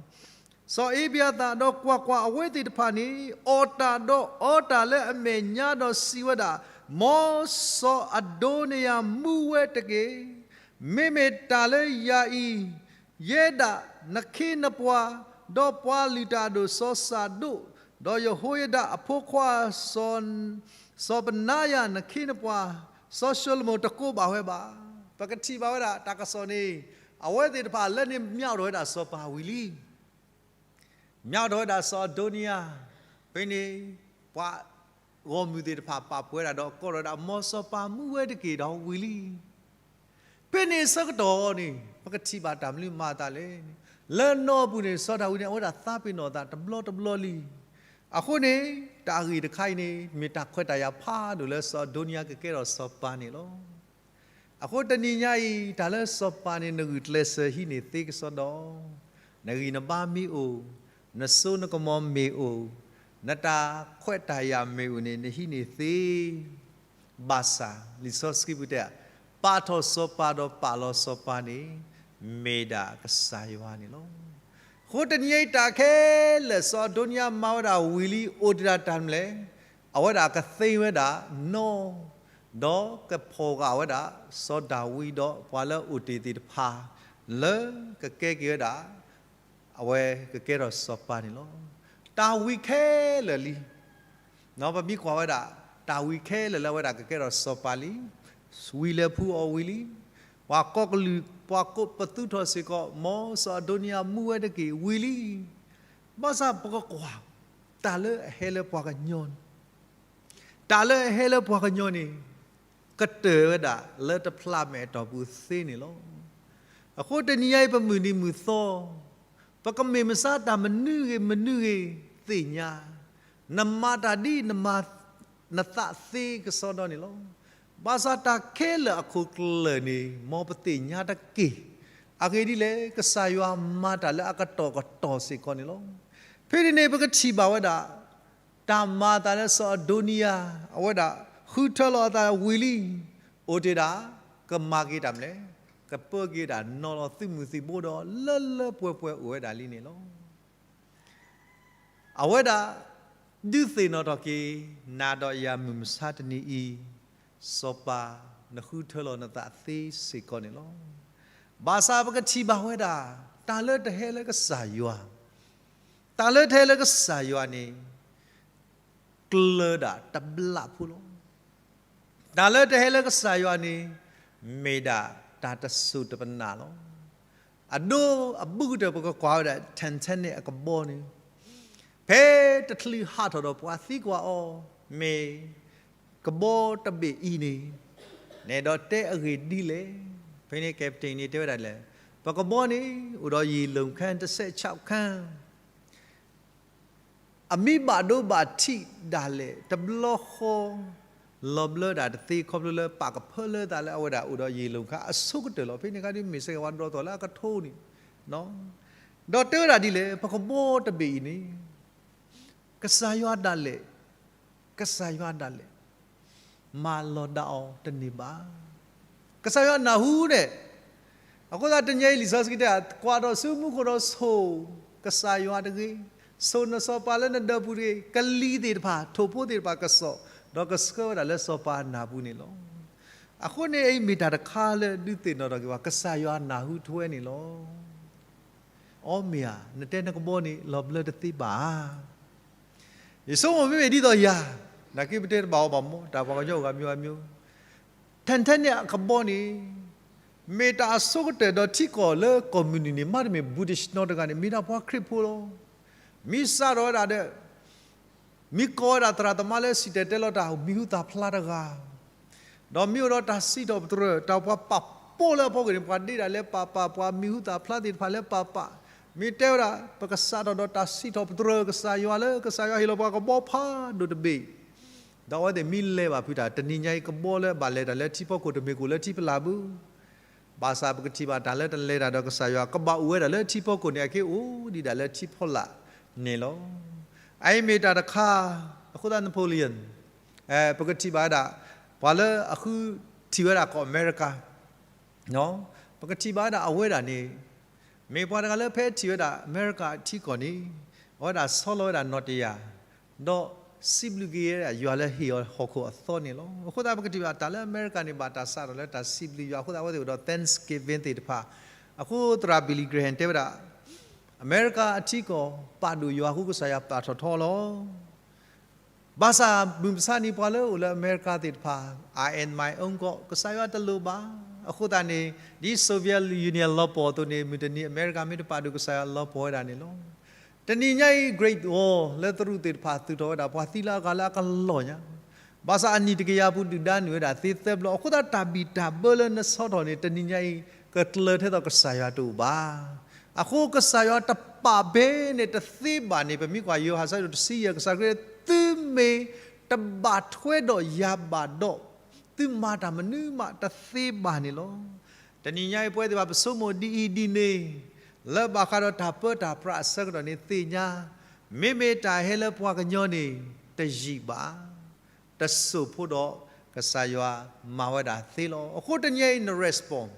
စီၤအ့ဘယၤသၣ်ဒီးကွၢ်ကွၢ်, အဝဲသ့ၣ်တဖၣ်န့ၣ် အီၣ်တၢ်ဒီးအီတၢ်လၢအမဲာ်ညါဒီးစံးဝဲဒၣ်, မ်စီၤအဒိနယၤမူဝဲတက့ၢ်. မ့မ့ၢ်တၢ်လၢယၤအံၤ, ယဲဒၣ်နခ့နပှၤ, ဒီးပှၤလုၢ်တၢ်အဒိၣ်စီၤစၤဒိၣ်, ဒီးယဟိယဒၤအဖိခွါ စီၤပနၤယၤနခ့နပှၤ, စီၤၡလိၤမိၣ်တကိးဘၣ်ဝဲဘၣ်. ပကထံၣ်ဘၣ်ဝဲဒၣ်တၢ်ကစီၣ်န့ၣ် အဝဲသ့ၣ်တဖၣ်လၢန့ၣ် မၠးထီၣ်ဝဲဒၣ်စီၤပၤဝံၤလံ. မၠးထီၣ်ဝဲဒၣ်စီၤအဒိနယၤ, ဖဲန့ၣ် ပှၤဂီၢ်မုၢ်သ့ၣ်တဖၣ်ပာ်ဖှိၣ်ဝဲဒၣ်ဒီးကိးထီၣ်ဝဲဒၣ် မ်စီၤပၤမူဝဲတက့ၢ်ဒီးဝံၤလံ. ဖဲန့ၣ်ဆၢကတီၢ်န့ၣ် ပကထံၣ်ဘၣ်တၢ်မနုၤမၤအသးလဲၣ်န့ၣ်, လၢနီၢ်ပူၤန့ၣ် စီၤဒၤဝံးန့ၣ် အဝဲဒၣ်သးပ့ၤနီၣ်အသးတဘျီတဘျီလံ. အဃိန့ၣ် တၢ်ဂ့ၢ်တခါအံၤန့ၣ် မ့ၢ်တၢ်ခွဲးတၢ်ယာ်ဖးဒိၣ်လၢစီၤအဒိနယၤကကဲထီၣ်စီၤပၤန့ၣ်လီၤ. အဃိတနံၤညါအံၤ တၢ်လၢစီၤပၤန့ၣ် နဂုာ်ကျဲးစၢးဟံးန့ၢ်သ့ကစီဒီ, နဂံၢ်နဘါမ့ၢ်အိၣ်, နစိနကမီၤမ့ၢ်အိၣ်, နတၢ်ခွဲးတၢ်ယာ်မ့ၢ်အိၣ်န့ၣ် နဟံးန့ၢ်သ့ ဘၣ်ဆၣ် လံာ်စီဆှံပူၤတဲ, ပာ်ထီၣ်စီၤပၤဒီးပာ်လီၤစီၤပၤန့ၣ် မ့ၢ်ဒၣ်ကစၢ်ယွၤန့ၣ်လီၤ. အဃိတနံၤအံၤ တၢ်ခဲလၢာ်စီၤအဒိနယၤမၤဝဲဒၣ်ဝံၤလံ အိၣ်တ့ၢ်ဒၣ်တၢ်မနုၤလဲၣ်, အဝဲဒၣ်ကသ့ဝဲဒၣ်နီၢ်, ဒီးကဖီၣ်ဃာ်ဝဲဒၣ် စီၤဒၤဝံးဒီးပှၤလၢအအိၣ်တ့ၢ်သ့ၣ်တဖၣ် လၢကကဲက့ၤဝဲဒၣ် အဝဲကကဲထီၣ်စီၤပၤန့ၣ်လီၤ. တၢ်ဝံၤခဲလၢာ်လံ ပမ့ၢ်ကွၢ်ဝဲဒၣ် တၢ်ဝံၤခဲလၢာ်လၢအဝဲဒၣ်ကကဲထီၣ်စီၤပၤလံ. ဝံလၢဖုအီၣ်ဝံၤလံ. ပှၤကိးကလုာ် ပှၤကိးပသူထီၣ်စ့ၢ်ကီး မ်စီၤအဒိနယၤမူဝဲတက့ၢ်ဝံၤလံ. ဘၣ်ဆၣ်ပကကွၢ် တၢ်လၢအဟဲလၢပှၤကညီန့ၣ် တၢ်လၢအဟဲလၢပှၤကညီန့ၣ် ကတၢၢ်ဝဲဒၣ်လၢတဖျးမဲာ်အတီၢ်ပူၤသ့န့ၣ်လီၤ. အဃိတနံၤညါအံၤ ပမုၢ်နံၤမုၢ်သီ ပကမ့ၢ်မဆါတၢ်မနုၤဂ့ၤမနုၤဂ့ၤသ့ၣ်ညါ, နမၤတၢ်ဒ်နမၤနသးသ့ကစီဒီန့ၣ်လီၤ. ဘၣ်ဆၣ်တၢ်ခဲလၢာ်အခိၣ်ကျၢၢ်န့ၣ် မ်ပသ့ၣ်ညါတက့ၢ်. အဂ့ၢ်ဒ်လဲၣ်, ကစၢ်ယွၤမၤတၢ်လၢအကတီၢ်ကတီၢ်စ့ၢ်ကီးန့ၣ်လီၤ. ဖဲန့ၣ်န့ၣ် ပကထံၣ်ဘၣ်ဝဲဒၣ် တၢ်မၤအသးလၢစီၤအဒိနယၤ အဝဲဒၣ်ဃုထၢလီၤအသးဝံၤလံ, အိၣ်တ့ၢ်ဒၣ် ကမၤက့ၤတၢ်မနုၤလဲၣ်, ကပၢက့ၤဒၣ်နီၢ်လီၤသုးမုၢ်သံၣ်ဘိဒီး လၢလၢပှဲၤပှဲၤအိၣ်ဝဲဒၣ်လံန့ၣ်လီၤ. အဝဲဒၣ် ဒုးသ့ၣ်နီၣ်ထီၣ်က့ၤ နၤဒီးယၤမုၢ်မဆါတနံၤအံၤ, စီၤပၤ နဃုထၢလီၤနသးသ့စ့ၢ်ကီးန့ၣ်လီၤ. ဘၣ်ဆၣ်ပကထံၣ်ဘၣ်ဝဲဒၣ် တၢ်လၢတဟဲလၢကစၢ်ယွၤ တၢ်လၢတဟဲလၢကစၢ်ယွၤန့ၣ် ကျၢၤဒၣ်တဘျးဖိလီၤ. တၢ်လၢတဟဲလၢကစၢ်ယွၤန့ၣ် မ့ၢ်ဒၣ်တၢ်တစိၢ်တပနၢ်လီၤ. အဒိအဘူးကတၢၢ် ပကကွၢ်ဝဲဒၣ် Titanic အကဘီန့ၣ် ဖဲတချုးဟးထီၣ်ဒီးပှၤသံကွၢ်အီၤ မ့ၢ်ကဘီတဘ့ၣ်အံၤန့ၣ် နအဲၣ်ဒိးတဲအဂ့ၢ်ဒ်လဲၣ်. ဖဲန့ၣ် captain န့ၣ်တဲဝဲဒၣ်လဲၣ်, ပကဘီန့ၣ် အိၣ်ဒီးယံာ်လိာ်ခါ တဆဲးဆးခါ အမ့ၢ်ဘၣ်ဒိဘၣ်ထံးဒၣ်လဲာ် တဘျီဃီ လီၤဘျၢဒၣ်တသ့ ခီဖျိလၢပာ်ကဖၢလၢသးလၢအဝဲဒၣ်အိၣ်ဒီးယ့ၣ်လိာ်ခါအဆိကတၢၢ်လီၤ. ဖဲန့ၣ်အခါဒီး မ့ၢ်စ့ၢ်ကီးပှၤဒိးသီၣ်လၢအကထိန့ၣ်, ဒီးတဲဝဲဒၣ်ဒ်လဲၣ်, ပကဘီတဘ့ၣ်အံၤန့ၣ် ကစၢ်ယွၤဒၣ်လဲာ်, ကစၢ်ယွၤဒၣ်လဲာ် မၤလီၤဒၣ်အီၤတန့ၢ်ဘၣ်. ကစၢ်ယွၤနၢ်ဟူန့ၣ်, အဃိသတးတနံၤအံၤ လံာ်စီဆှံတဲ ကွၢ်ထီၣ်ဆူမူခိၣ်ဒီးဆိၣ်ကစၢ်ယွၤတဂ့ၤ, ဆိၣ်နစီၤပၤလၢနဒၢးပူၤတဂ့ၤ, ကလံၤသ့ၣ်တဖၣ် ထိၣ်ဖိသ့ၣ်တဖၣ်ကစီၣ်, ဒီးကဆှၢဝဲဒၣ်လၢစီၤပၤနၢ်ပူၤန့ၣ်လီၤ. အဃိန့ၣ်အံၤမ့ၢ်တၢ်တခါလၢဒုးသ့ၣ်နီၣ်ထီၣ်က့ၤပှၤ ကစၢ်ယွၤနၢ်ဟူထဝဲန့ၣ်လီၤ. အီမ့ၢ်ဧါ, နတဲနကဘီန့ၣ် လီၤဘျၢတသ့ဘၣ်ဧါ. ယဆိကမိၣ်မ့မ့ၢ်ဒ်သိးယၤ, နာ်က့ပတဲတဘၣ်အီၤဘၣ်မး, တၢ်ပှၤကညီအိၣ်ဂၤမံၤဂၤမံၤ, Titanic အကဘီန့ၣ် မ့ၢ်တၢ်အဆိကတၢၢ်ဒီးထံကီၢ်လၢကီၢ်မုၢ်နုာ်န့ၣ် မ့တမ့ၢ် British နီတဂၤန့ၣ် မ့ၢ်ဒၣ်ပှၤခရံာ်ဖိလီၤ. မ့ၢ်စးထီၣ်ဝဲဒၣ်ဒီး မ့ၢ်ကိးဝဲဒၣ်သရၣ်သမါလၢစံၣ်တဲၤတဲလီၤတၢ်မံၤဟူသၣ်ဖျါတဂၤ, ဒီးမ့ၢ်အိၣ်ဒီးတၢ်စံးထီၣ်ပတြၢၤ, တၢ်ပှၤပာ်ဖှိၣ်လၢအဖီခိၣ်န့ၣ် ပှၤဒ့ဒၣ်လၢပၢ်ပၢ်, ပှၤမံၤဟူသၣ်ဖျါသ့ၣ်တဖၣ်လၢပၢ်ပၢ်, မ့ၢ်တဲဝဲဒၣ် ပကစးထီၣ်ဒီးတၢ်စံးထီၣ်ပတြၢၤကစၢ်ယွၤလၢကစၢ်ယွၤဟ့ၣ်လီၤပှၤကဘီဖးဒိၣ်တဘ့ၣ်, ဒီးအဝဲသ့ၣ်မ့ၢ်လဲၤဘၣ်ဖုးတၢ် တနံၤညါအံၤကဘီလၢဘၣ်လဲၤတၢ်လၢထံဖီခိၣ်တမ့ၢ်ကအိၣ်လၢထံဖီလာ်ဘၣ်. ဘၣ်ဆၣ်ပကထံၣ်ဘၣ်တၢ်လၢတလဲၤတၢ်ဒီးကစၢ်ယွၤ ကဘၣ်အိၣ်ဝဲဒၣ်လၢထံဖီခိၣ်န့ၣ် အက့ၢ်အိၣ်ဒံးဒၣ်လၢထံဖီလာ်န့ၣ်လီၤ. အအံၤမ့ၢ်တၢ်တခါ, အဃိသတး Napoleon, ပကထံၣ်ဘၣ်ဝဲဒၣ် ပှၤလၢအဃုထံၣ်ဝဲဒၣ်ကီၢ်အမဲရကၤ, ပကထံၣ်ဘၣ်ဝဲဒၣ်အဝဲဒၣ်န့ၣ် မ့ၢ်ပှၤတဂၤလၢဖဲထံၣ်ဝဲဒၣ်အမဲရကၤထံကီၢ်န့ၣ် အဝဲဒၣ်ဆီလီၤဝဲဒၣ်နီၣ်တယၢ်, ဒီးစံးဘျုးက့ၤဝဲဒၣ်ယွၤလၢဟ့ၣ်အီၤဟီၣ်ခိၣ်အသီန့ၣ်လီၤ. အဃိသတးပကထံၣ်ဘၣ်တၢ်လၢအမဲရကၤန့ၣ် ဘၣ်တၢ်စးထီၣ်လၢတၢ်စံးဘျုးယွၤ အဃိသတးအဝဲသ့ၣ်အိၣ်ဒီး Thanksgiving သ့ၣ်တဖၣ်, အဃိသရၣ် Billy Graham တဲဝဲဒၣ် အမဲရကၤအထံကီၢ်ပာ်ဒိၣ်ယွၤအဃိ ကစၢ်ယွၤပာ်ထီၣ်ထီလီၤ. ဘၣ်ဆၣ်မုၢ်မဆါနံၤပှၤလၢအိၣ်လၢအမဲရကၤသ့ၣ်တဖၣ် I and my own god ကစၢ်ယွၤတလိၣ်ဘၣ်. အဃိသတးန့ၣ် ဒ် Soviet Union လီၤပှီၢ်အသိးန့ၣ် မုၢ်တနံၤအမဲရကၤမ့ၢ်တပာ်ဒိၣ်ကစၢ်ယွၤလီၤပှီၢ်ဝဲဒၣ်န့ၣ်လီၤ. တနံၤညါအံၤ Great War လၢသရူးသ့ၣ်တဖၣ်သုးထီၣ်ဝဲဒၣ် ပှၤသံလၢအဂၤလၢအကလီၢ်ညါ, ဘၣ်ဆၣ်အနံၣ်တကယၤပူၤဒုၣ်ဒါနုာ်ဝဲဒၣ်သ့သၢဘျီ, အဃိသတးတၢ်ဘံၣ်တၢ်ဘၢလၢနဆီထီၣ်န့ၣ် တနံၤညါအံၤ ကကျၢၤထဲသိးကစၢ်ယွၤတအိၣ်ဘၣ်. အဃိကစၢ်ယွၤတပာ်ဘၣ်န့ၣ်တသ့ဘၣ်န့ၣ် ပမ့ၢ်ကွၢ်ယိၤဟၣ်အဆၢဒိၣ်တဆံယဲၢ် ကစၢ်ခရံာ် သုမ့ၢ်တဘၣ်ထွဲဒီးယၤဘၣ်ဒီး သုမၤတၢ်မနုၤမးတသ့ဘၣ်န့ၣ်လီၤ. တနံၤညါအံၤပဝဲသ့ၣ်တဖၣ် ပဆိကမိၣ်ဒ်အံၤဒ်န့ၣ် လၢဘၣ်ဃးဒီးတၢ်ပၢတၢ်ပြးအဆၢကတီၢ်န့ၣ်သ့ၣ်ညါ, မ့မ့ၢ်တၢ်ဟဲလၢပှၤကညီန့ၣ် တယံာ်ဘၣ် တစိၢ်ဖိဒီးကစၢ်ယွၤမၤဝဲဒၣ်သ့လီၤ. အဃိတနံၤညါအံၤ န response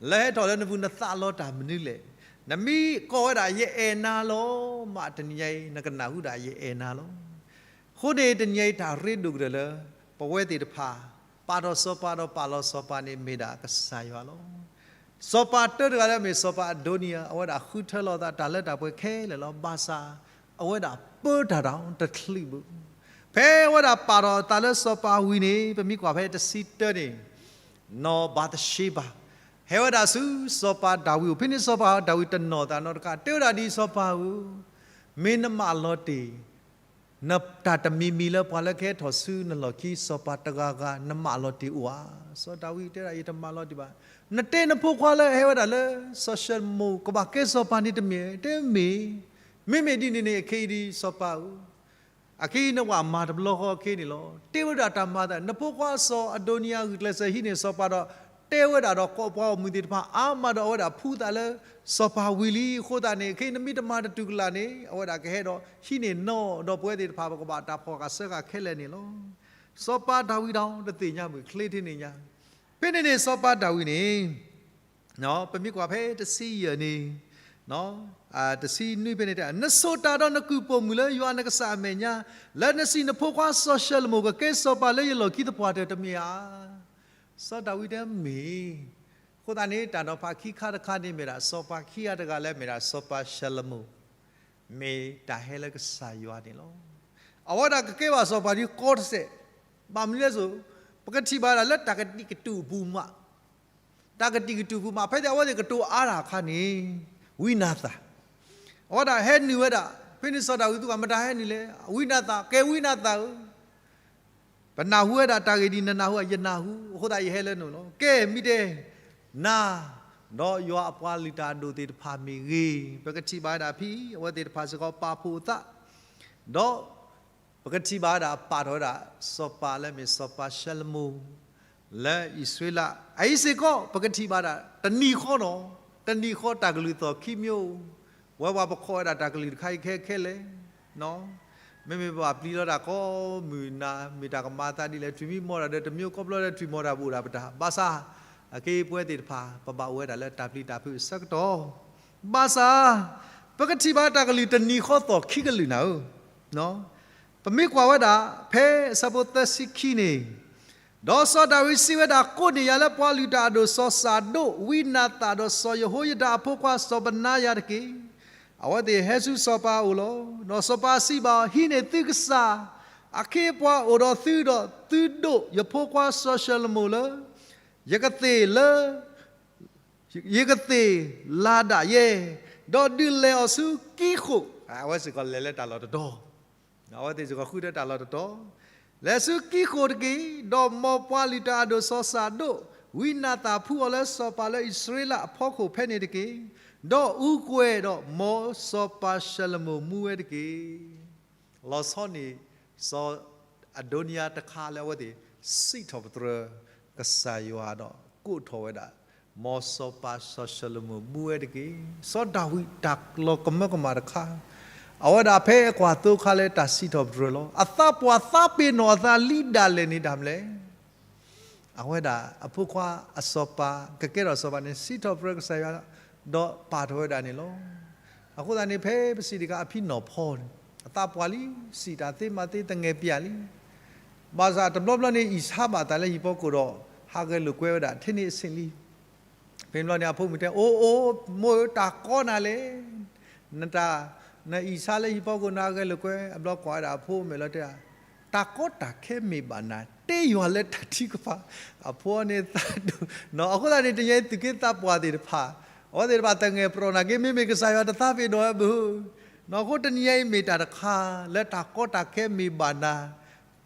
လၢဟဲထီၣ်လၢနပူၤ နသးလီတၢ်မနုၤလဲၣ်. နမ့ၢ်ကိးဝဲဒၣ် ယအဲၣ်နၤလီၤမး တနံၤညါအံၤ နကနၢ်ဟူဒၣ်ယအဲၣ်နၤလီၤ. အဃိန့ၣ် တနံၤညါအံၤ တၢ်ရ့ဒိၣ်ကတၢၢ်လၢ ပဝဲသ့ၣ်တဖၣ် ပာ်ထီၣ်စီၤပၤဒီးပာ်လီၤစီၤပၤန့ၣ် မ့ၢ်ဒၣ်ကစၢ်ယွၤလီၤ. စီၤပၤတၢတဂၤလၢအမ့ၢ်စီၤပၤအဒိနံယၤ အဝဲဒၣ်ဃုထၢလီၤအသးတၢ်လၢတၢ်ပှဲၤခဲလၢာ်လီၤ. ဘၣ်ဆၣ် အဝဲဒၣ်ပၢတၢ်ဒီးတချုးဘၣ်. ဖဲအဝဲဒၣ်ပာ်ထီၣ်အသးလၢစီၤပၤဝံၤန့ၣ် ပမ့ၢ်ကွၢ်ဖဲတဆံတၢန့ၣ် နီၢ်ဘၤသရှ့ဘၤ ဟဲဝဲဒၣ်ဆူစီၤပၤဒၤဝံးအအိၣ်, ဖဲန့ၣ်စီၤပၤဒၤဝံးတနီၣ်သးနီတခါ တဲဝဲဒၣ်ဒ်စီၤပၤဧၢ, မ့ၢ်နမၢလီၤတ့ၢ် နတၢ်တမံၤမံၤလၢပှၤလၢကဟဲထီၣ်ဆူနလီၢ်ခံ စီၤပၤတဂၤဂၤ နမၢလီၤတ့ၢ်အိၣ်ဧါ. စီၤဒၤဝံးတဲဒၣ် ယတမၢလီၤတ့ၢ်ဘၣ်. နတဲနဖိခွါလၢအဟဲဝဲဒၣ်လၢ စီၤၡလိၤမိၣ် ကဘၣ်ကဲစီၤပၤန့ၣ်တမ့ၢ်, တဲမ့ၢ်, မ့မ့ၢ်ဒ်န့ၣ်န့ၣ် အခဲအံၤဒ်စီၤပၤဧၢ အခဲအံၤနဝဲမၤတဘျီဃီအခဲန့ၣ်လီၤ. တဲဝဲဒၣ်တၢ်မၤသး နဖိခွါစီၤအဒိနံယၤဂုာ်ကျဲးစၢးဟံးန့ၢ်စီၤပၤဒီး တဲဝဲဒၣ်ဒီးကိးပှၤဂီၢ်မုၢ်သ့ၣ်တဖၣ်အါမးဒီး အဝဲဒၣ်ဖှူသးလၢစီၤပၤဝံၤလံ. အဃိသတးန့ၣ် ခဲအံၤနမ့ၢ်တမၤတတူၢ်ကလာ်န့ၣ် အဝဲဒၣ်ကဟဲဒီးဟံးန့ၢ်နီၢ်ဒီးပဝဲသ့ၣ်တဖၣ် ပကဘၣ်တၢ်ဖှီၣ်ဃာ်စၢဃာ်ခဲလၢာ်န့ၣ်လီၤ. စီၤပၤဒၤဝံးဒီးတသ့ၣ်ညါမုၢ်ချ့ထံန့ၣ်ညါ. ဖဲန့ၣ်န့ၣ် စီၤပၤဒၤဝံးန့ၣ် ပမ့ၢ်ကွၢ်ဖဲတဆံယဲၢ်န့ၣ် တဆံနွံဖဲန့ၣ်တဲ နဆိၣ်တၢ်ဒီးနကုၢ်ပိာ်မုၣ်လၢယွၤနကစၢ်အမဲာ်ညါ လၢနစံးနဖိခွါစီၤၡလိၤမိၣ်ကကဲစီၤပၤလၢယလီၢ်ခံသပှၢ်တၢၢ်တမ့ၢ်ဧါ. စီၤဒၤဝံးတဲမ့ၢ်. အဃိသတးန့ၣ် တၢ်နီၤဖးခံခါတခါန့ၣ်မ့ၢ်ဒၣ် စီၤပၤခံဂၤတဂၤလၢမ့ၢ်ဒၣ်စီၤပၤၡလိၤမိၣ် မ့ၢ်တၢ်ဟဲလၢကစၢ်ယွၤန့ၣ်လီၤ. အဝဲဒၣ်ကကဲဘၣ်စီၤပၤဒ်ကိးတစဲး, ဘၣ်မနုၤလဲၣ်စိၤ, ပကထံၣ်ဘၣ်ဒၣ်လၢတၢ်ကတံာ်ကတူာ်အပူၤမး တၢ်ကတံာ်ကတူာ်ပူၤမး ဖဲသ့ၣ်အဝဲသ့ၣ်ကတိၤအါတၢ်အခါန့ၣ် ဝံနၤသၣ် အဝဲဒၣ်ဟဲနုာ်ဝဲဒၣ် ဖဲန့ၣ်စီၤဒၤဝံးသူၣ်ကမတၤဟဲနုာ်လဲၣ် ဝံနၤသၣ် ကဲဝံနၤသၣ်ဧၢ, ပနၢ်ဟူဝဲဒၣ်တၢ်ဂ့ၢ်ဒ်နနၢ်ဟူ ယနၢ်ဟူ အဃိသတးယဟဲလၢနအိၣ်လီၤ. ကဲမ့ၢ်တဲ နၤ ဒီးယွၤအပှၤလုၢ်တၢ်အဒိၣ်သ့ၣ်တဖၣ်မ့ၢ်ဂ့ၤ, ပကထံၣ်ဘၣ်ဝဲဒၣ်ဖဲအံၤ အဝဲသ့ၣ်တဖၣ်စ့ၢ်ကီးပာ်ဖှိၣ်အသး ဒီးပကထံၣ်ဘၣ်ဝဲဒၣ် ပာ်ထီၣ်ဝဲဒၣ် စီၤပၤလၢမ့ၢ်စီၤပၤၡဲလမိၣ် လၢအံၣ်စရ့လး အအံၤစ့ၢ်ကီး ပကထံၣ်ဘၣ်ဒၣ် တနံၤဃီနီၤ, တနံၤဃီတၢ်ကလုၢ်သီၣ်ခံမံၤ, ဝဲပှၤပခိးဝဲဒၣ်တၢ်ကလုၢ်တခါအံၤခဲခဲလဲၣ် မ့မ့ၢ်ပဘၣ်ပျံၤလီၤတၢ်ကိးမုၢ်နၤ မ့ၢ်တၢ်ကမၤအသးဒ်လဲၣ်, ထွံၣ်မံမီၢ်တၢ်ဒီးတမံၤ ခီဖျိလၢထွံၣ်မီၢ်တၢ်ဘၣ်အိၣ်ဒၣ်ပတၢ်, ဘၣ်ဆၣ် အက့ပဝဲသ့ၣ်တဖၣ် ပဘၣ်အိၣ်ဝဲဒၣ်လၢတၢ်ပျံၤတၢ်ဖုးအဆၢကတီၢ်, ဘၣ်ဆၣ် ပကထံၣ်ဘၣ်တၢ်ကလုၢ်တနံၤဃီသီၣ်ခံကလုၢ်နၤဧၢ, ပမ့ၢ်ကွၢ်ဝဲဒၣ် ဖဲအဆၢဖိသၢဆံခံန့ၣ်, ဒီးစီၤဒၤဝံးစံးဝဲဒၣ်, ကိးန့ၢ်ယၤလၢပှၤလုၢ်တၢ်အဒိၣ် စီၤစၤဒိၣ်, ဝံနၤသၣ်, ဒီးစီၤယဟိယဒၤအဖိခွါစီၤဘနါယၤတက့ၢ်. အဝဲသ့ၣ်ဟဲဆူစီၤပၤအအိၣ်လီၤ. ဒီးစီၤပၤစံးဘၣ်အီၤ, ဟံးန့ၢ်သုကစၢ်, အခ့အပှၤအိၣ်ဒီးသု, ဒီးသုဒိၣ်ယဖိခွါစီၤၡလိၤမိၤလၢ ယကသ့ၣ်လၢ ယကသ့ၣ်လၤဒၣ်ယဲ, ဒီးဒုးလဲၤအီၤဆူကံဃိၣ်, အဝဲစ့ၢ်ကီးလဲၤလၢတၢ်လီၢ်တတီၤ, အဝဲသ့ၣ်စ့ၢ်ကီးဃုထၢတၢ်လီၢ်တတီၤ, လဲၤဆူကံဃိၣ်တက့ၢ်. ဒီးမ်ပှၤလုၢ်တၢ်အဒိၣ်စီၤစၤဒိၣ်, ဝံနၤသၣ်ဖုအီၤလၢစီၤပၤလၢအံၣ်စရ့လးအဖီခိၣ်ဖဲန့ၣ်တက့ၢ်. ဒီးအူကွဲၤဒီးမ်စီၤပၤၡဲလမိၣ်မူဝဲတက့ၢ်. လီၤဆီန့ၣ် စီၤအဒိနံယၤတခါလၢအဝဲသ့ၣ် စံးထီၣ်ပတြၢၤကစၢ်ယွၤဒီးကိးထီၣ်ဝဲဒၣ် မ်စီၤပၤစီၤၡလိၤမိၤမူဝဲတက့ၢ်. စီၤဒၤဝံးတၢ်လီၤကမၢကမၣ်တခါ, အဝဲဒၣ်ဖဲအကွၢ်သိခါလၢတၢ်စံးထီၣ်ပတြၢၤလီၤ. အသးပှၢ်သးပ့ၤနီၣ်အသးလံဒၣ်လဲာ်န့ၣ်ဒၣ်မလဲၣ်. အဝဲဒၣ်အဖိခွါအစီၤပၤ ကကဲထီၣ်စီၤပၤန့ၣ် စံးထီၣ်ပတြၢၤကစၢ်ယွၤ, ဒီးပာ်ထီၣ်ဝဲဒၣ်န့ၣ်လီၤ. အဃိသတးန့ၣ် ဖဲပစံးတခါအဖံနီၢ်ဖီန့ၣ် အသးပှၢ်လံ, စံးတၢ်သ့မၤသ့သငဲးပျၢ်လံ. ဘၣ်ဆၣ်တဘျီဘျီန့ၣ် အံၣ်ဆါဘၣ်အသးလၢဟံၣ်ဖီခိၣ်ဒီး ဟးဂဲၤလိာ်ကွဲဝဲဒၣ် ထဲန့ၣ်အဆ့ၣ်လံ. ဖဲန့ၣ်ဘျီန့ၣ် အဖိမုၣ်တဲ အိၣ်အိၣ် မိၢ်ဧၢ တၢ်ကီနၤလဲၣ်. နတၢ် နအံၣ်ဆါလၢဟံၣ်ဖီခိၣ် နဟးဂဲၤလိာ်ကွဲ, အဘျီကွၢ်ဝဲဒၣ်အဖိမုၣ်လီၤတဲဒၣ်, တၢ်ကီတၢ်ခဲမ့ၢ်ဘၣ်နၤ တဲယွၤလၢတၢ်ထုကဖၣ်. အဖိန့ၣ်သးဒိၣ်နီၤ. အဃိသတးန့ၣ် တနံၤအံၤ သူၣ်က့သးပှၢ်သ့ၣ်တဖၣ်, အဝဲသ့ၣ်တဖၣ်သငဲးပရီၣ်နာ်က့ မ့မ့ၢ်ကစၢ်ယွၤတသးပ့ၤနီၣ်ဝဲဘၣ်. နီၤ အဃိတနံၤအံၤမ့ၢ်တၢ်တခါ လၢတၢ်ကီတၢ်ခဲမ့ၢ်ဘၣ်နၤ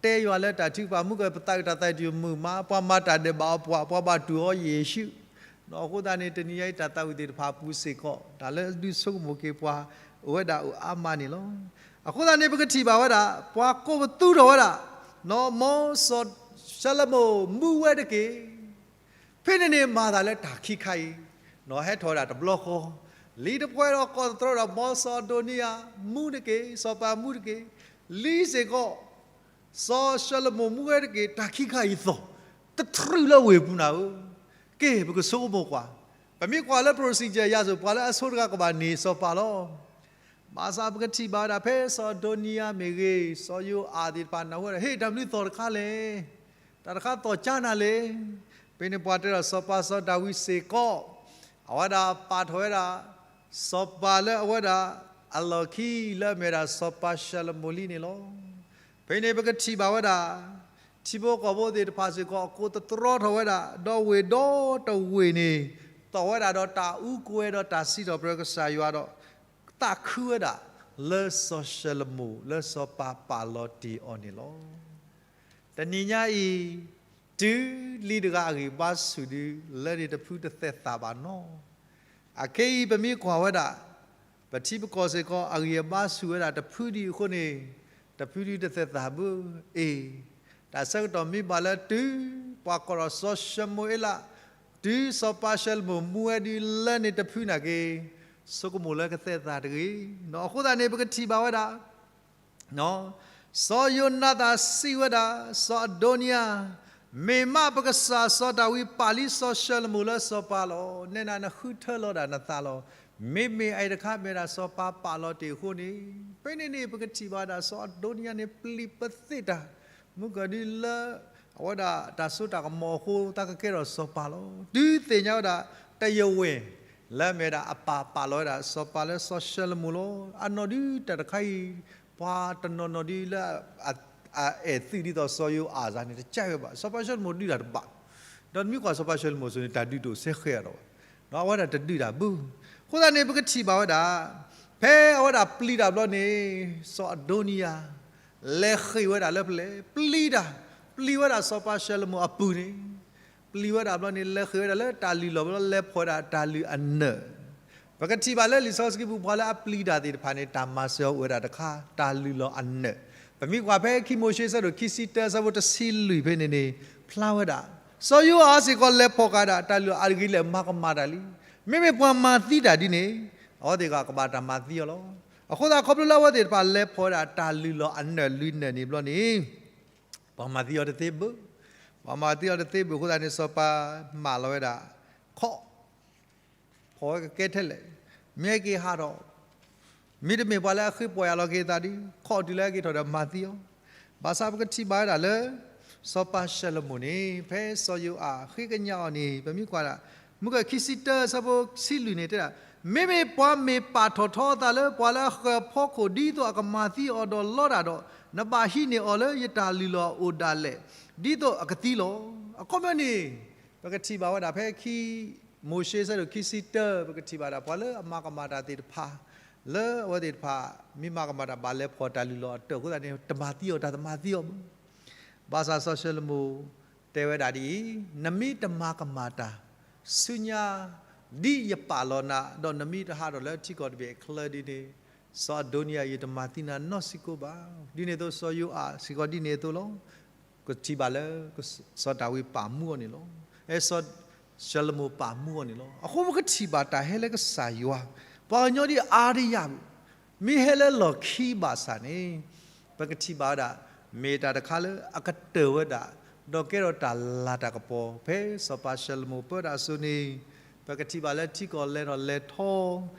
တဲယွၤလၢတၢ်ထုကဖၣ်, မုၢ်ကပသးကတၢၢ်သးတမုာ်မး, ပှၤမၤတၢ်ဒဲးဘးအီၤပှၤ, ပှၤဘၣ်တူၢ်အီၤယ့ၣ်ၡူး. နီၤ အဃိသတးန့ၣ် တနံၤအံၤတၢ်သးဝံၣ်သ့ၣ်တဖၣ်အပူၤစ့ၢ်ကီး တၢ်လၢဒုးဆိကမိၣ်က့ၤပှၤ အိၣ်ဝဲဒၣ်အိၣ်အါမးန့ၣ်လီၤ. အဃိသတးန့ၣ် ပကထံၣ်ဘၣ်ဝဲဒၣ် ပှၤကိးပသူထီၣ်ဝဲဒၣ် နီၤ မ်စီၤၡလိၤမိၤမူဝဲတက့ၢ်. ဖဲန့ၣ်န့ၣ်မၤသးလၢတၢ်ခံခါအံၤ နီၤ ဟဲထီၣ်ဝဲဒၣ်တဘျီဃီ, လံတပှဲၤဒီးကိးသတြီဒီး မ်စီၤအဒိနံယၤမူတက့ၢ်, စီၤပၤမူတက့ၢ်, လံစ့ၢ်ကီး စီၤၡလိၤမိၤမူဝဲတက့ၢ်, တၢ်ခံခါအံၤသီၣ် တတြူးလၢဝ့ၢ်ပူၤနၤဧၢ. က့ၤ ပကဆိကမိၣ်ကွၢ်, ပမ့ၢ်ကွၢ်လၢ procedure ယၤစိၤ ပှၤလၢအဆိတဂၤကဘၣ်န့ၢ်စီၤပၤလီၤ. ဘၣ်ဆၣ်ပကထံၣ်ဘၣ်ဝဲဒၣ် ဖဲစီၤအဒိနံယၤမ့ၢ်ဂ့ၤ, စီၤယိၤအၤသ့ၣ်တဖၣ်နၢ်ဟူဝဲဒၣ် ဟ့ၣ် တၢ်မနုၤသီၣ်တခါလဲၣ်, တၢ်တခါသီၣ်ကၠါနၤလဲၣ်. ဖဲန့ၣ်ပှၤတဲဒီးစီၤပၤစီၤဒၤဝံးစ့ၢ်ကီး အဝဲဒၣ်ပာ်ထီၣ်ဝဲဒၣ် စီၤပၤလၢအဝဲဒၣ် အလီၢ်ခံလၢအမ့ၢ်ဝဲဒၣ်စီၤပၤၡလိၤမိၤလံန့ၣ်လီၤ. ဖဲန့ၣ်ပကထံၣ်ဘၣ်ဝဲဒၣ် ထံဖိကီၢ်ဖိသ့ၣ်တဖၣ်စ့ၢ်ကီး အကိးသတြီထီၣ်ဝဲဒၣ် ဒီးဝ့ၢ်ဒီတဝ့ၢ်န့ၣ် သီၣ်ဝဲဒၣ်ဒီးတၢ်အူကွဲၤဒီးတၢ်စံးထီၣ်ပတြၢၤကစၢ်ယွၤဒီး သးခုဝဲဒၣ် လၢစီၤၡလိၤမိၤ လၢစီၤပၤပာ်လီၤတ့ၢ်အီၤန့ၣ်လီၤ. တနံၤညါအံၤ တုၤလံတဂၤအဂံၢ်ဘါဆူၣ်ဒု လၢန့ၣ်တဖုတသဲးသးဘၣ်နီၤ. အခဲအံၤပမ့ၢ်ကွၢ်ဝဲဒၣ် ပထံပကီၢ်စ့ၢ်ကီး အဂံၢ်အဘါဆူၣ်ဝဲဒၣ်တဖုဒံးအဃိန့ၣ် တဖုဒုတသဲးသးဘၣ်. အ့ၣ် တၢ်ဆၢကတီၢ်မ့ၢ်ဘၣ်လၢတုၤ ပှၤကိးဒီးစီၤၡမူၤအ့လး တုၤစီၤပၤၡလိၤမိၤမူဝဲဒုလၢန့ၣ်တဖုနာ်က့ ဆိကမိၣ်လၢကသဲးသးတဂ့ၤ. နီၤ အဃိသတးန့ၣ် ပကထံၣ်ဘၣ်ဝဲဒၣ် စီၤယိၤနၤသၣ်စံးဝဲဒၣ် စီၤအဒိနံယၤ, မ့ၢ်မးပကစၢ်စီၤဒၤဝံးပာ်လံစီၤၡလိၤမိၤလၢစီၤပၤလီၤ. နဲနၤနဃုထၢလီၤဒၣ်နသးလီၤ. မ့မ့ၢ်အအံၤတခါမ့ၢ်ဒၣ်စီၤပၤပာ်လီၤတ့ၢ်အဃိန့ၣ် ဖဲန့ၣ်န့ၣ် ပကထံၣ်ဘၣ်ဝဲဒၣ်စီၤအဒိနံယၤန့ၣ် ပျံၤပသ့ၣ်တၢ် မုၢ်ကဒုလၢ အဝဲဒၣ်တၢ်စိတၢ်ကမီၤအဃိ သးကကဲထီၣ်စီၤပၤလီၤ. တုၤသ့ၣ်ညါဝဲဒၣ် တယဝဲၢ် လၢအမ့ၢ်ဝဲဒၣ်အပၢ်ပာ်လီၤဝဲဒၣ်စီၤပၤလၢစီၤၡလိၤမိၤလီၤ. အနီၢ်ဒုတၢ်တခါအံၤ ပှၤတနီၤနီၤဒုလၢ အအဲၣ်သုးဒ်သိးစီၤယိၤအၤစ့ၢ်န့ၣ် တကးဝဲဘၣ်. စီၤပၤၡလိၤမိၤဒုးတၢ်တဘၣ်. ဒီးနမ့ၢ်ကွၢ်စီၤပၤၡလိၤမိၤအသိးန့ၣ် တၢ်ဒုးတအိၣ်စဲဃဲးအါဒီးဘၣ်. အဝဲဒၣ်တဒုးတၢ်ဘၣ်. အဃိသတးန့ၣ် ပကထံၣ်ဘၣ်ဝဲဒၣ် ဖဲအဝဲဒၣ်ပျံၤတၢ်ဘျီန့ၣ် စီၤအဒိနံယၤ လဲၤဃ့ၢ်ဝဲဒၣ်လၢဖဲလဲၣ် ပျံၤတၢ်, ပျံၤဝဲဒၣ်စီၤပၤၡလိၤမိၤအပုၢ်န့ၣ် ပျံၤဝဲဒၣ်ဘျီန့ၣ် လဲၤဃ့ၢ်ဝဲဒၣ်လၢတၢ်လုၢ်လီၢ်ဘျီ လဲၤဖီၣ်ဝဲဒၣ်တၢ်လုၢ်အနၢၣ်, ပကထံၣ်ဘၣ်လၢလံာ်စီဆှံပူၤ ပှၤလၢအပျံၤတၢ်သ့ၣ်တဖၣ်န့ၣ် တၢ်မၤစၢၤအီၤအိၣ်ဝဲဒၣ်တခါ တၢ်လုၢ်လီၢ်အနၢၣ်. ပမ့ၢ်ကွၢ်ဖဲခံမိၤၡ့ဆၢဒိၣ်ခံဆံတၢ ဆၢဖိတဆံလွံၢ်ဖဲန့ၣ်န့ၣ် ဖျါဝဲဒၣ် စီၤယိၤအၤစ့ၢ်ကီးလဲၤဖီၣ်ဃာ်ဒၣ် တၢ်လုၢ်လီၢ်အဂ့ၤလၢာ်မၤကမၣ်တၢ်လံ. မ့မ့ၢ်ပှၤမၤသံတၢ်ဒ်န့ၣ် အဝဲသ့ၣ်တဖၣ်ကဘၣ်တၢ်မၤသံအီၤလီၤ. အဃိသတး ခီဖျိလၢအဝဲသ့ၣ်တဖၣ်လဲၤဖီၣ်ဝဲဒၣ်တၢ်လုၢ်လီၢ်အနၢၣ်လွံၢ်နၢၣ်န့ၣ်ဘျီန့ၣ် ပှၤမၤသံအီၤတသ့ဘၣ်. ပှၤမၤသံအီၤတသ့ဘၣ်အဃိသတးန့ၣ် စီၤပၤမၢလီၤဝဲဒၣ် ခီၣ် ဖီၣ်ဝဲကကဲထဲလဲၣ်, မ့ၢ်ဟဲက့ၤဟးထီၣ်, မ့တမ့ၢ်ပှၤလၢအဃ့ပီၢ်ယၢ်လီၤက့ၤအသးဒီး ခီၣ်တုၤလၢဟဲက့ၤထီၣ်ဒီးမၤသံအီၤ. ဘၣ်ဆၣ်ပကထံၣ်ဘၣ်ဝဲဒၣ်လၢ စီၤပၤၡလိၤမိၣ်န့ၣ် ဖဲစီၤယိၤအၤဃ့ကညးအီၤန့ၣ် ပမ့ၢ်ကွၢ်ဒၣ် မုၢ်ကၢၢ်ခံဆံတၢ ဆၢဖိဆံလွံၢ်န့ၣ်တဲဒၣ်, မ့မ့ၢ်ပှၤမ့ၢ်ပာ်ထီၣ်ထီအသးလၢပှၤလၢအဃၢၤအဖီခိၣ် ဒ်သိးအကမၤသံအီၤဒီးလီတၢ်ဒီး, နဘၣ်ဟံးန့ၢ်အီၤလၢယတၢ်လုၢ်လီၢ်အအိၣ်ဒၣ်လဲာ် ဒ်သိးအကသံလီၤ. အခီပညီန့ၣ် ပကထံၣ်ဘၣ်ဝဲဒၣ်ဖဲခံ မိၤၡ့ဆၢဒိၣ်ခံဆံတၢ ပကထံၣ်ဘၣ်ဒၣ်ပှၤလၢအမၤကမၣ်တၢ်သ့ၣ်တဖၣ် လၢအဝဲသ့ၣ်တဖၣ် မ့ၢ်မၤကမၣ်တၢ်ဘၣ်လဲၤဖီၣ်တၢ်လုၢ်လီၢ်အတၢၢ်အဃိသတးန့ၣ် တမၤသံအီၤတၢ်တမၤသံအီၤဘၣ်. ဘၣ်ဆၣ်စီၤၡလိၤမိၣ်တဲဝဲဒၣ်ဒ်အံၤ, နမ့ၢ်တမၤကမၣ်တၢ် ဆူညါ ဒ်ယပာ်လီၤနၤ, ဒီးနမ့ၢ်တဟးထီၣ်လၢထံကီၢ်တဘ့ၣ်အချၢဒ်န့ၣ်, စီၤအဒိနံယၤ ယတမၤသံနၤနီတစဲးကိးဘၣ်. ဒ်န့ၣ်အသိးစီၤယိၤအၤစ့ၢ်ကီးဒ်န့ၣ်အသိးလီၤ. ကထံၣ်ဘၣ်လၢ စီၤဒၤဝံးပာ်မူအီၤန့ၣ်လီၤ. အဲ စီၤၡလိၤမိၣ်ပာ်မူအီၤန့ၣ်လီၤ. အဃိပကထံၣ်ဘၣ်တၢ်ဟဲလၢကစၢ်ယွၤ, ပှၤကညီဒ်အါဒံးယၤ မ့ၢ်ဟဲလၢလီၢ်ခံဘၣ်ဆၣ်န့ၣ်, ပကထံၣ်ဘၣ်ဝဲဒၣ် မ့ၢ်တၢ်တခါလၢအကတၢၢ်ဝဲဒၣ်, ဒီးကဲထီၣ်တၢ်လၤတၢ်ကပီၤ ဖဲစီၤပၤၡလိၤမိၣ်ပၢတၢ်အစိၤန့ၣ်, ပကထံၣ်ဘၣ်လၢထံကီၢ်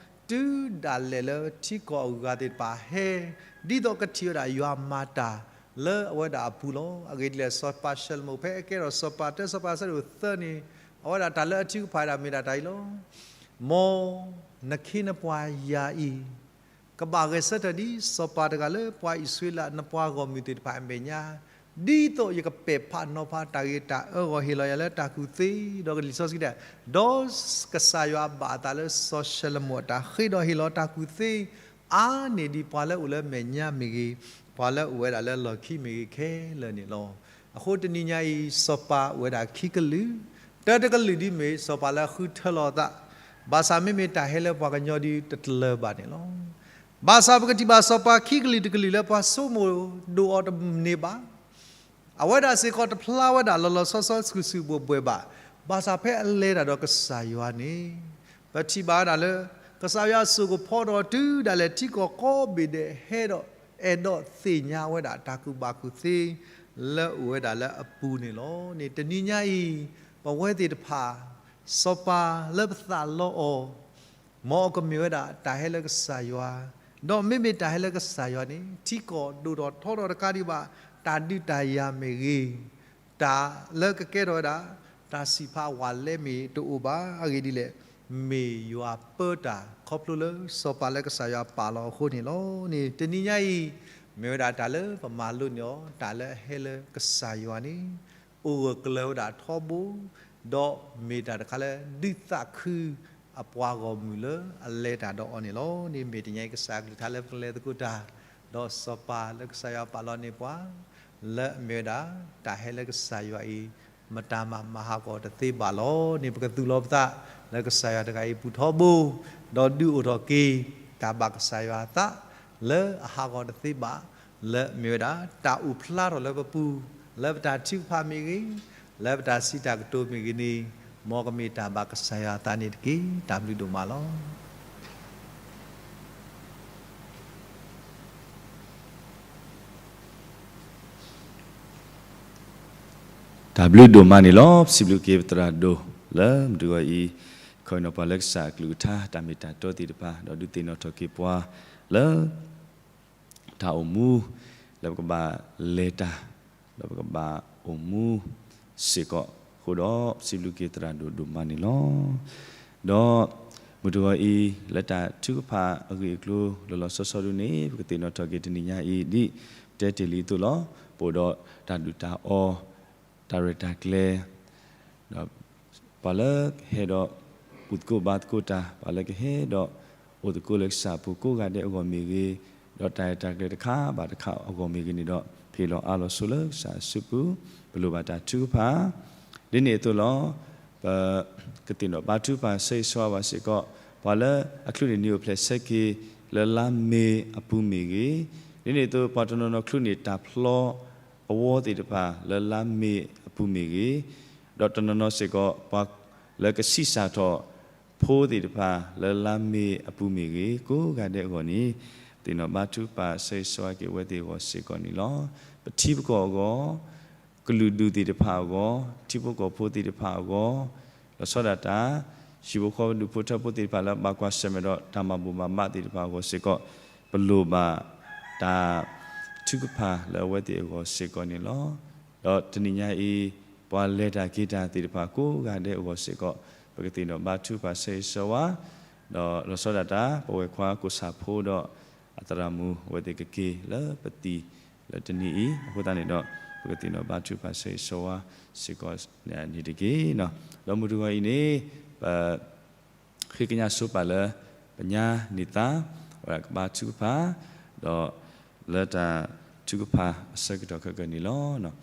လဲၤထီၣ်လဲၤထီ, တုၤဒၣ်လဲာ်လၢထံကီၢ်အဂၤသ့ၣ်တဖၣ်ဟဲ, ဒ်သိးကထံၣ်ဝဲဒၣ်ယွၤမၤတၢ်လၢအဝဲဒၣ်အပူၤလီၤ. အဂ့ၢ်ဒ်လဲၣ် စီၤပၤၡလိၤမိၣ်ဖဲအကဲထီၣ်စီၤပၤ တၢစီၤပၤဆၢဒိၣ်သၢန့ၣ်, အဝဲဒၣ်တၢ်လၢအထုကဖၣ်ဝဲဒၣ်မ့ၢ်ဒၣ်တၢ်အံၤလီၤ. မ်နခ့နပှၤယၤအံၤ ကဘၣ်ဂဲၤဆၢထၢၣ်ဒ်စီၤပၤတဂၤလၢပှၤအံၣ်စရ့လး နပှၤဂီၢ်မုၢ်သ့ၣ်တဖၣ်အမဲာ်ညါ, ဒ်သိးယကပဲာ်ဖးနီၤဖးတၢ်ဂ့ၤတၢ်အၢဂီၢ်ဟ့ၣ်လီၤယၤလၢတၢ်ကူၣ်သ့, ဒီးလံာ်စီဆှံတဲ, ဒီးကစၢ်ယွၤဘၣ်အသးလၢစီၤၡလိၤမိၣ်အတၢ်ဃ့ဒီးဟ့ၣ်လီၤတၢ်ကူၣ်သ့ အါန့ၢ်ဒံးပှၤလၢအိၣ်လၢမဲာ်ညါမ့ၢ်ဂ့ၤ, ပှၤလၢအိၣ်ဝဲဒၣ်လၢလီၢ်ခံမ့ၢ်ဂ့ၤခဲလၢာ်န့ၣ်လီၤ. အဃိတနံၤညါအံၤ စီၤပၤအိၣ်ဝဲဒၣ်ခံကလုာ်, တၢတကလုာ်ဒ်မ့ၢ်စီၤပၤလၢအဃုထၢလီၤအသး, ဘၣ်ဆၣ်မ့မ့ၢ်တၢ်ဟဲလၢပှၤကညီဒ်တတလၢာ်ဘၣ်န့ၣ်လီၤ. ဘၣ်ဆၣ်ပကထံၣ်ဘၣ်စီၤပၤခံကလုာ်တကလုာ်လၢပှၤဆိကမိၣ်ဒိၣ်အီၤတန့ၢ်ဘၣ် အဝဲဒၣ်စ့ၢ်ကီးတဖျါဝဲဒၣ်လီၤလီၤဆီဆီဆှုၣ်ဆှုၣ်ဘှဲၣ်ဘှဲၣ်ဘၣ်. ဘၣ်ဆၣ်ဖဲအလဲၤတၢ်ဒီးကစၢ်ယွၤန့ၣ်, ပထံၣ်ဘၣ်ဝဲဒၣ်လၢ ကစၢ်ယွၤစိာ်ကဖီထီၣ်တုၤဒၣ်လဲာ်ထံကီၢ်ကိးဘ့ၣ်ဒဲးဟဲဒီး အဲၣ်ဒိးသ့ၣ်ညါဝဲဒၣ်တၢ်ကူၣ်ဘၣ်ကူၣ်သ့ လၢအိၣ်ဝဲဒၣ်လၢအပူၤန့ၣ်လီၤ. န့ၣ်တနံၤညါအံၤ ပဝဲသ့ၣ်တဖၣ် စီၤပၤလၢပသးလီအီၤ မ်အကမ့ၢ်ဝဲဒၣ်တၢ်ဟဲလၢကစၢ်ယွၤ, ဒီးမ့မ့ၢ်တၢ်ဟဲလၢကစၢ်ယွၤန့ၣ် ထံကီၢ်ဒိၣ်ထီၣ်ထီထီၣ်တကးဒံးဘၣ်, တၢ်ဒုးတၢ်ယၤမ့ၢ်ဂ့ၤ, တၢ်လၢကကဲထီၣ်ဝဲဒၣ် တၢ်စံးဖးဝးလဲမ့ၢ်တအိၣ်ဘၣ်. အဂ့ၢ်ဒ်လဲၣ်, မ့ၢ်ယွၤပၢတၢ်ခီဖျိလၢစီၤပၤလၢကစၢ်ယွၤပာ်လီၤအဃိန့ၣ်လီၤ. န့ၣ်တနံၤညါအံၤ မ့ၢ်ဝဲဒၣ်တၢ်လၢပမၤလိန့ၢ်အီၤ တၢ်လၢအဟဲလၢကစၢ်ယွၤန့ၣ် အိၣ်ဂၢၢ်ကျၢၤဝဲဒၣ်ထီဘိ, ဒီးမ့ၢ်တၢ်တခါလၢဒုးသးခု အပှၤဂီၢ်မုၢ်လၢအလဲၤတၢ်ဒီးအီၤန့ၣ်လီၤ. န့ၣ်မ့ၢ်တနံၤညါအံၤကစၢ်အကလုၢ်ကထါလၢပကလဲၤသကိးတၢ်, ဒီးစီၤပၤလၢကစၢ်ယွၤပာ်လီၤန့ၢ်ပှၤ လၢအမ့ၢ်ဝဲဒၣ် တၢ်ဟဲလၢကစၢ်ယွၤအံၤ မတၤမးမၤဟးဂီၤတသ့ဘၣ်လီၤ. န့ၣ်ပကသူၣ်လီၤပသး လၢကစၢ်ယွၤတဂၤအံၤပူၤထီဘိ, ဒီးဒုးအိၣ်ထီၣ်က့ၤ တၢ်ဘၣ်ကစၢ်ယွၤအသး လၢအဟးဂီၤတသ့ဘၣ်, လၢအမ့ၢ်ဝဲဒၣ် တၢ်အိၣ်ဖျါထီၣ်လၢပပူၤ, လၢပတၢ်ထုကဖၣ်မ့ၢ်ဂ့ၤ, လၢပတၢ်စံးတၢ်ကတိၤမ့ၢ်ဂ့ၤန့ၣ်, မ်ကမ့ၢ်တၢ်ဘၣ်ကစၢ်ယွၤအသးန့ၣ်တက့ၢ်. တၢ်ဘျုးဒိၣ်မးလီၤ. တၢ်ဘျုးဒိၣ်မးန့ၣ်လီၤ. ပစံးဘျုးက့ၤပသရၣ်ဒိၣ်လၢမုၢ်တဂီၤအံၤ, ခိးနီၢ်ပှၤလၢကစၢ်အကလုၢ်ကထါ တၢ်မ့ၢ်တၢ်တီသ့ၣ်တဖၣ်, ဒီးဒုးသ့ၣ်နီၣ်ထီၣ်က့ၤပှၤလၢ တၢ်အိၣ်မူ လၢပကဘၣ်လဲၤတၢ်, ဒီးပကဘၣ်အိၣ်မူစ့ၢ်ကီးအဃိဒီး ပစံးဘျုးက့ၤသရၣ်ဒိၣ်ဒိၣ်မးန့ၣ်လီၤ. ဒီးမုၢ်တဂီၤအံၤ လၢတၢ်ထုကဖၣ်အဂ့ၢ်အကျိၤ လီၤလီၤဆီဆီဒ်န့ၣ် ပကသ့ၣ်နီၣ်ထီၣ်က့ၤတနံၤညါအံၤ ဒ်တဲတ့ၢ်လံအသိးလီၤ. ပအိၣ်ဒီးတၢ်ဒုၣ်တၢ်အီၣ်, တၢ်ရဲၣ်တၢ်ကျဲၤ, ဒီးပှၤလၢကဟဲဒီး ဘူၣ်သကိးဘါသကိးတၢ်, ပှၤလၢကဟဲဒီး အိၣ်သကိးလၢကစၢ်အပူၤကိးဂၤဒဲးအဂီၢ်မ့ၢ်ဂ့ၤ, ဒီးတၢ်ရဲၣ်တၢ်ကျဲၤတခါဘၣ်တခါအဂီၢ်မ့ၢ်ဂ့ၤန့ၣ်ဒီး ဖ့ၣ်လီၤအါလီၤဆိလၢကစၢ်အစုပူၤ, ပလိၣ်ဘၣ်တၢ်ထုကဖၣ်, ဒ်န့ၣ်အသိးလီၤ. ပကသ့ၣ်နီၣ်ဘါထုကဖၣ်ဆၢဂ့ၤဆၢဝါဘၣ်စ့ၢ်ကီး ပှၤလၢအချုးန့ၢ်နံၣ်အိၣ်ဖျဲၣ်ဆၢက့ၤလၢလါမ့ၤအပူၤမ့ၢ်ဂ့ၤ, ဒ်န့ၣ်အသိး ပှၤတနီၤနီၤချုးန့ၢ်တၢ်ဖျီ အဝီသ့ၣ်တဖၣ်လၢလါမ့ၤအပူၤမ့ၢ်ဂ့ၤ, ဒီးတနီၤနီၤစ့ၢ်ကီး ပှၤလၢကဆံးစၢ်ထီၣ်ဖိသ့ၣ်တဖၣ်လၢလါမ့ၤအပူၤမ့ၢ်ဂ့ၤ, ကိးဂၤဒဲးအဂီၢ်န့ၣ် သ့ၣ်နီၣ်ဘါထုကဖၣ်ဆၢဂ့ၤဆၢဝါက့ၤအဝဲသ့ၣ်အဂီၢ်စ့ၢ်ကီးန့ၣ်လီၤ. ပထံပကီၢ်အဂီၢ်, ကလုာ်ဒူၣ်သ့ၣ်တဖၣ်အဂီၢ်, ထံဖိကီၢ်ဖိသ့ၣ်တဖၣ်အဂီၢ်, လီၤဆီဒၣ်တၢ် ဟံၣ်ဖိဃီဖိဒူၣ်ဖိထၢဖိသ့ၣ်တဖၣ်လၢအဘၣ်ကွၢ်ဆၢၣ်မဲာ်ဒီးတၢ်မၤဘူၣ်မၤဘါသ့ၣ်တဖၣ်အဂီၢ်စ့ၢ်ကီး, ပလိၣ်ဘၣ်တၢ်ထုကဖၣ်လၢအဝဲသ့ၣ်အဂီၢ်စ့ၢ်ကီးန့ၣ်လီၤ. ဒီးတနံၤညါအံၤ, ပှၤလဲၤတၢ်က့ၤတၢ်သ့ၣ်တဖၣ်ကိးဂၤဒဲးအဂီၢ်စ့ၢ်ကီး, ပကသ့ၣ်နီၣ်ဘါထုကဖၣ်ဆၢဂ့ၤဆၢဝါ, ဒီးလီၤဆီဒၣ်တၢ် ပဝဲၢ်ခွါကိၣ်ဆၣ်ဖိဒီး အသရၣ်မုၣ်အဝဲသ့ၣ်ကက့ၤလၢပသံၣ်လၢတနံၤအံၤ, အဃိသတးန့ၣ်ဒီး ပကသ့ၣ်နီၣ်ဘါထုကဖၣ်ဆၢဂ့ၤဆၢဝါစ့ၢ်ကီးန့ၣ်တက့ၢ်. ဒီးမုၢ်တဂီၤအံၤန့ၣ်, ပ ဃ့ကညးဆိပာ်လၢ ပညါန့ၢ်သါ ဝဲဒၣ်ကဘါထုကဖၣ်, ဒီးလၢတၢ်ထုကဖၣ်အဆၢကတီၢ်ခဲကနံၣ်န့ၣ်လီၤ.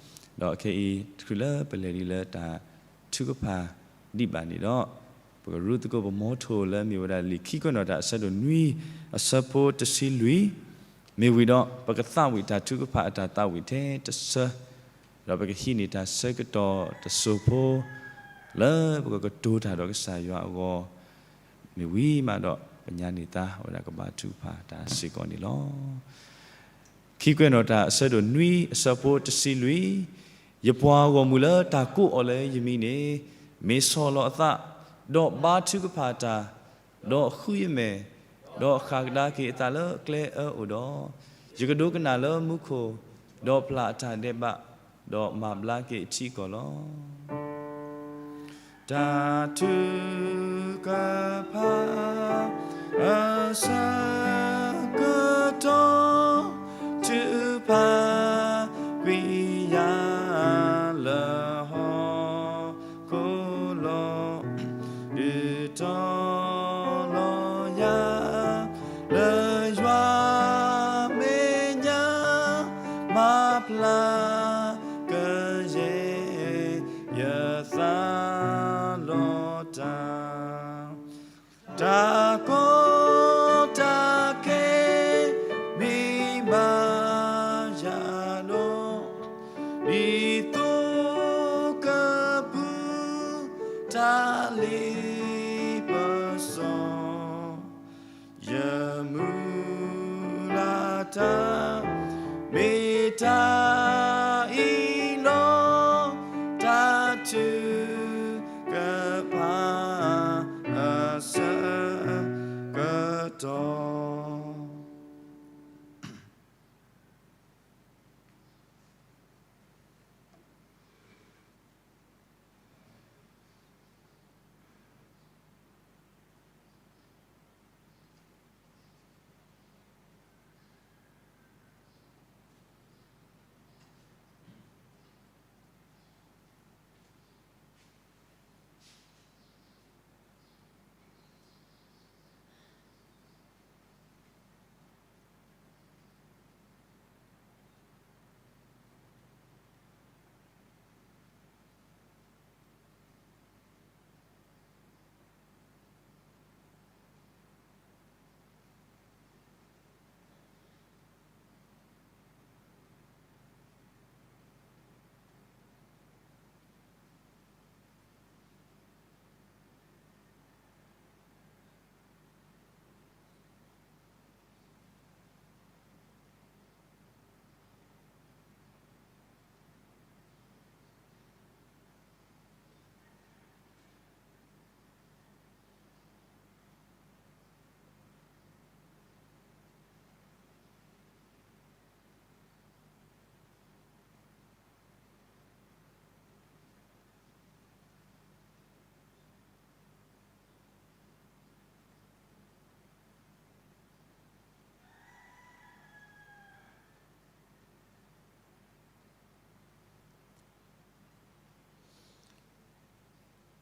ဒီးခဲအံၤ တချုးလၢပလဲၤဒ်လၢတၢ်ထုကဖၣ်ဒံးဘၣ်န့ၣ်ဒီး, ပကရူသကိးပမီထိၣ်လၢအမ့ၢ်ဝဲဒၣ်လံာ်ခံကွဲးနီၣ်တၢ်အဆၢဒိၣ်နွံ အဆၢဖိတဆံလွံၢ်, မ့ၢ်ဝံၤဒီး ပကသးဝံၣ်တၢ်ထုကဖၣ်အတၢ်သးဝံၣ်ထဲတဆၢ ဒီးပကဟံးန့ၢ်တၢ်ဆၢကတီၢ်တစိၢ်ဖိ လၢပကကတိၤတၢ်ဒီးကစၢ်ယွၤအဂီၢ်, မ့ၢ်ဝံၤမးဒီး ပညါန့ၢ်သါဝဲဒၣ်ကဘါထုကဖၣ်တၢ်စ့ၢ်ကီးန့ၣ်လီၤ. ခံကွဲးနီၣ်တၢ်အဆၢဒိၣ်နွံ အဆၢဖိတဆံလွံၢ်, ယပှၤဂီၢ်မုၢ်လၢတၢ်ကိးအီၤလၢယမံၤန့ၣ်, မ့ၢ်ဆီၣ်လီၤအသး, ဒီးဘါထုကဖၣ်တၢ်, ဒီးဃုယမဲာ်, ဒီးဃၣ်ကဒါက့ၤအသးလၢကျဲအၢအိၣ်ဒီး, ယကဒိကနၣ်လၢမူခိၣ်, ဒီးပျၢ်အတၢ်ဒဲးဘး, ဒီးမၤဘျါက့ၤအထံအကီၢ်လီၤ. တၢ်ထုကဖၣ်အဆၢကတီၢ်, ထုကဖၣ်ကွံာ်ယၤလၢဟီၣ်ခိၣ်လီၤ, ဒုးတီၤလီၤယၤ လၢယွၤမဲာ်ညါ, မၤဘျါကယဲၢ်ယသးလီၤတၢ်, တၢ်ကီတၢ်ခဲမ့ၢ်ဘၣ်ယၤဒီး, ဒ်သိးကပူၤတၢ်လ့ပစီ ယမုၢ်လၢ်တၢ် မ့ၢ်တၢ်အံၤလီၤ, တၢ်ထုကဖၣ်အဆၢကတီ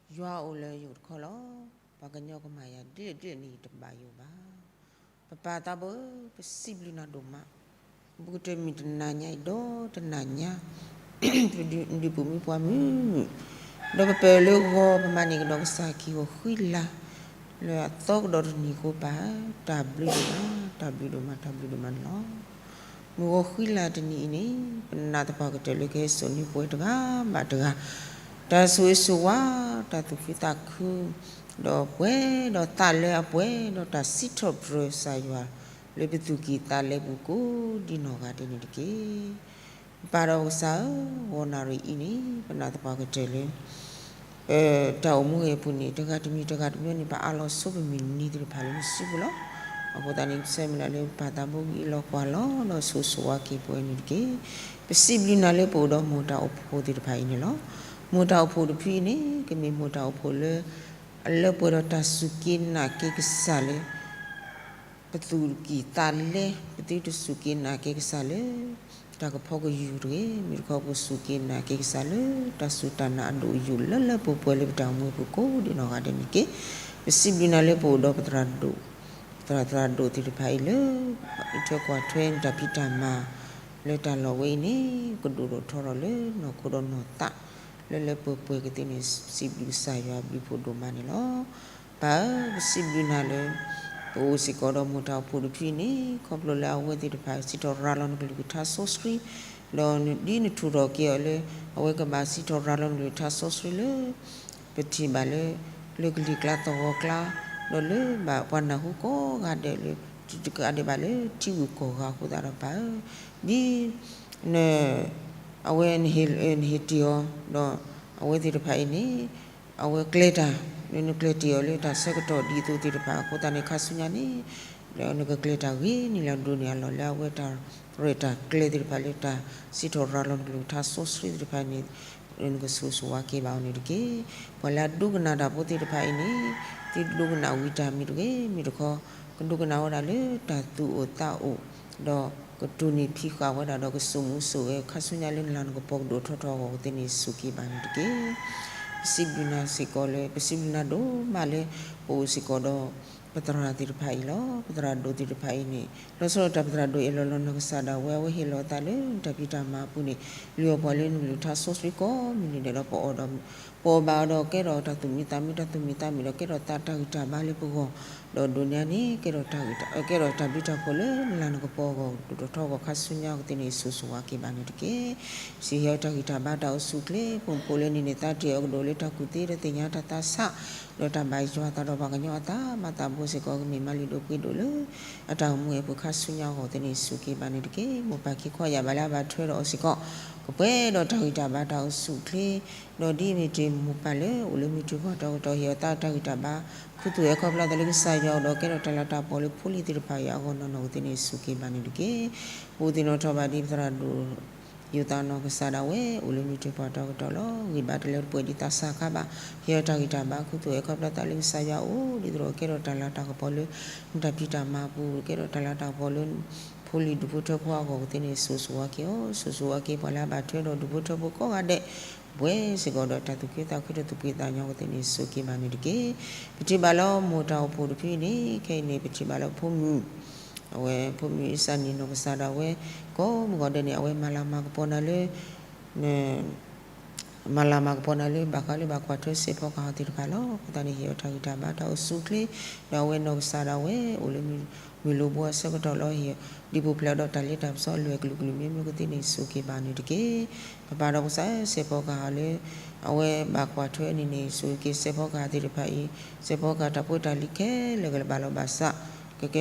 ၢ်. ယွၤအိၣ်လၢယအိၣ်တခီလီၤ. ပှၤကညီကမၤယၤဒ်လဲၣ်ဒ်လဲၣ်န့ၣ် ယတဘၣ်ယိၣ်ဘၣ်. ပပၢ်သးဘိဧၢ, ပစံးဘျုးနၤဒိၣ်မး. ပကတၢၢ်မုၢ်တနၤညါအံၤဒီးတနၤညါ, ပဒုးပူၤမုၢ်ပှၢ်မုၢ်, ဒီးပပာ်လၢဂီၤ ပမၤန့ၢ်ကဒီးကစၢ်ခံဂီၤဃံလၤ, လၢအသီကဒီးတနံၤအဃိ ပၢ်ဧၢ, တၢ်ဘျုးဒိၣ်မး, တၢ်ဘျုးဒိၣ်မး, တၢ်ဘျုးဒိၣ်မးန့ၣ်လီၤ. မုၢ်ဂီၤဃံလၤတနံၤအံၤန့ၣ် ပနာ်သပှၢ်ကတၢၢ်လၢကဟဲစိာ်န့ၢ်ပဝဲတဂၤဘၣ်တဂၤ တၢ်ဆိၣ်ဂ့ၤဆိၣ်ဝါ, တၢ်သူၣ်ဖှံသးခု, ဒီးပှဲၤဒီးသးလၢအပှဲၤဒီးတၢ်စံးထီၣ်ပတြၢၤကစၢ်ယွၤ လၢပသူၣ်ကံၢ်သးလဲပူၤကိးဒ်နီၢ်ဂၤဒဲးန့ၣ်တက့ၢ်. ပၢ်ဒီးပကစၢ်ဧၢ, ဂီၤနၣ်ရံၣ်အံၤန့ၣ် ပနာ်သပှၢ်ကတၢၢ်လၢ ပတၢ်အိၣ်မူအပူၤန့ၣ် တဂၤတမံၤတဂၤတမံၤန့ၣ် ပအးလီၤဆိပမုၢ်နံၤသ့ၣ်တဖၣ်လၢနစုပူၤလီၤ. အဃိသတးန့ၣ် ပဆၢမုၢ်လၢ်လၢပၢ်သးဘိကံအလီၢ်ကွၢ်လီၤ ဒီးဆိၣ်ဂ့ၤဆိၣ်ဝါက့ၤပဝဲန့ၣ်တက့ၢ်. ပစံးဘျုးနၤလၢပအိၣ်ဒီးမိၢ်တၢ်အိၣ်ဖှိၣ်သ့ၣ်တဖၣ်အံၤန့ၣ်လီၤ. မိၢ်တၢ်အိၣ်ဖှိၣ်တဖုအံၤန့ၣ် ကမ့ၢ်မိၢ်တၢ်အိၣ်ဖှိၣ်လၢ အလၢပှဲၤဒီးတၢ်စူၢ်က့ၤနာ်က့ၤကစၢ်လၢ ပသူၣ်ကံၢ်သးလဲ, ပသုတစူၢ်က့ၤနာ်က့ၤကစၢ်လၢ တၢ်ကဖီကယူၢ်တဂ့ၤ, မ့ၢ်တခီပစူၢ်က့ၤနာ်က့ၤကစၢ်လၢ တၢ်စူၢ်တၢ်နာ်အဒိၣ်အယိာ်လၢလၢပှဲၤပှဲၤလၢပတၢ်အိၣ်မူအပူၤကိးဒ်နီၢ်ဂၤဒဲးန့ၣ်တက့ၢ်. ပစံးဘျုးနၤလၢပအိၣ်ဒီးပသရၣ်ဒိၣ်, ပသရၣ်သရၣ်ဒိၣ်သ့ၣ်တဖၣ်အံၤလၢ အံးထွဲကွၢ်ထွဲနတၢ်ဖံးတၢ်မၤ လၢတၢ်လီၢ်ဝဲအံၤန့ၣ် ကဒိၣ်ထီၣ်ထီထီၣ်လၢနီၢ်ခိဒီးနီၢ်သး လၢလၢပှဲၤပှဲၤကသ့န့ၣ် စံးဘျုးကစၢ်ယွၤဘျုးဖှိၣ်ဒိၣ်မးန့ၣ်လီၤ. ပၢ်ဧၢ, ပစံးဘျုးနၤလၢ ပအိၣ်စ့ၢ်ကီးဒီးမိၢ်တၢ်အိၣ်ဖှိၣ်တဖုအံၤန့ၣ် ခီဖျိလၢအဝဲသ့ၣ်တဖၣ်စံးထီၣ်ရၤလီၤနကလုၢ်ကထါစီဆှံ, ဒီးဒ်နထူးထီၣ်က့ၤအီၤလၢ အဝဲကဘၣ်စံးထီၣ်ရၤလီၤနကလုၢ်ကထါစီဆှံလၢ ပထံၣ်ဘၣ်လၢ လၢကလံၤကျါသဝီကျါ, ဒီးလၢဘၣ်ပှၤနၢ်ဟူကိးဂၤဒဲးလၢ တကးဒံးဘၣ်လၢထံဂုၤကီၢ်ဂၤအဃိသတးဒီးပၢ်ဧၢ, ဒ် အဝဲ နဟ့ၣ်တ့ၢ်အီၤ ဒီးအဝဲသ့ၣ်တဖၣ်အံၤန့ၣ် အဝဲကျဲၤတၢ် လၢနကျဲၤတ့ၢ်အီၤလၢတၢ်ဆၢကတီၢ်ဒ်သိးသ့ၣ်တဖၣ်အဃိသတးန့ၣ် ခါဆူညါန့ၣ် နကကျဲၤတၢ်ဂ့ၤန့ၢ်လၢအဒိၣ်န့ၢ်အလီၢ်လၢအဝဲတၢ်ရဲၣ်တၢ်ကျဲၤသ့ၣ်တဖၣ်လၢတၢ်စံးထီၣ်ရၤလီၤနကလုၢ်ကထါစီဆှံသ့ၣ်တဖၣ်န့ၣ် နကဆိၣ်ဂ့ၤဆိၣ်ဝါက့ၤဘၣ်အီၤန့ၣ်တက့ၢ်. ပှၤလၢအဒိကနၣ်တၢ်ဖိသ့ၣ်တဖၣ်အံၤန့ၣ် သုဒိကနၣ်ဝံၤတၢ်မ့ၢ်တဂ့ၤ မ့ၢ်တခီ ကဒိကနၣ်ဝဲဒၣ်လၢတၢ်သူၣ်အိၣ်သးအိၣ် ဒီးကတိၢ်နီၣ်ဖံးဃာ်ဝဲဒၣ်ဒီးကစိာ်မူစိာ်ဂဲၤ ခါဆူညါလၢနလၤနကပီၤကဒိၣ်ထီၣ်ထီအဂီၢ်ကသ့န့ၣ် စူၢ်က့ၤဘၣ်န့ၣ်တက့ၢ်. ပစံးဘျုးနၤစ့ၢ်ကီးလၢ ပစံးဘျုးနၤဒိၣ်မးလၢ ပအိၣ်စ့ၢ်ကီးဒီး ပသရၣ်သ့ၣ်တဖၣ်အံၤလီၤ. ပသရၣ်ဒိၣ်သ့ၣ်တဖၣ်အံၤန့ၣ် လီၤဆီဒၣ်တၢ်ပသရၣ်ဒိၣ်အ့ၣ်လိာ်လီၤနီၢ်ကစၢ်ဒၣ်ဝဲ အဝဲဟ့ၣ်လီၤအသးလၢနတၢ်ဖံးတၢ်မၤအပူၤန့ၣ် လုၢ်အီၣ်ပှၤလၢနကလုၢ်ကထါစီဆှံကိးမုၢ်နံၤဒဲးဒီး ပအီၣ်ဒီး ပအီၣ်ဘၣ်အီၤဒီးကဲထီၣ်တၢ်သူၣ်မံသးမံ တၢ်သူၣ်မံသးမံဒီး ကဲထီၣ်သးတၢ်ဂံၢ်တၢ်ဘါလၢပဂီၢ်, ဒီးဒိၣ်ညါန့ၣ် ကဲထီၣ်တၢ်ဘျုးတၢ်ဖှိၣ်လၢနလၤနကပီၤအဂီၢ် ဒိၣ်ထီၣ်ထီအဂီၢ် ခါဆူညါအဂီၢ်သ့ၣ်န့ၣ် ဆိၣ်ဂ့ၤဆိၣ်ဝါက့ၤဘၣ်န့ၣ်တက့ၢ်. စံးဟ့ၣ်အီၤတၢ်ဂံၢ်တၢ်ဘါတၢ်အိၣ်ဆူၣ်အိၣ်ချ့ ဖိမုၣ်ဖိလၢနံၤန့ၣ် သးတ့ၢ်အီၤကဒိၣ်လၢတၢ်ကူၣ်သ့ ဒီးသ့ၣ်ညါတၢ်သးဆး ဒီးတၢ်ဘၣ်ယွၤအသးဒီးပှၤကညီအသး ဘၣ်သးဘိစ့ၢ်ကီး ကမ့ၢ်မၤလုၢ်ဒိၣ်ပှ့ၤဒိၣ်လၢ အတၢ်အိၣ်မူအပူၤ ခါဆူညါအဂီၢ်သ့ၣ်န့ၣ် စူၢ်က့ၤဘၣ်န့ၣ်တက့ၢ်. မိၢ်ပၢ်ခံခီယၢ်ဘၣ်လၢအဘၣ်ထွဲဒီးအီၤစ့ၢ်ကီး ကပှဲၤဒီးတၢ်ဂံၢ်တၢ်ဘါတၢ်အိၣ်ဆူၣ်အိၣ်ချ့ ဒီးဒ်အမ့ၢ်တ့ၢ်မိၢ်ပၢ်လၢအိၣ်လၢမုၢ်ထံကီၢ်တီကတီၢ် ဟ့ၣ်အီၤသးတၢ်ဂံၢ်တၢ်ဘါ ခူသူၣ်အဲၣ်ခီဖျိသးလၢကစၢ်ယွၤအိၣ်ဒီး ကဲထီၣ်တၢ်လၤတၢ်ကပီၤလၢဖိလံၤသ့ၣ်တဖၣ်အံၤအဂီၢ်နီၢ်နီၢ်အဂီၢ်သ့ၣ်န့ၣ် စူၢ်က့ၤဘၣ်န့ၣ်တက့ၢ်. ပအိၣ်သ့ၣ်နီၣ်ထီၣ်ဘၣ်ဒ်ပသရၣ်ဒိၣ် ယိၤသးနီၢ်ကစၢ်ဒၣ်ဝဲ အိၣ်လၢမုၢ်ထံကီၢ်တီကတီၢ်လီၤ. ဂံၢ်ဘါတလၢတပှဲၤဒ်သးစၢ်ခါဘၣ် ဟ့ၣ်အီၤတၢ်ဂံၢ်တၢ်ဘါ ခူသူၣ်အဲၣ်ခီဖျိသးလၢကစၢ်ယွၤအိၣ် ဒ်သိးဒီးကဲထီၣ်တၢ်လၤတၢ်ကပီၤလၢ နတၢ်ဖံးတၢ်မၤအပူၤ ကဲထီၣ်တၢ်လၤတၢ်ကပီၤလၢ ဖိလံၤဒူၣ်ဖိထၢဖိအဂီၢ်အဂီၢ်သ့ၣ်န့ၣ် ဆိၣ်ဂ့ၤဆိၣ်ဝါက့ၤအီၤ ဆိၣ်ဂ့ၤဆိၣ်ဝါက့ၤ ပှၤလၢအဘၣ်ထွဲဒီးဒူၣ်ဖိထၢဖိကိးဂၤဒဲး ပှဲၤစ့ၢ်ကီးဒီးတၢ်သူၣ်ခုသးခုတၢ်သူၣ်ဖှံသးညီအဂီၢ်သ့ၣ်န့ၣ် စူၢ်က့ၤဘၣ်န့ၣ်တက့ၢ်. ပထံၣ်ဘၣ်လၢမိၢ်တၢ်အိၣ်ဖှိၣ်တဖုအံၤန့ၣ် ခဲအံၤန့ၣ် ပထံၣ်ဘၣ်လၢဖိမုၣ် အဝဲဖိမုၣ်အ့စၢ်နံၣ်နီၢ်ကစၢ်ဒၣ်ဝဲ ကိးမုၢ်ဂီၤဒဲးန့ၣ် အဝဲမၤလၤမၤကပီၤနၤလၢ မၤလၤမၤကပီၤနၤလၢဘၣ်ဃးလၢဘၣ်ကွၢ်ထွဲစဲးဖီကဟၣ်သ့ၣ်တဖၣ်လီၤ. အဃိသတးန့ၣ် ဟ့ၣ်အီၤတၢ်ဂံၢ်တၢ်ဘါတၢ်အိၣ်ဆူၣ်အိၣ်ချ့ ဒီးအဝဲနီၢ်ကစၢ်ဒၣ်ဝဲ အိၣ်လၢမုၢ်လိၤဘိအဆၢကတီၢ်လီၤ. ဟ့ၣ် ဒ်ပူၤဖျဲးဒီးတၢ်လ့တၢ်ပစီအလွဲၢ်ကလုာ်ကလုာ်မံၤမံၤကသ့ၣ်န့ၣ် စူၢ်က့ၤဘၣ်န့ၣ်တက့ၢ်. ပပၢ်ဒီးပကစၢ်ဧၢ စဲးဖီကဟၣ်လၢ အဝဲဘၣ်ကွၢ်ထွဲန့ၣ်န့ၣ် စူၢ်က့ၤစဲးဖီကဟၣ်သ့ၣ်တဖၣ်အံၤ စဲးဖီကဟၣ်တၢ်ဖိတၢ်လံၤခဲလၢာ်ကလဲၤဘၣ်လီၤဘၣ်စး ကက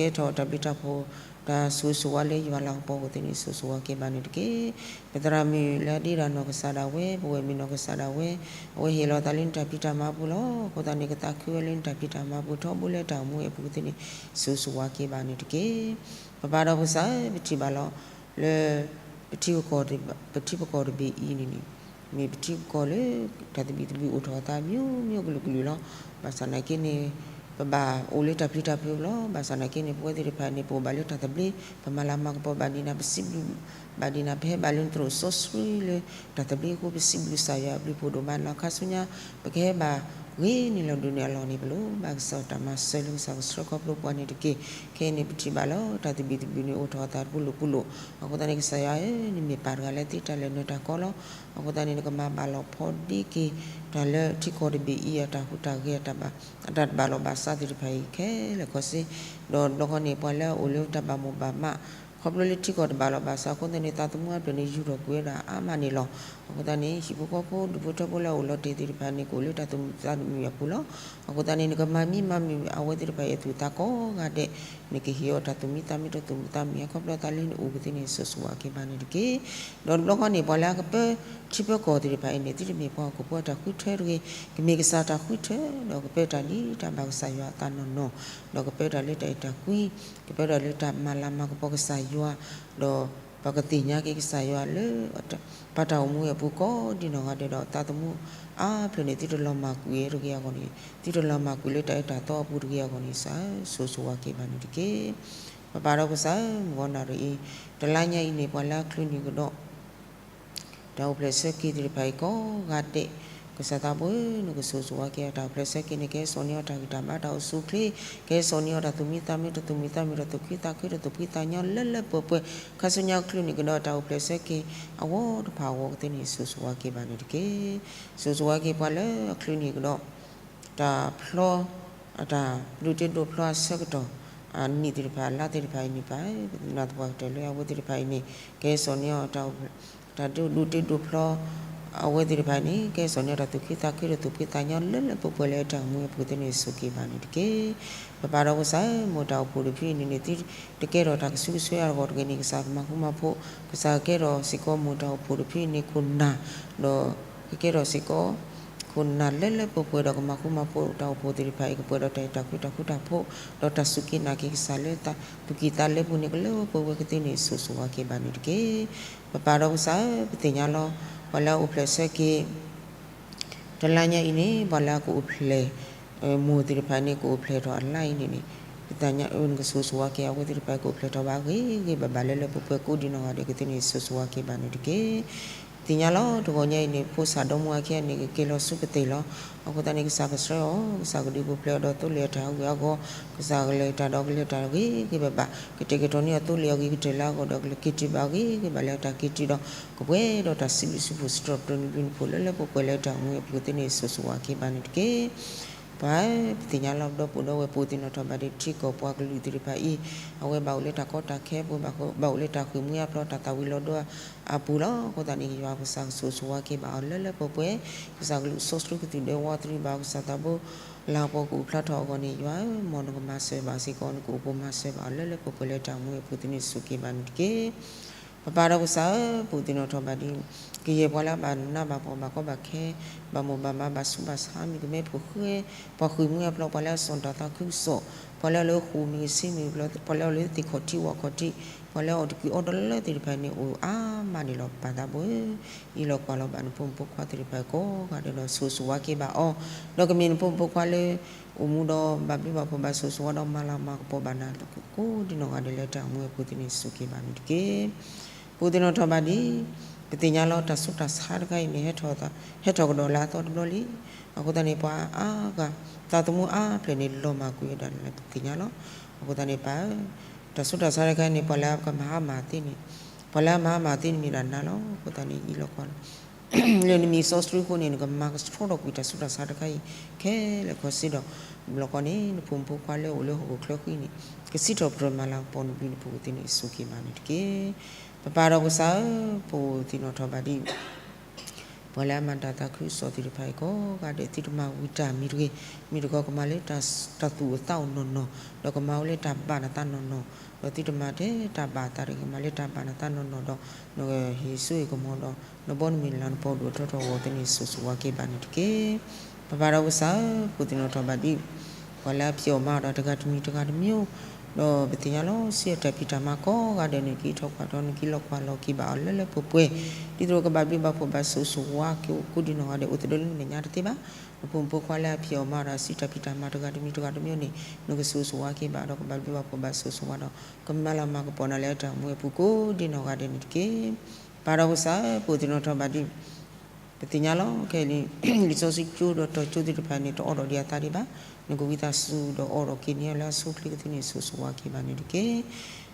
ဲထီၣ်တၢ်ဘျုးတၢ်ဖှိၣ် တၢ်ဆိၣ်ဂ့ၤဆိၣ်ဝါလၢယွၤလၤကပီၤအဂီၢ်သ့ၣ်န့ၣ် စူၢ်ဂ့ၤဆိၣ်ဝါက့ၤဘၣ်န့ၣ်တက့ၢ်. ပသရၣ်မုၣ်လၢအဒ့ဒီးနီၢ်ကစၢ်ဒၣ်ဝဲ ပဝဲၢ်မုၣ်နီၢ်ကစၢ်ဒၣ်ဝဲ အဝဲဟ့ၣ်လီၤသးလၢနတၢ်ဖံးတၢ်မၤအပူၤလီၤ. အဃိသတးန့ၣ် ကသးခုဝဲလၢနတၢ်ဖံးတၢ်မၤအပူၤ ထီဘိလၢတၢ်အိၣ်မူအပူၤသ့ၣ်န့ၣ် စူၢ်ဂ့ၤဆိၣ်ဝါက့ၤဘၣ်န့ၣ်တက့ၢ်. ပပၢ်ဒီးပကစၢ်ဧၢ ပထံၣ်ဘၣ်လီၤ လၢ ပထံပကီၢ်တဘ့ၣ်အံၤန့ၣ်န့ၣ် မ့ၢ်ပထံပကီၢ်လၢ တၢ်သဘံၣ်သဘုၣ်အိၣ်ထီၣ်အသး မျိုးမျိုးကလုာ်ကလုာ်လီၤ. ဘၣ်ဆၣ်နာ်က့န့ၣ် ပဘၣ်အိၣ်လၢတၢ်ပျံၤတၢ်ဖုးလီၤ. ဘၣ်ဆၣ်နာ်က့န့ၣ် ပဝဲသ့ၣ်တဖၣ်န့ၣ် ပအိၣ်ဘၣ်လၢတၢ်သဘျ့ ပမၤလၤမၤကပီၤဘၣ်န့ၣ် ပစံးဘျုး ဘၣ်ဒ်န့ၣ် ပဟဲဘၣ်လၢနသရိာ်စီဆှံလၢ တၢ်သဘျ့အဃိ ပစံးဘျုးကစၢ်ယွၤအဘျုးဖှိၣ်ဒိၣ်မးလီၤ. ခါဆူညါ ပကဟဲဘၣ်ဂ့ၤန့ၣ်လီၤဒိၣ်န့ၢ်အလီၢ်န့ၣ် ပလိၣ်ဘၣ်ကစၢ်တၢ်မၤစၢၤလၢကစၢ်ကဆှၢခီဖျိပှၤန့ၣ်တက့ၢ်. ခဲအံၤန့ၣ် ပထံၣ်ဘၣ်လၢတၢ်သဘံၣ်သဘုၣ်န့ၣ် အိၣ်ထီၣ်အသးတပူၤလိာ်ပူၤလိာ်. အဃိသတးန့ၣ် ကစၢ်ယွၤဧၢ, နမ့ၢ်ပၢ်တဂၤလၢသ့တၢ်လၢာ်နၢၤတၢ်ကီလီၤ. အဃိသတးန့ၣ် နကမၤဘၣ်လီၤဖီဒ့က့ၤ တၢ်လၢထံကီၢ်တဘ့ၣ်အံၤ အတၢ်ဟူးတၢ်ဂဲၤ အတၢ်ဘၣ်လီၤဘၣ်စးသ့ၣ်တဖၣ်အံၤခဲလၢာ်ခဲဆ့, ဒီးတဘျီဃီန့ၣ် ပှၤလၢအအိၣ်လၢတၢ်ဘၣ်မိၣ်ဘၣ်မး ခီဖျိလၢထံကီၢ်တဘၣ်လီၤဘၣ်စးအဃိသတးန့ၣ် သးသမူအဖျၢၣ်န့ၣ် ယူၢ်ထီၣ်ကွံာ်ဝဲဒၣ်အါမးန့ၣ်လီၤ. အဃိသတးန့ၣ် ဟံၣ်ဖိဃီဖိ ဒူၣ်ဖိထၢဖိလၢအအိၣ်လီၤတ့ၢ်သ့ၣ်တဖၣ်န့ၣ် ကအိၣ်လၢတၢ်သူၣ်မံသးမုာ်အပူၤလီၤ. အဃိသတးန့ၣ် နကမၤမံမၤမုာ်အဝဲသ့ၣ်တဖၣ်အံၤအသူၣ်အသးကိးဂၤဒဲး, နကဟ့ၣ်အီၤတၢ်သူၣ်မံသးမုာ် တၢ်သူၣ်မံသးမုာ် ခီဖျိသးလၢနအိၣ်ကသ့န့ၣ် စိၤစိၤဝါက့ၤဘၣ်န့ၣ်တက့ၢ်. ဒီးတဘျီဃီန့ၣ် ပှၤလၢအကပၢထံပၢကီၢ်သ့ၣ်တဖၣ်အံၤန့ၣ် သုတမ့ၢ်ပှၤဟီၣ်ခိၣ်ဖိအတၢ်ဃုထၢတဂ့ၤ, ကမ့ၢ်ကစၢ်တၢ်ဃုထၢ, ဒီးကပၢတၢ်ဒ်တၢ်ဘၣ်ကစၢ်ယွၤအသးနီၢ်နီၢ်, ဒီးကပၢတၢ်လၢတၢ်အဲၣ်တၢ်ကွံ, ကပၢတၢ်လၢတၢ်မၤလၤမၤကပီၤကစၢ်ယွၤ, ဒီးပှၤကသ့ၣ်ညါက့ၤကစၢ်ယွၤလၢ ပှၤတၢ်အိၣ်မူအပူၤကိးဒံနီၢ်ဂၤဒဲးဒီး သးသမူအါဖျၢၣ်န့ၣ် သုတလီၤမၢ်ကွံာ်တဂ့ၤအဂီၢ်န့ၣ်, သုတလီၤမၢ်ကွံာ်လၢတၢ်အၢတၢ်သီအပူၤတဂ့ၤအဂီၢ်န့ၣ် ကစၢ်ဧၢ စိၤစိၤဝါက့ၤဘၣ်န့ၣ်တက့ၢ်. ပပၢ်ဒီးကစၢ်ဧၢ, မုၢ်ဂီၤနၣ်ရံၣ်အံၤ တလါညါအံၤန့ၣ် ပှၤလၢအချုးန့ၢ်ကဒီး တၢ်အိၣ်ဖျဲၣ်ဆၢက့ၤသ့ၣ်တဖၣ်အံၤကိးဂၤဒဲး, ကစၢ်သးဘိဧၢ, နကစိၤစိၤဝါက့ၤအတၢ်အိၣ်ဖျဲၣ်ဆၢက့ၤန့ၣ် ကဟဲစိာ်န့ၢ်အီၤတၢ်ဂံၢ်တၢ်ဘါ တၢ်အိၣ်ဆူၣ်အိၣ်ချ့, ကဟဲစိာ်န့ၢ်အီၤတၢ်သူၣ်မံသးမုာ် တၢ်သူၣ်မံသးမုာ် တၢ်သူၣ်ခုသးခု တၢ်သူၣ်ဖှံသးညီလၢလၢပှဲၤပှဲၤ, ခါဆူညါချုးန့ၢ်ကဒီးတၢ်အိၣ်ဖျဲၣ်ဆၢက့ၤ အဝီတဖၣ်အဂီၢ်ကသ့န့ၣ် စိၤစိၤဝါက့ၤဘၣ်န့ၣ်တက့ၢ်. စိၤစိၤဝါက့ၤပှၤလၢအချုးန့ၢ်ကဒီး တၢ်ဖျီ အတၢ်ဒိးတ့ဒိးဖျီအဆၢကတီၢ် အနံၣ်သ့ၣ်တဖၣ် အလါသ့ၣ်တဖၣ်အံၤန့ၣ် ပၢ်ဧၢ, ပနာ်သပှၢ်ကတၢၢ်လၢအဝဲသ့ၣ်တဖၣ်အံၤန့ၣ် ကဟဲစိာ်န့ၢ်အီၤ တၢ်ဒိးတ့ဒိးဖျီ အဝဲသ့ၣ်တဖၣ်န့ၣ် ကဟဲစိာ်န့ၢ်အီၤတၢ်သူၣ်ခုသးခု တၢ်သူၣ်ဖှံသးညီလၢလၢပှဲၤပှဲၤလၢတၢ်အိၣ်မူအပူၤသ့န့ၣ် စိၤက့ၤဘၣ်န့ၣ်တက့ၢ်. ပပၢ်ဒီးကစၢ်ဧၢ, မိၢ်တၢ်အိၣ်ဖှိၣ်တဖုအံၤန့ၣ်န့ၣ် သုတကဲထီၣ်တၢ်ကစုကစွဲအဂီၢ်တဂ့ၤန့ၣ် ကစၢ်ကမၤဃူမၤဖိး, ကစၢ်ကကဲထီၣ်စ့ၢ်ကီးမိၢ်တၢ်အိၣ်ဖှိၣ်တဖုအံၤန့ၣ် ခိၣ်နၢ်, ဒီးကကဲထီၣ်စ့ၢ်ကီး ခိၣ်နၢ်လၢလၢပှဲၤပှဲၤဒီးကမၤဃူမၤဖိးတၢ်အိၣ်ဖှိၣ်သ့ၣ်တဖၣ်အံၤ ကပှဲၤဒီးတၢ်အဲၣ်တၢ်ကွံတၢ်ဃူတၢ်ဖိး, ဒီးတၢ်စူၢ်က့ၤနာ်က့ၤကစၢ်လၢတၢ်သူၣ်ကံၢ်သးလဲပူၤန့ၣ် ကလၢပှဲၤဝဲကသ့န့ၣ် စိၤစိၤဝါက့ၤဘၣ်န့ၣ်တက့ၢ်. ပပၢ်ဒီးကစၢ်ဧၢ, ပသ့ၣ်ညါလီၤ ပှၤလၢအအိၣ်ဖျဲၣ်ဆၢက့ၤ တလါညါအံၤန့ၣ် ပှၤလၢအကအိၣ်ဖျဲၣ် မိၢ်သ့ၣ်တဖၣ်န့ၣ် ကအိၣ်ဖျဲၣ်ထီၣ်အလါအံၤန့ၣ်န့ၣ် ပသ့ၣ်ညါအၢ နကစိၤစိၤဝါက့ၤ အဝဲသ့ၣ်တဖၣ်ကအိၣ်ဖျဲၣ်ထီၣ်ဘၣ်ဂ့ၤဂ့ၤဘၣ်ဘၣ်လၢလၢပှဲၤပှဲၤ ကိးဒံနီၢ်ဂၤဒဲးကသ့န့ၣ် စိၤစိၤဝါက့ၤဘၣ်န့ၣ်တက့ၢ်. ပသ့ၣ်ညါလီၤ တဂီၤညါအံၤန့ၣ် ဖိသၣ်ဒီမါဝၤခံဂၤန့ၣ် ကက့ၤလီၤဆူကသ့ၣ်လီၤ. အဃိသတးန့ၣ် ကစၢ်ကဆှၢအီၤ, ကစၢ်ကဒုးပူၤဖျဲးအီၤဒီးသိလ့ၣ်အတၢ်ဟးဂူာ်ဟးဂီၤ, ကစၢ်ကလဲၤတၢ်ဒီးကလဲၤတၢ်ဂ့ၤဂ့ၤဘၣ်ဘၣ်, ကတဲာ်ကတီၤန့ၢ်အီၤသိလ့ၣ်အဂ့ၤကတၢၢ်လၢအဂီၢ်ဒီး ကလဲၤက့ၤတုၤဘၣ်ဂ့ၤဂ့ၤဘၣ်လၢအတၢ်က့ၤတုၤဒီး ကပှဲၤဒီးတၢ်စံးဘျုးစံးဖှိၣ် စံးထီၣ်ပတြၢၤန့ၢ်ဘျုးန့ၢ်ဖှိၣ်လၢလၢပှဲၤပှဲၤလၢတၢ်အိၣ်မူအပူၤသ့န့ၣ် စိၤစိၤဝါက့ၤဘၣ်န့ၣ်တက့ၢ်. ပှၤဧၢ, ပသ့ၣ်ညါလီၤ ပဒီပုၢ်ဒီဝဲၢ် ပအိၣ်သ့ၣ်နီၣ်ထီၣ်ဘၣ်ဒံး ထံကီၢ်ပှၤကလုာ်သ့ၣ်တဖၣ်အံၤ, အဝဲဘၣ်အိၣ်လၢတၢ်ကီတၢ်ခဲပူၤ, ဘၣ်အိၣ်လၢတၢ်ဃ့ၢ်မှံဟးဖျိး တၢ်သၣ်ဝံၤလီၤဒိအပူၤလီၤ. အဃိသတးန့ၣ် ယွၤကစၢ်ကစိၤစိၤဝါက့ၤဘၣ်အီၤလၢလၢပှဲၤပှဲၤ, ကစၢ်ကလူးစီဆှံကသံၣ်ဒွဲးဝးတရံးဘၣ်အီၤ, ကစၢ်သးဘိ လၤကပီၤကအိၣ်ဖျါထီၣ်အဂီၢ်န့ၣ် ယွၤဧၢ, မ်နကမၤစၢၤဘၣ်စ့ၢ်ကီး နကအိၣ်ဖှိၣ်မၤစၢၤဘၣ်အီၤလၢလၢပှဲၤပှဲၤလၢတၢ်အိၣ်မူအပူၤသ့န့ၣ် စိၤက့ၤဘၣ်န့ၣ်တက့ၢ်. ပပၢ်ဒီးကစၢ်ဧၢ, ပအိၣ်သ့ၣ်နီၣ်ထီၣ်ဘၣ်ဒံး ကယဲၢ်ပှၤလၢအဘၣ်နးဘၣ်ဖှီၣ် ဘၣ်ကီဘၣ်ခဲ, ဘၣ်မိၢ်ဘၣ်မး ဘၣ်ဆူးဘၣ်ဆါ မ့ၢ်ကမဲဖိဃဲ, ပှၤဃ့ၢ်မှံဟးဖျိး, ပှၤလၢအစိာ်တၢ်သးခုကစီၣ်, ပှၤလၢအအိၣ်လၢဃိၣ်မ့ၢ်ဂ့ၤ ဆ့မ့ၢ်ဂ့ၤ, ပှၤလၢအအိၣ်လၢသ့ၣ်ခီၣ်ထံးဝၣ်ခီၣ်ထံး, ပှၤလၢအအိၣ်တကုးအီၣ်တလၢသ့ၣ်တဖၣ်န့ၣ် အိၣ်အါမးန့ၣ်လီၤ. ပပၢ်သးဘိဧၢ, အံးလီၤကွၢ်လီၤဘၣ်နဖိမုၣ်ဖိခွါသ့ၣ်တဖၣ်ကိးဂၤဒဲးဒီး စိၤစိၤဝါက့ၤဘၣ်အီၤ, ဒီးကမ့ၢ်နဖိမုၣ်ဖိခွါလၢ အိၣ်မူဒီးဘၣ်ဘျုးဘၣ်ဖှိၣ်ဘၣ်စိၤစိၤဝါဒီးမၤလၤမၤကပီၤဘၣ်နၤ ကိးဒံနီၢ်ဂၤဒဲးလၢတၢ်အိၣ်မူအပူၤသ့န့ၣ် စိၤက့ၤဘၣ်န့ၣ်တက့ၢ်. ပအိၣ်သ့ၣ်နီၣ်ထီၣ်ဘၣ်ဒံး ပသ့ၣ်ညါလီၤ တၢ်ဆူးတၢ်ဆါတခါအံၤန့ၣ် ဟဲထီၣ်ကဒီးလၢအသီတဘျီလံ. အဃိသတးန့ၣ် ပှၤအါဂၤ သးသမူအါဖျၢၣ်န့ၣ် လီၤမၢ်ကွံာ်ဝဲဒၣ်လၢပသ့ၣ်ညါလီၤ. အဃိသတးန့ၣ် ပၢ်ဧၢ, တၢ်ဆူးတၢ်ဆါတခါအံၤန့ၣ် ပှၤလၢအကမၤအါမးသ့န့ၣ်, ပှၤလၢအမၤအါမးသ့န့ၣ်မ့ၢ်ဒၣ်နၤလီၤ. အဃိသတးန့ၣ် အံးလီၤကွၢ်လီၤ လၢနမံၤစီဆှံအဃိန့ၣ် နကမၤကဆှီထီၣ်ကွံာ်တၢ်ဆူးတၢ်ဆါတခါအံၤ ခဲလၢာ်ခဲဆ့ဒီး ဘျီဃီန့ၣ် နဖိမုၣ်ဖိခွါလၢအိၣ်လၢဟီၣ်ခိၣ်ချၢဃံန့ၣ် ကစံးထီၣ်ပတြၢၤမၤလၤကပီၤနဘျုးနဖှိၣ်ကသ့န့ၣ် စိၤက့ၤဘၣ်န့ၣ်တက့ၢ်. ပပၢ်ဒီးကစၢ်ဧၢ, ပအိၣ်သ့ၣ်နီၣ်ထီၣ်ဘၣ်ဒံး ပှၤလၢအမၤတၢ်သးခုကစီၣ်သ့ၣ်တဖၣ်အံၤကိးဂၤဒဲး သုတမၤဝံၤတၢ်မံၤတဂ့ၤ, မ့ၢ်တခီကမၤလၢတၢ်သူၣ်အသးအိၣ်နီၢ်နီၢ်, ဒီးကမၤဝဲလၢတၢ်ဘၣ်နသးနီၢ်နီၢ်, ဒီးသုတမၤထဲတၢ်ဘၣ်အသးတဂ့ၤ, မၤလၢတၢ်ဘၣ်နသးနီၢ်နီၢ်ဒီး နကဟ့ၣ်စိဟ့ၣ်ကမီၤဒီး နဘီနမုၢ်လၤနပီၢ်ဒိၣ်ထီၣ်ထီထီၣ်အဂီၢ်သ့န့ၣ် စိၤစိၤဝါက့ၤဘၣ်န့ၣ်တက့ၢ်. ပပၢ်ဒီးကစၢ်ဧၢ, ပအိၣ်သ့ၣ်နီၣ်ထီၣ်ဘၣ်ဒံး ပှၤလၢအဖျဲးအီၣ်မၤအီၣ်တၢ်တဂၤတမံၤတဂၤတမံၤ ဒီးပသ့ၣ်ညါလီၤ စံးအတၢ်ဖံးတၢ်မၤကိးဂၤဒဲးန့ၣ် ကအံးထွဲကွၢ်ထွဲ နကအံးလီၤကွၢ်လီၤက့ၤဘၣ်အီၤလၢလၢပှဲၤပှဲၤ ဒ်သိးကဘၣ်ဘျုးဘၣ်ဖှိၣ်ဘၣ်ဆိၣ်ဂ့ၤဆိၣ်ဝါက့ၤအိၣ်ကိးဒံနီၢ်ဂၤဒဲး အိၣ်သဒၢလၢနမဲာ်ညါတသ့ဘၣ်. နဖိမုၣ်ဖိခွါလၢအဖံးအီၣ်မၤအီၣ်တၢ် စံးတၢ်ဖံးတၢ်မၤတဂၤတမံၤတဂၤတမံၤန့ၣ် နကဆိၣ်ဂ့ၤဆိၣ်ဝါက့ၤဘၣ်ဒီး ကဘၣ်ဘျုးဘၣ်ဖှိၣ်ဘၣ်ဆိၣ်ဂ့ၤဆိၣ်ဝါဒီး ကမၤလၤမၤကပီၤနၤလၢအတၢ်အိၣ်မူအပူၤကိးဒံနီၢ်ဂၤဒဲးန့ၣ်တက့ၢ်. ပၢ်ဒီးကစၢ်ဧၢ ပအိၣ်သ့ၣ်နီၣ်ထီၣ်ဘၣ်ဒ် ပသ့ၣ်ညါလီၤ ခဲအံၤန့ၣ် လံာ်စီဆှံကၠိဒီးတီၤကၠိသ့ၣ်တဖၣ်န့ၣ် တအိးထီၣ်ဒံးအသးဒံးဘၣ်. နကဝံသးစူၤဒီးအိးထီၣ်က့ၤန့ၢ်အီၤလၢအဆိအချ့ကသ့န့ၣ် ဆိၣ်ဂ့ၤဆိၣ်ဝါက့ၤဘၣ်န့ၣ်တက့ၢ်.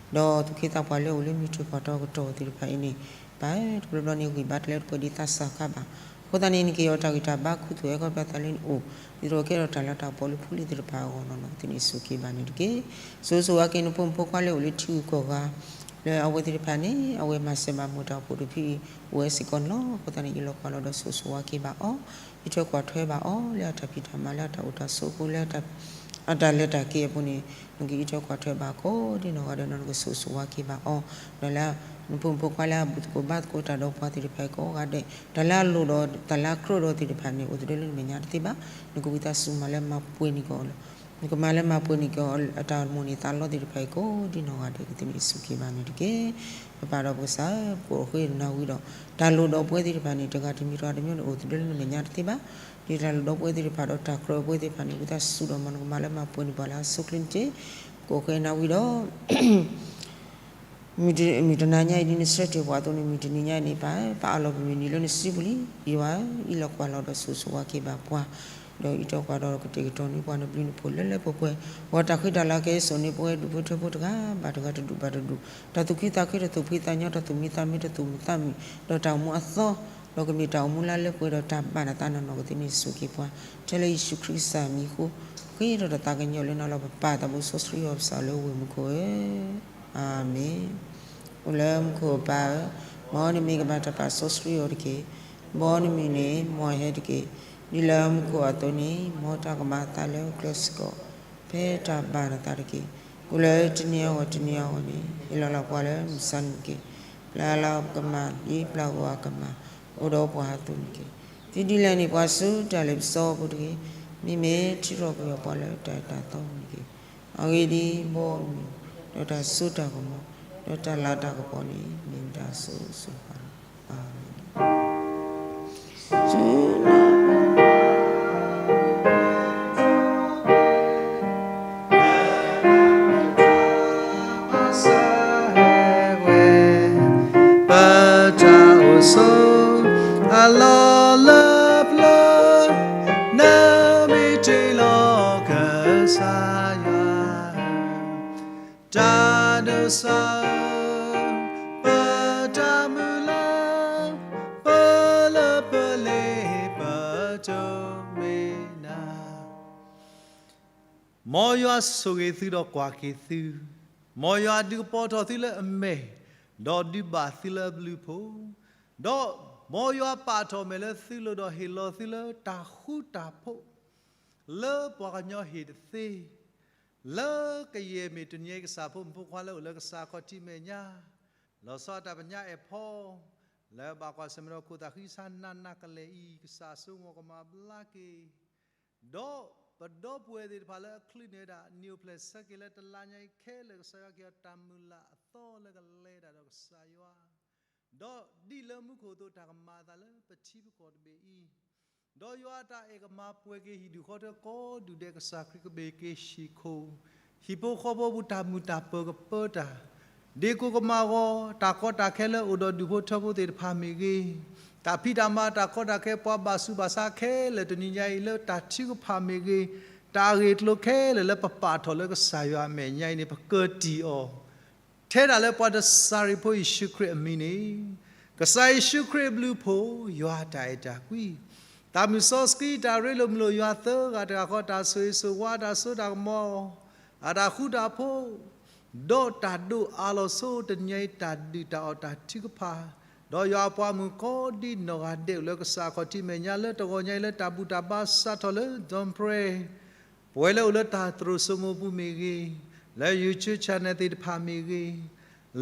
ဒီးသူၣ်က့သးပှၢ်လၢအိၣ်လၢမုၢ်ထူၣ်ဖးထီကတီၢ်သ့ၣ်တဖၣ်အံၤန့ၣ် ပၢ်ဧၢ တဘျီဘျီန့ၣ်ဂံၢ်ဘါတလၢတပှဲၤဒံးသးစၢ်ခါဘၣ်. အဃိသတးန့ၣ် နကဟ့ၣ်အီၤတၢ်ဂံၢ်တၢ်ဘါခူသူၣ်ဟဲခီဖျိသးလၢနအိၣ် ဒ်သိးကဲထီၣ်တၢ်လၤတၢ်ကပီၤလၢဖိလံၤသ့ၣ်တဖၣ်အဂီၢ်နီၢ်နီၢ်ကသ့န့ၣ် ဆိၣ်ဂ့ၤဘၣ်န့ၣ်တက့ၢ်. ဆိၣ်ဂ့ၤဆိၣ်ဝါက့ၤနဖိမုၣ်ဖိခွါလၢအိၣ်လၢထံဂုၤကီၢ်ဂၤ လၢအဝဲသ့ၣ်တဖၣ်န့ၣ် အဝဲမၤစၢၤမၤမုာ်တၢ်အိၣ်ဖှိၣ်တဖုအံၤ အိၣ်ဝဲစ့ၢ်ကီးန့ၣ်လီၤ. အဃိသတးန့ၣ် အံးလီၤကွၢ်လီၤဒီးဆိၣ်ဂ့ၤဆိၣ်ဝါက့ၤဘၣ်အီၤ အံးထွဲကွၢ်ထွဲဘၣ်အီၤ လၢအတၢ်ဖံးတၢ်မၤလၢအတၢ်အိၣ်တၢ်ဆိးအပူၤ လၢအတၢ်လဲၤတၢ်က့ၤအပူၤန့ၣ် နကအံးထွဲကွၢ်ထွဲဘၣ်ကိးဒံနီၢ်ဂၤဒဲးနီၢ် နကဆိၣ်ဂ့ၤဆိၣ်ဝါက့ၤဘၣ်အီၤ ဒီးလၢ နဖိမုၣ်ဖိခွါလၢအဘူၣ်သကိးဘါသကိးတၢ်ဒီးပှၤသ့ၣ်တဖၣ်အံၤကိးဂၤဒဲး တၢ်လၢအလိၣ်ဒီးတၢ်လၢအကြၢးဒီးသ့ၣ်တဖၣ်န့ၣ် အိၣ်သဒၢလၢနမဲာ်ညါတသ့ဘၣ်. နကဝံသးစူၤမၤလၢမၤပှဲၤန့ၢ်က့ၤအီၤလီၤ. နကမၤလၢမၤပှဲၤန့ၢ်က့ၤအီၤ အတၢ်မိၣ်န့ၢ်သးလီသ့ၣ်တဖၣ်အံၤကိးဒံနီၢ်ဂၤဒဲးကသ့န့ၣ် ဆိၣ်ဂ့ၤဘၣ်န့ၣ်တက့ၢ်. ပပၢ်ဒီးပကစၢ်ဧၢ ပအိၣ်ဃ့နၤဝံၤဒီး တၢ်လိၣ်ဒီးပဝဲသ့ၣ်တဖၣ်န့ၣ် တဂၤတမံၤတဂၤတမံၤန့ၣ် အိၣ်သဒၢလၢနမဲာ်ညါတသ့ဘၣ်. ဒ်တၢ်လိၣ်ဒီးပဝဲသ့ၣ်တဖၣ်ဒီးတၢ်ကြၢးပဝဲသ့ၣ်တဖၣ်န့ၣ် ဝံသးစူၤဒီးမ်နကမၤလၢမၤပှဲၤန့ၢ်ပှၤလၢအဆိအချ့န့ၣ်တက့ၢ်. ပအိၣ်ဃ့နၤဝံၤဒီး မုၢ်တနၤညါအံၤဒ်နဆၢတဲာ်ပှၤအသိးန့ၣ် မုၢ်တနံၤညါအံၤန့ၣ် ပၢ် ပအၢၣ်လီၤပမုၢ်နံၤလၢနစုပူၤလံ. ယွၤဧၢ အံးလီၤကွၢ်လီၤဒီးဆိၣ်ဂ့ၤဆိၣ်ဝါက့ၤဘၣ်ပှၤ ဒီးအံးထွဲကွၢ်ထွဲဒီးကတဲာ်ကတီၤန့ၢ်ပှၤနဘျုးနဖှိၣ်လၢလၢပှဲၤပှဲၤ ပှၤတၢ်ဃံတၢ်လၤကဲစိာ်န့ၢ်ပဝဲဒူၣ်ဖိထၢဖိတဂၤဘၣ်တဂၤတဒူၣ်ဘၣ်တဒူၣ် တၢ်သူၣ်ခုသးခုတသူၣ်ဖှံသးညီ တၢ်သူၣ်မံသးမံတသူၣ်မုာ်သးမုာ် ဒီးတၢ်အိၣ်မူအသီ ဒီးကမ့ၢ်တၢ်အိၣ်မူလၢလၢပှဲၤဒီးတၢ်ဘၣ်နသးနီၢ်နီၢ်ကသ့န့ၣ် ဆိၣ်ဂ့ၤပှၤ ထဲလၢယ့ၣ်ၡူးခရံာ်ကစၢ်မံၤအဃိ ဃ့ထီၣ်တၢ်သးကညီၤလၢနၤလီၤ. ပပၢ်သးဘိစီဆှံယွၤပကစၢ်လၢအိၣ်ဘှံးမူခိၣ်ဧၢ အၤမ့ၣ်. အိၣ်လၢမူခိၣ်ပၢ်ဧၢ, မ်နမံၤကဘၣ်တၢ်ပာ်စီဆှံအီၤတက့ၢ်. မ်နမံၤန့ၣ်မ်အဟဲတက့ၢ်. ဒ်လၢမူခိၣ်အသိးန့ၣ် မ်တၢ်ကမၤအသးလၢကျဲစ့ၢ်ကီး ဖဲတၢ်ဘၣ်နသးတက့ၢ်. အိၣ်လၢတနံၤအဂီၢ်တနံၤအဂီၢ်န့ၣ် ဟ့ၣ်လီၤလၢပှၤလၢမုၢ်ဆါနံၤတက့ၢ်. ပျၢ်လၢပကမၣ် ဒ်ပျၢ်ဂီၤအကမၣ် အိၣ်ဒီးပှၤအသိးန့ၣ်တက့ၢ်. သုဒုးလဲန့ၢ်ပှၤဆူတၢ်လ့ပစီအပူၤတဂ့ၤ. မ့မ့ၢ်ထုးထီၣ်ကွံာ်အီၤပှၤလၢတၢ်အၢတၢ်သီပူၤန့ၣ်တက့ၢ်. အဂ့ၢ်ဒ်အံၤ, မ်အမံၤ, ဒီးတၢ်စိတၢ်ကမီၤ, ဒီးတၢ်လၤတၢ်ကပီၤန့ၣ် မ့ၢ်တၢ်ဆိၣ်ဂ့ၤဆိၣ်ဝါလီၤ. အၤမ့ၣ်. ပတၢ်အိၣ်ဆိးအလီၢ်လၢပျၢၤ, နမ့ၢ်တ့ၢ်လီၤကစၢ်ယွၤ, တၢ်ဒိးစၢ်ဧၢ, ပတၢ်မုၢ်လၢ်, ပလၢပလ့ပတိၢ်မ့ၢ်နၤ မ်ယွၤဆိၣ်ဂ့ၤသုဒီးကွၢ်က့ၤသု, မ်ယွၤဒုးကပီၤထီၣ်သုလၢအမဲာ်, ဒီးဒုးဘၣ်သုလၢအဘျုးအဖှိၣ်, ဒီးမ်ယွၤပာ်ထီၣ်မဲာ်လၢသုလိၤဒီးဟ့ၣ်လီၤသုလၢတၢ်ဃူတၢ်ဖိး, လၢပှၤကညီဟ့ၣ်တသ့, လၢကယဲၢ်မ့ၢ်တနံၤအံၤ ကစၢ်ဖိမုၣ်ဖိခွါလၢအိၣ်လၢကစၢ်ခီၣ်ထံးမဲာ်ညါ, လီၤဆီဒၣ်တၢ်ပညါအဲၣ်ဖီ, လၢဘၣ်ကွၢ်ဆၢၣ်မဲာ်ဒီးခိၣ်သးဃံဆါနးနးကလဲာ်အံၤ ကစၢ်အစိကမီၤကမၤဘျါက့ၤ ဒီးပဒီပုၢ်ဝဲၢ်သ့ၣ်တဖၣ်လၢအချုးန့ၢ်ဝဲဒၣ် နံၣ်အိၣ်ဖျဲၣ်ဆၢက့ၤလၢတလါညါအံၤခဲလၢာ် ကစၢ်ယွၤက့ၤအီၤတၢ်မုၢ်လၢ်အသီလၢကလဲၤတၢ်ဒီးကစၢ်ယွၤ, ဒီးဒ်လၢမူခိၣ်အသိးတၢ်ကမၤအသးလၢပထံပကီၢ်တဘ့ၣ်အံၤ, ဒီးယွၤအတၢ်အဲၣ်ကမၤပှဲၤက့ၤဟံၣ်ဒူၣ်ဃီထၢကိးဒူၣ်ဒဲး ကစၢ်ခရံာ်ကဘၣ်က့ၤဟံၣ်ခိၣ်, ဟံၣ်ဖိဃီဖိပူၤတၢ်မုာ်တၢ်ပၢၤကပၢတၢ် ဒ့ကိကမၤဂီၤ တၢ်ကီတၢ်ခဲလၢအိၣ်ဒီးဒူၣ်ဖိထၢဖိသ့ၣ်တဖၣ်မ့ၢ်ဂ့ၤ, တၢ်ဖံးတၢ်မၤတၢ်ကီတၢ်ခဲ ပှၤဘၣ်ဆူးဘၣ်ဆါခဲလၢာ်တနံၤညါအံၤလၢတၢ်ထုကဖၣ်မ့ၢ်ဂ့ၤ, တၢ်အဂ့ၢ်အကျိၤခဲလၢာ်လၢပပာ်ထီၣ်လၢကစၢ်ယွၤအမဲာ်ညါအံၤန့ၣ် ပကတံၢ်အီၤ ထဲဒၣ်လၢပှၤတစၢ်ရံၣ်ဖိယ့ၣ်ၡူးခရံာ်အမံၤန့ၣ်, ကစၢ်ယ့ၣ်ၡူးခရံာ်အဘျုးအဖှိၣ်, ယွၤအတၢ်အဲၣ်တၢ်ကွံ, တၢ်မုၢ်စီဆှံ တၢ်ရ့လိာ်မုာ်လိာ်ယွၤသၢဂၤတဂၤဃီ တၢ်ဆိၣ်ဂ့ၤဆိၣ်ဝါ တၢ်စိတၢ်ကမီၤ, အတၢ်ဃူတၢ်ဖိး ဒီးတၢ်ဒိးအးလီၤဆိတနံၤညါအံၤ တၢ်ဒုၣ်တၢ်အီၣ်တၢ်ထုကဖၣ်, ဒီးယွၤအပှၤမုၣ်ကိးဒံနီၢ်ဂၤဒဲးအိၣ်လၢကစၢ်အခီၣ်ထံးမဲာ်ညါလၢတဂီၤညါအံၤ လၢတၢ်ဘူၣ်တၢ်ဘါစးထီၣ်လၢ Zoom prayer ပဝဲလၢအိၣ်လၢတၢ်သရိာ်စိမိၤပူၤမ့ၢ်ဂ့ၤ, လၢ YouTube channel သ့ၣ်တဖၣ်မ့ၢ်ဂ့ၤ,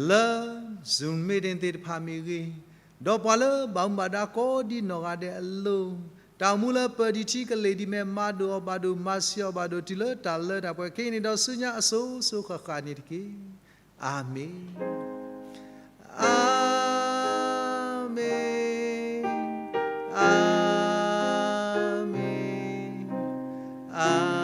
လၢ Zoom meeting သ့ၣ်တဖၣ်မ့ၢ်ဂ့ၤ, ဒီးပှၤလၢဘၣ်မူဘၣ်ဒါကိးဒံနီၢ်ဂၤဒဲးအလိၤ, တၢ်အိၣ်မူလၢပၢၢ်ဒံးထံကလ့ၢ်ဒံးမဲာ် မၤဒိၣ်အီၤဘၣ်ဒိၣ် မၤဆံးအီၤဘၣ်ဒိၣ် တုၤလၢတၢ်လၢတၢ်ပှဲၤ ခဲအံၤန့ၣ်ဒီးဆူညါအစိၤစိၤဃၣ်ဃၣ်န့ၣ်တက့ၢ်. အၤမ့ၣ်, အၤမ့ၣ်, အၤမ့ၣ်, အၤ